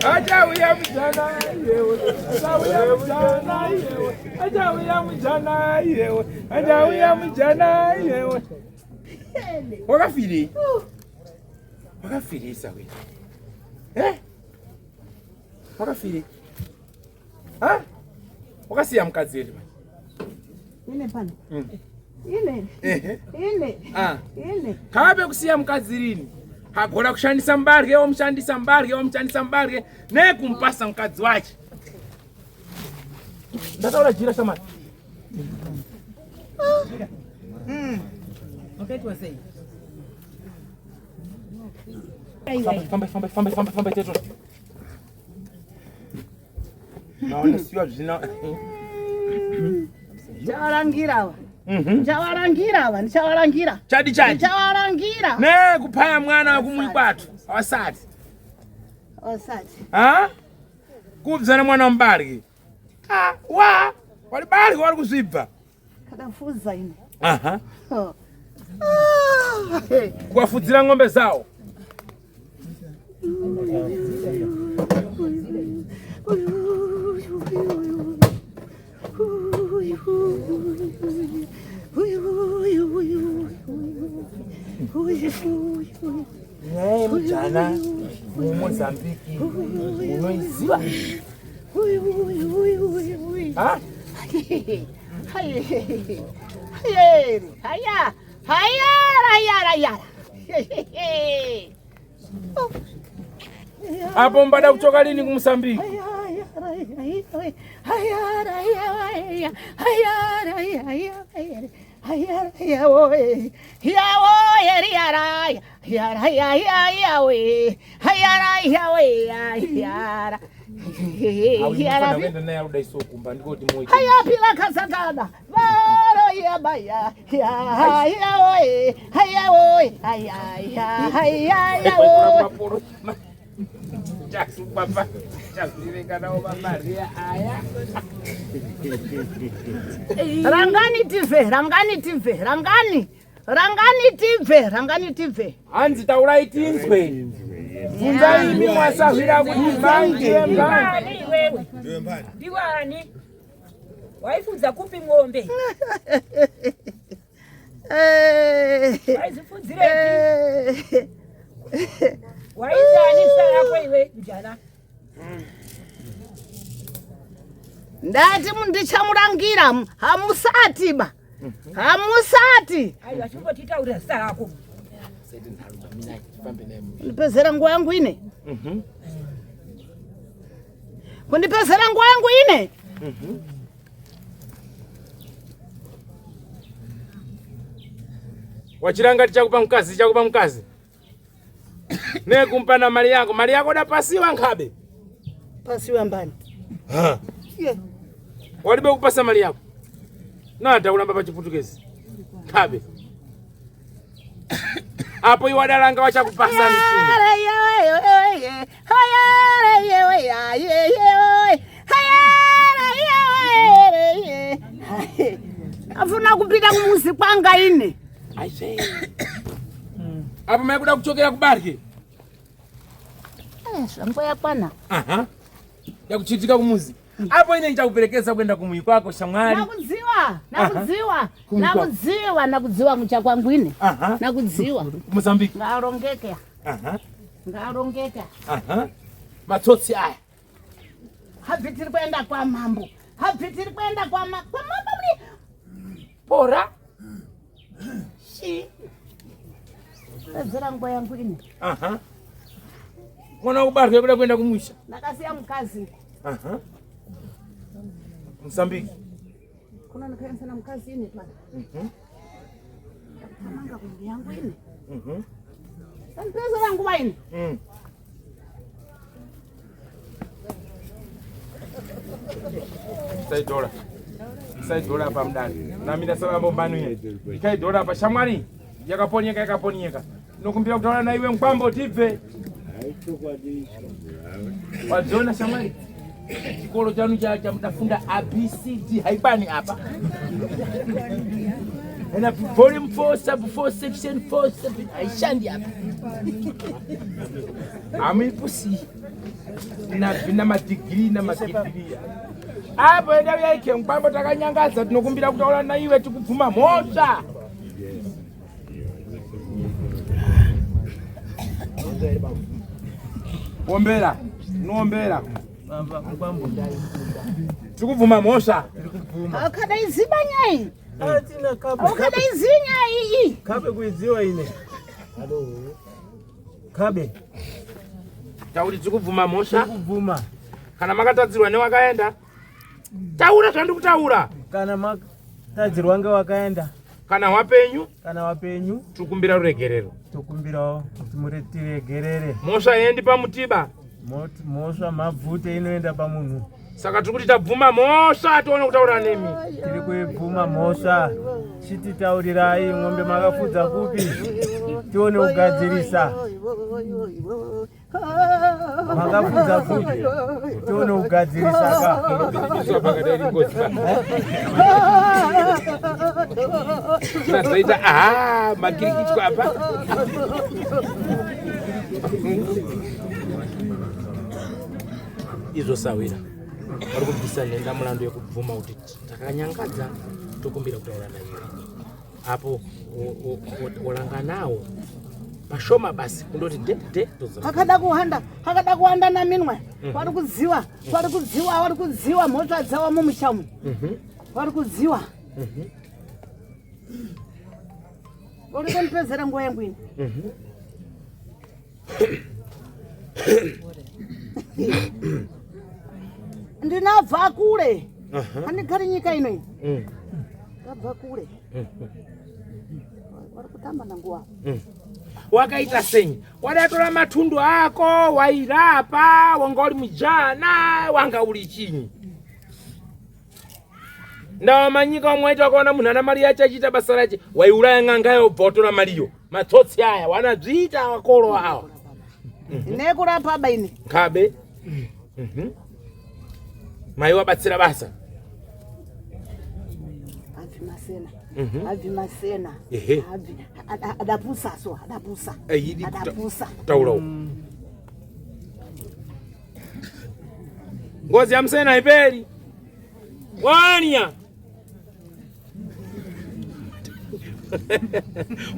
Achauya mujana iyewe, achauya mujana iyewe, achauya mujana iyewe, achauya mujana iyewe. Wakafirei? Wakafirei sahwira? Eh? Wakafirei? Ha? Wakasiya mukadzi here manje? Ine pano. Ine. Ehe. Ine. Ah. Ine. Kave kusiya mukadzi rini? Agona kushandisa mubarye, omushandisa mubarye, omushandisa mubarye nekumupasa mukadzi wache. Ndataura jira shamari. Wakaitwa sei? Famba, famba, famba, famba, famba, famba, teto. Naona siwa zvina. Ndichavarangira ava. Ndichavarangira ava, ndichavarangira. Chadi chadi. Ndichavarangira. Ne kupaya mwana wekumwikwatu. Awasati. Osati. Ha? Kubzana mwana wamubaryi. Ah, wa. Wali baryi wali kuzvibva. Kadafuza ine. Aha. Oh. Ah, hey. Kuwafudzira ng'ombe zawo. Nyaya yemujana muMozambique unoiziva? Ha? Apo mbada kuchoka lini kuMozambique? Haufanira kuenda naye arikuda iso kumba ndikoti moita. Hayapila kasakana varo yabaya ya ya oye haya oye haya ya haya ya oye Chasungwa pa chazvireka nawo pamaria aya. Rangani tibve rangani tibve rangani rangani tibve rangani tibve Hanzi taurai tinzwe. Bvunzai imi mwasahwira kuti mai ndiye mbani. Ndiwani? Waifudza kupi ng'ombe? Waizifudzirepi? Waizani zita rako iwe njana? Ndati ndichamurangira hamusati ba. Hamusati. Aiwa chingotitaurira zita rako. Kundipedzera nguva yangu ine. Kundipedzera nguva yangu ine. Wachiranga tichakupa mkazi, tichakupa mkazi. Nekumpa na mali yako, mali yako dapasiwa nkhabe. Pasiwa mbani. Ha. Yeah. Walibe kupasa mali yako. Nata kulamba pa chiputukezi. Nkhabe. Apo iwe adalanga wachakupasa mchini. Afuna kupita kumuzi kwanga ine. Aise. Apo mai kuda kuchokera kubarke. Zvangu yakwana. Aha. Yakuchitika kumuzi. Apo ine ndichakuperekeza kuenda kumuyi kwako shamwari. Nakudziwa, nakudziwa, Kumuyi kwako. nakudziwa, nakudziwa mucha kwangu ine. Aha. Nakudziwa. Mozambique. Ngarongeka, Aha. ngarongeka. Aha. Matsotsi aya. Habvi tiri kuenda kwa mambo. Habvi tiri kuenda kwa ma kwa mambo muni. Pora. Shi. Pedzera nguva yangu ine. Aha. Mwana kubarke kuda kuenda kumusha. Ndakasiya mukazi. Aha. Mozambique. Kuna ndikaendesa mukazi ine pano. Ndakatamanga kumbi yangu ine. Sandipedzera nguva ine. Saidora. Saidora pa mudani. Namira sabambo mbanu ine. Ikaidora pa shamwari. Yakaponyeka yakaponyeka. Nokumbira kutaura na iwe mkwambo tibve. Wadziona shamwari? Chikoro chanu cha chamudafunda ABCD haibani apa. Ena volume 4 sub 4 section 4 7 haishandi apa. Amuipusi. Na vina madigiri na madigiri. Apo enda uyaike mkwambo takanyangadza tinokumbira kutaura na iwe tikubvuma mhosva. Ombera, noombera. Tikubvuma mhosva. Akadaiziba nyai. Atina kabe. Akadaiziba nyai iyi. Kabe kuidziwa ine. Kabe. Tauri tikubvuma mhosva. Kubvuma. Kana makatadzirwa newakaenda. Taura zvandikutaura. Kana makatadzirwa ngewakaenda. Kana wapenyu Kana wapenyu tikumbira ruregerero. tokumbirawo kuti muretiregerere. Mhosva yendi pamutiba. Mhosva mabvute inoenda pamunhu. Saka tiri kuti tabvuma mhosva tione kutaura nemi. Tiri kuibvuma mhosva. Chititaurirai ng'ombe makafudza kupi tione kugadzirisa. Makafudza kupi tione kugadzirisa ka. Zvazoita aha makirikichwa apa. Izvo sawira vari kubvisa nhenda mulandu yekubvuma kuti takanyangadza tokumbira kutaura naiwe apo wolanga nawo pashoma basi kundoti de de todzoka. Akada kuhanda, akada kuhanda naminwe. Vari kudziwa, vari kudziwa, vari kudziwa mhosva dzavo mumusha umu. Vari kudziwa. Uri kundipedzera nguva yangu ine. Ndinabva kure. Handigari nyika ino iyi. Ndabva kure. Vari kutamba nanguva. Wakaita senyi wadatora matundu ako wairapa wanga uri mujana wanga uri chinyi ndawa manyika wamwe waita wakaona munhu ana mari yacho achiita basa rache waiuraya n'anga yobva watora mariyo matsotsi aya wanadzviita wakoro awa Nekurapa ba ine. nkabe Mai wabatsira basa. Abvi masena. Abvi masena. Ehe. Abvi adapusa so adapusa. Aidi Adapusa. Kutaura uku. Ngozi ya msena haiperi. Wanya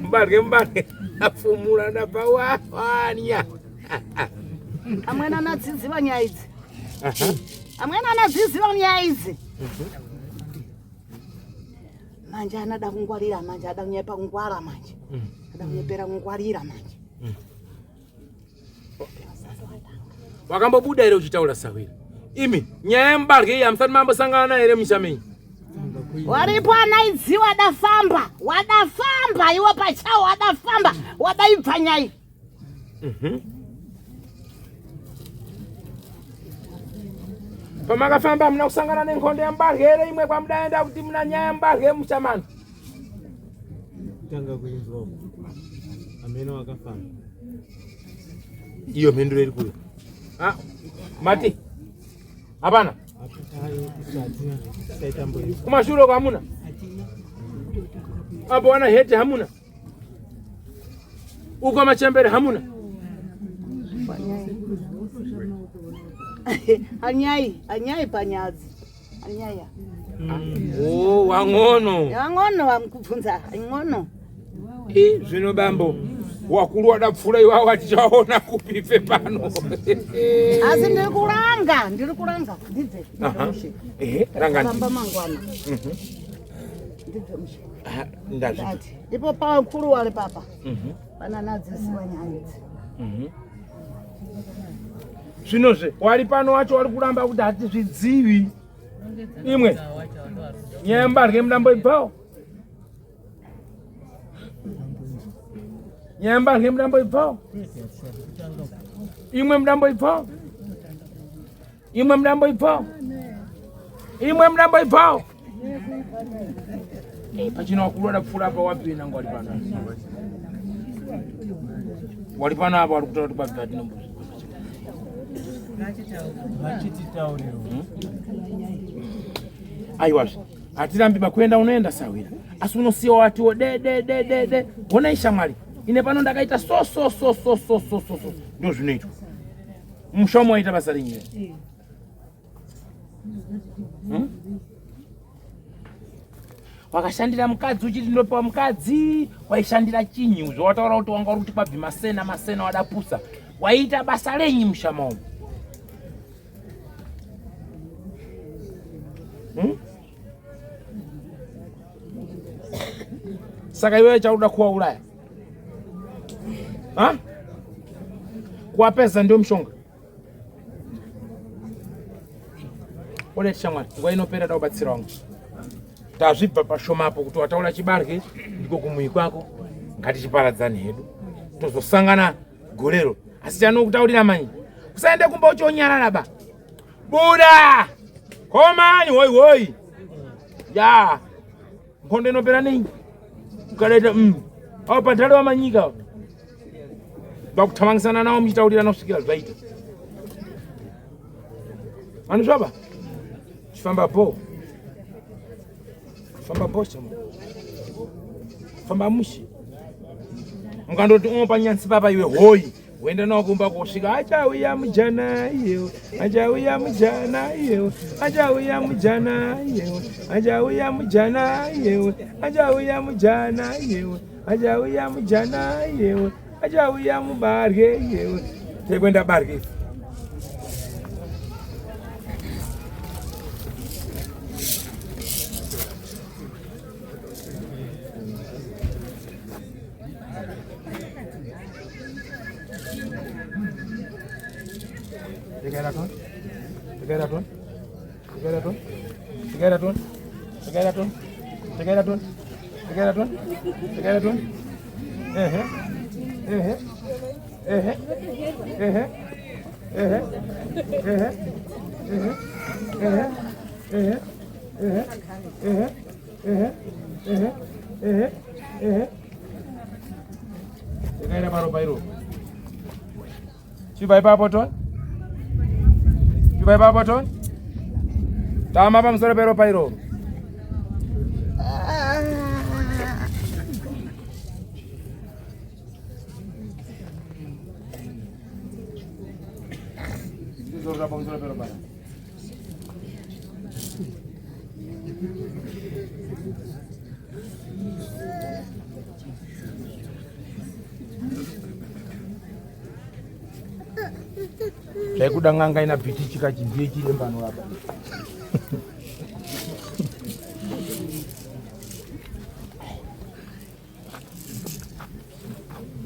mubarwe mubarwe afumura ndabva wanya. Amwene anadziziva nyaya idzi, amwene anadziziva nyaya idzi. Manje anada kungwarira manje, ada kunyepa kungwara manje, ada kunyepera kungwarira manje. Wakambobuda here uchitaura sahwira? Imi nyaya yemubarwe iyi hamusati mambosangana here musha menyu? Waripo anaidzi wadafamba, wadafamba iwo pachawo wadafamba, wadaibva nyai. Pamakafamba hamuna kusangana nenkondo yemubarwe here imwe kwamudaenda kuti muna nyaya yemubarwe yemusha manu? Kutanga kuinzwa uku. Amene wakafamba. Iyo mhinduro iri kuyo. Ah, mati hapana kumashure uko hamuna apo wana hete hamuna uko machembere hamuna. Anyai, anyai panyadzi. Anyaya. Oh, wang'ono. Wang'ono wamkubvunza, ng'ono. Ii, zvino bambo wakuru wadapfura iwawo atichaona kupife pano. Asi ndiri kuranga, ndiri kuranga. Ndibve. Aha. Ehe, rangani. Famba mangwana. Ndibve mushe. Ah, ndazviti. Ndati. Ipo pamukuru wari papa. Pana nadzisiwa nyaya idzi. Zvinozve wari pano wacho wari kuramba kuti hatizvidzivi. Imwe nyaya yembarwe mudambo ibvawo. Nyaya yembarwe mudambo ibvawo. Imwe mudambo ibvawo. Imwe mudambo ibvawo. Imwe mudambo ibvawo. Pachina wakuru adapfuura apa wapi nangu wari pano. Wari pano apa wari kutaura kuti kwabva tinombo. Aiwazve hatirambi bakuenda unoenda sahwira asi unosiya watiwo de de de de de honai shamwari ine pano ndakaita so so so so so so so so ndo zvinoitwa musha waita basa renyu. Wakashandira mukadzi uchiti ndopiwa mukadzi, waishandira chinyi? Zvawataura kuti wanga uri kuti kwabvi masena masena wadapusa, waiita basa renyi mushama umu? Saka iwewe chauda kuwauraya ha kuwapeza ndio mushonga. Ole shamwari, nguva inopera da kubatsira wangu. Tazvibva pashoma apo kuti wataura chibarwe ndiko kumuyi kwako, ngatichiparadzane hedu tozosangana gorero. Asi chanokutaurira manje, usaende kumba uchionyarara ba, buda komani hoi hoi ya nkondo inopera nei ukadaita apo pandale wamanyika vakutamangisana nawo muchitaurirana kusvikira zvaita. Anozvaba chifamba bo famba bo chama famba mushi mukandoti umo panyansi papa iwe hoi uende nawo kumba kusvika achauya mujana iyewe achauya mujana iyewe achauya mujana iyewe achauya mujana iyewe achauya mujana iyewe achauya mujana iyewe achauya mubarye iyewe tekwenda barye. Tekaira paropa iro. Chibva ipapo toni. Chibva ipapo toni. Tama pamusoro peropa iroro. Ndizorora pamusoro peropa. Ndaikuda n'anga ina bhiti chikachi ndiye chiremba anorapa.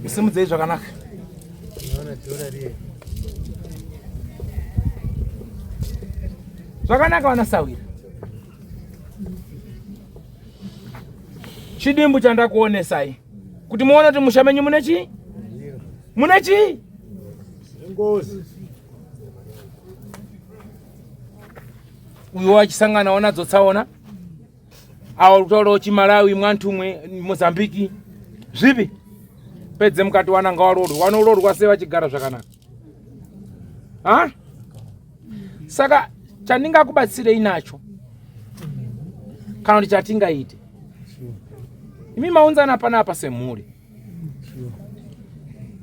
Simudzei zvakanaka. Zvakanaka vana sawira. Chidimbu chandakuonesai kuti muone kuti musha menyu mune chii? Mune chii? Ngozi. Uyo wachisangana nadzo tsaona awo kutaurawo chimalawi mwantumwe mozambiki zvipi pedze mukati wana ngawarorwa wanororwa sei vachigara zvakanaka ha saka chandingakubatsirei nacho kana kuti chatingaite imi maunzana panapa semhuri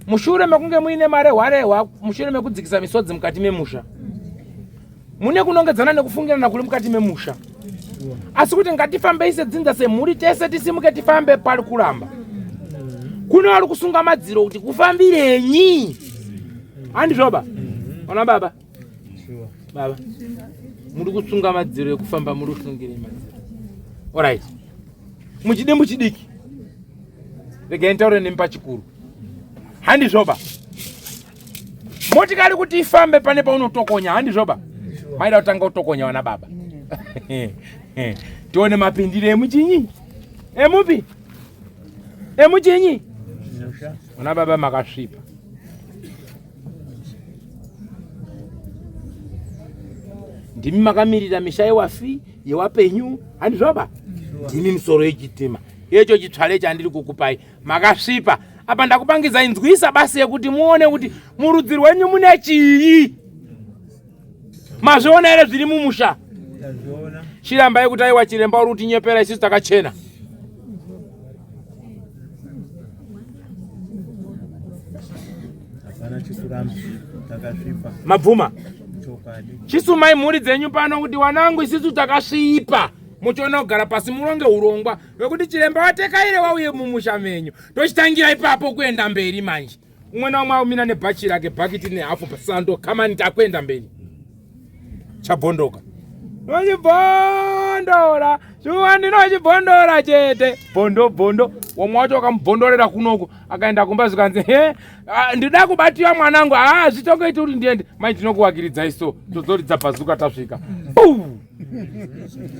mushure mekunge muine marehwarehwa mushure mekudzikisa misodzi mukati memusha mune kunongedzana nekufungirana kuri mukati memusha asi kuti ngatifambei sedzinza semhuri tese tisimuke tifambe pari kuramba kune vari kusunga madziro kuti kufambirenyi handizvoba ona baba baba muri kusunga madziro ekufamba muri kusungirei madziro orit muchidimbu chidiki regai nditaure nemi pachikuru handizvoba motikari kuti ifambe pane paunotokonya handizvoba maida kutanga kutokonya vana baba tione mapindiro emuchinyi emupi emuchinyi vana baba makasvipa ndimi makamirira misha yewafi yewapenyu handizvoba ndimi misoro yechitima icho chitsvale chandiri kukupai makasvipa apa ndakupangidzai nzwisa basi yekuti muone kuti murudzi rwenyu mune chii mazviona here zviri mumusha chirambai kuti aiwa chiremba uri kutinyepera isusu takachena mabvuma chisumai mhuri dzenyu pano kuti wanangu isusu takasvipa muchiona kugara pasi muronge urongwa wekuti chiremba watekaire wauye mumusha menyu tochitangira ipapo kuenda mberi manje umwe naumwe aumina nebhachi rake bhakiti nehafu pasando kamani takuenda mberi chabvondoka nochibvondora shuwa ndinochibvondora chete bvondo bvondo womwe wacho wakamubvondorera kunoku akaenda kumba zvikanzi he ah, ndida kubatiwa mwanangu haa ah, zvitongoiti kuti ndiende mai ndinokuwakiridzai so tozoridza bhazuka tasvika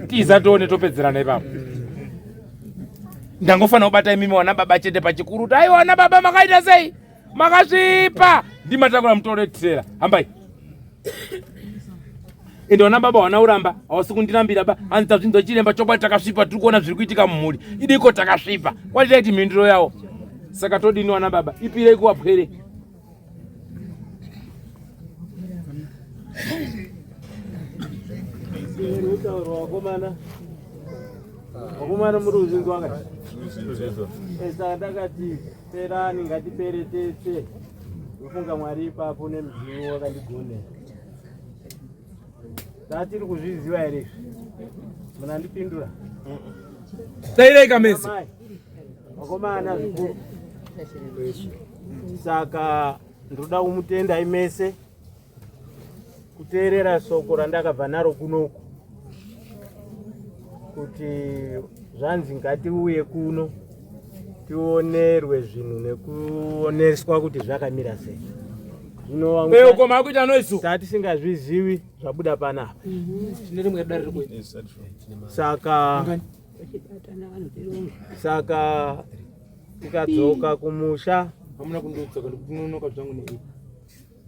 tiza tione topedzerana ipapo ndangofanira kubata imimi wana baba chete pachikuru kuti aiwa wana baba makaita sei makasvipa ndimatakura mutoro etirera hambai ende wana baba wana uramba hawasi kundirambira ba hanzi tazvinzwa chiremba chokwadi takasvipa tiri kuona zviri kuitika mumhuri idiko takasvipa kwatitaiti mhinduro yawo saka todini wana baba ipirei kuwapwere Utauro wakomana wakomana muri kuzvinzwa ka saka takati perani ngatipere tese ndofunga mwari ipapo nemudzimu wakandigonera tatiri kuzviziva here izvi munandipindura dairei kamese vakomana zvikuru saka ndoda kumutendai mese kuteerera soko randakabva naro kunoku kuti zvanzi ngatiuye kuno tionerwe zvinhu nekuoneswa kuti zvakamira sei zvino makuita noisu tatisingazvizivi zvabuda panapa saka saka tikadzoka kumusha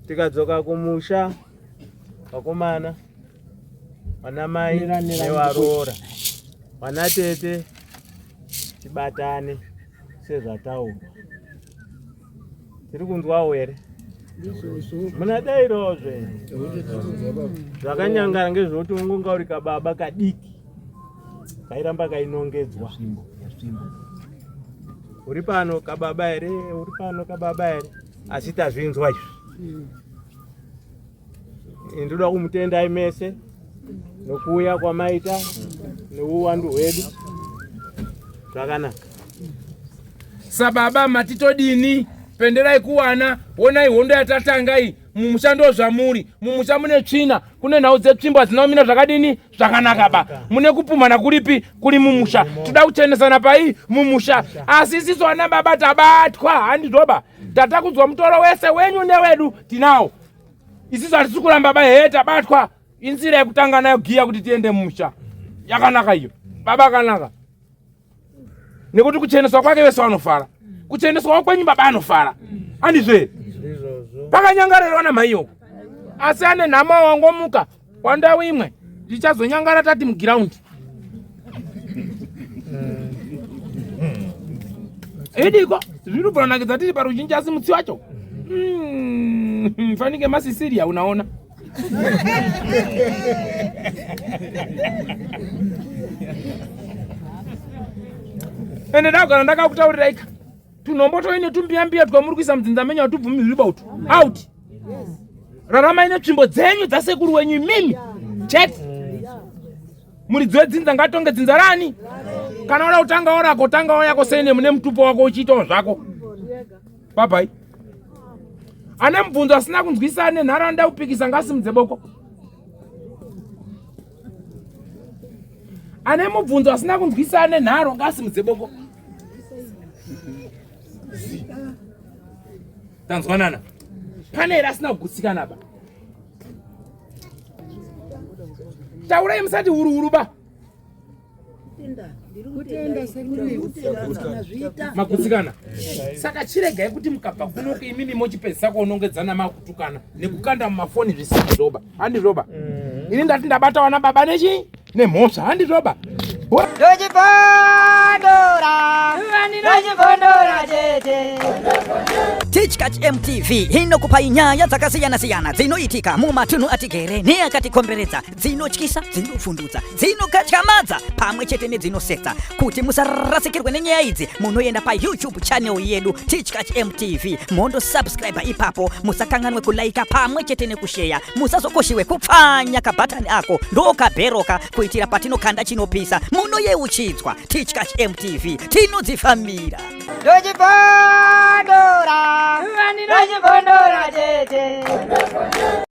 tikadzoka kumusha vakomana vanamai nevaroora vanatete tibatane sezvataurwa tiri kunzwawo here munadairawo zve zvakanyangara ngezvekuti ungonga uri kababa kadiki kairamba kainongedzwa uri pano kababa here uri pano kababa here asi tazvinzwa izvi ndoda kumutendai mese nokuuya kwamaita neuwandu hwedu zvakanaka sababa matitodini penderai kuwana honai hondo yatatanga iyi. Mumusha ndo zvamuri. Mumusha mune tsvina, kune nhau dzetsvimbo hadzina kumira zvakadini zvakanaka ba. Mune kupumhana kuripi kuri mumusha. Toda kuchenesana pai mumusha. Asi isisu ana baba tabatwa handizvoba. Tatakudzwa mutoro wese wenyu newedu tinawo. Isisu hatisi kuramba ba hee tabatwa. Inzira yekutanga nayo giya kuti tiende mumusha. Yakanaka iyo. Baba akanaka. Nekuti kucheneswa kwake vese vanofara. Kucheneswawo kwenyu baba anofara. Andizve? Pakanyangarerwa namai uko. Asi ane nhamo wangomuka wandau imwe ndichazonyangara tati mugiraundi. Idiko zviri kubva tiri paruzhinji asi mutsi wacho. Fanike masisiria unaona. Ende ndagara ndakakutaurirai ka tunhombo toine tumbiyambiya twamuri kuisa mudzinza menyu hatubvumirwi utu out. Raramai netsvimbo dzenyu dzasekuru wenyu imimi chete. Muridzi wedzinza ngatonge dzinza rani. Kana uda kutangawo rako tangawo yako sene mune mutupo wako uchiitawo zvako. Bye bye. Ane mubvunzo asina kunzwisa ane nharaunda kupikisa ngasimudze boko. Ane mubvunzo asina kunzwisa ane nharo ngasimudze boko. Tanzwanana. Pane here asina kugutsikana ba? Taurai musati huru huru ba. Magutsikana. Saka chiregai kuti mukabva kuno imimi mochipedzisa kuonongedzana makutukana nekukanda mumafoni zvisina zvoba. Handizvoba. Ini ndati ndabata wana baba nechi nemhosva. Handizvoba. Tichkach MTV inokupai nyaya dzakasiyana-siyana dzinoitika mumatunhu atigere neakatikomberedza, dzinotyisa, dzinovhundutsa, dzinokatyamadza pamwe chete nedzinosetsa. Kuti musarasikirwe nenyaya idzi, munoenda paYouTube channel yedu Tichkach MTV, mondo subscribe ipapo, musakanganwe kulaika pamwe chete nekusheya, musazokoshiwe kupfanya kabhatani ako ndokabheroka kuitira patinokanda chinopisa munoyeuchidzwa. Tichkach MTV tinodzifambira. Ndochibondora, ndochibondora chete.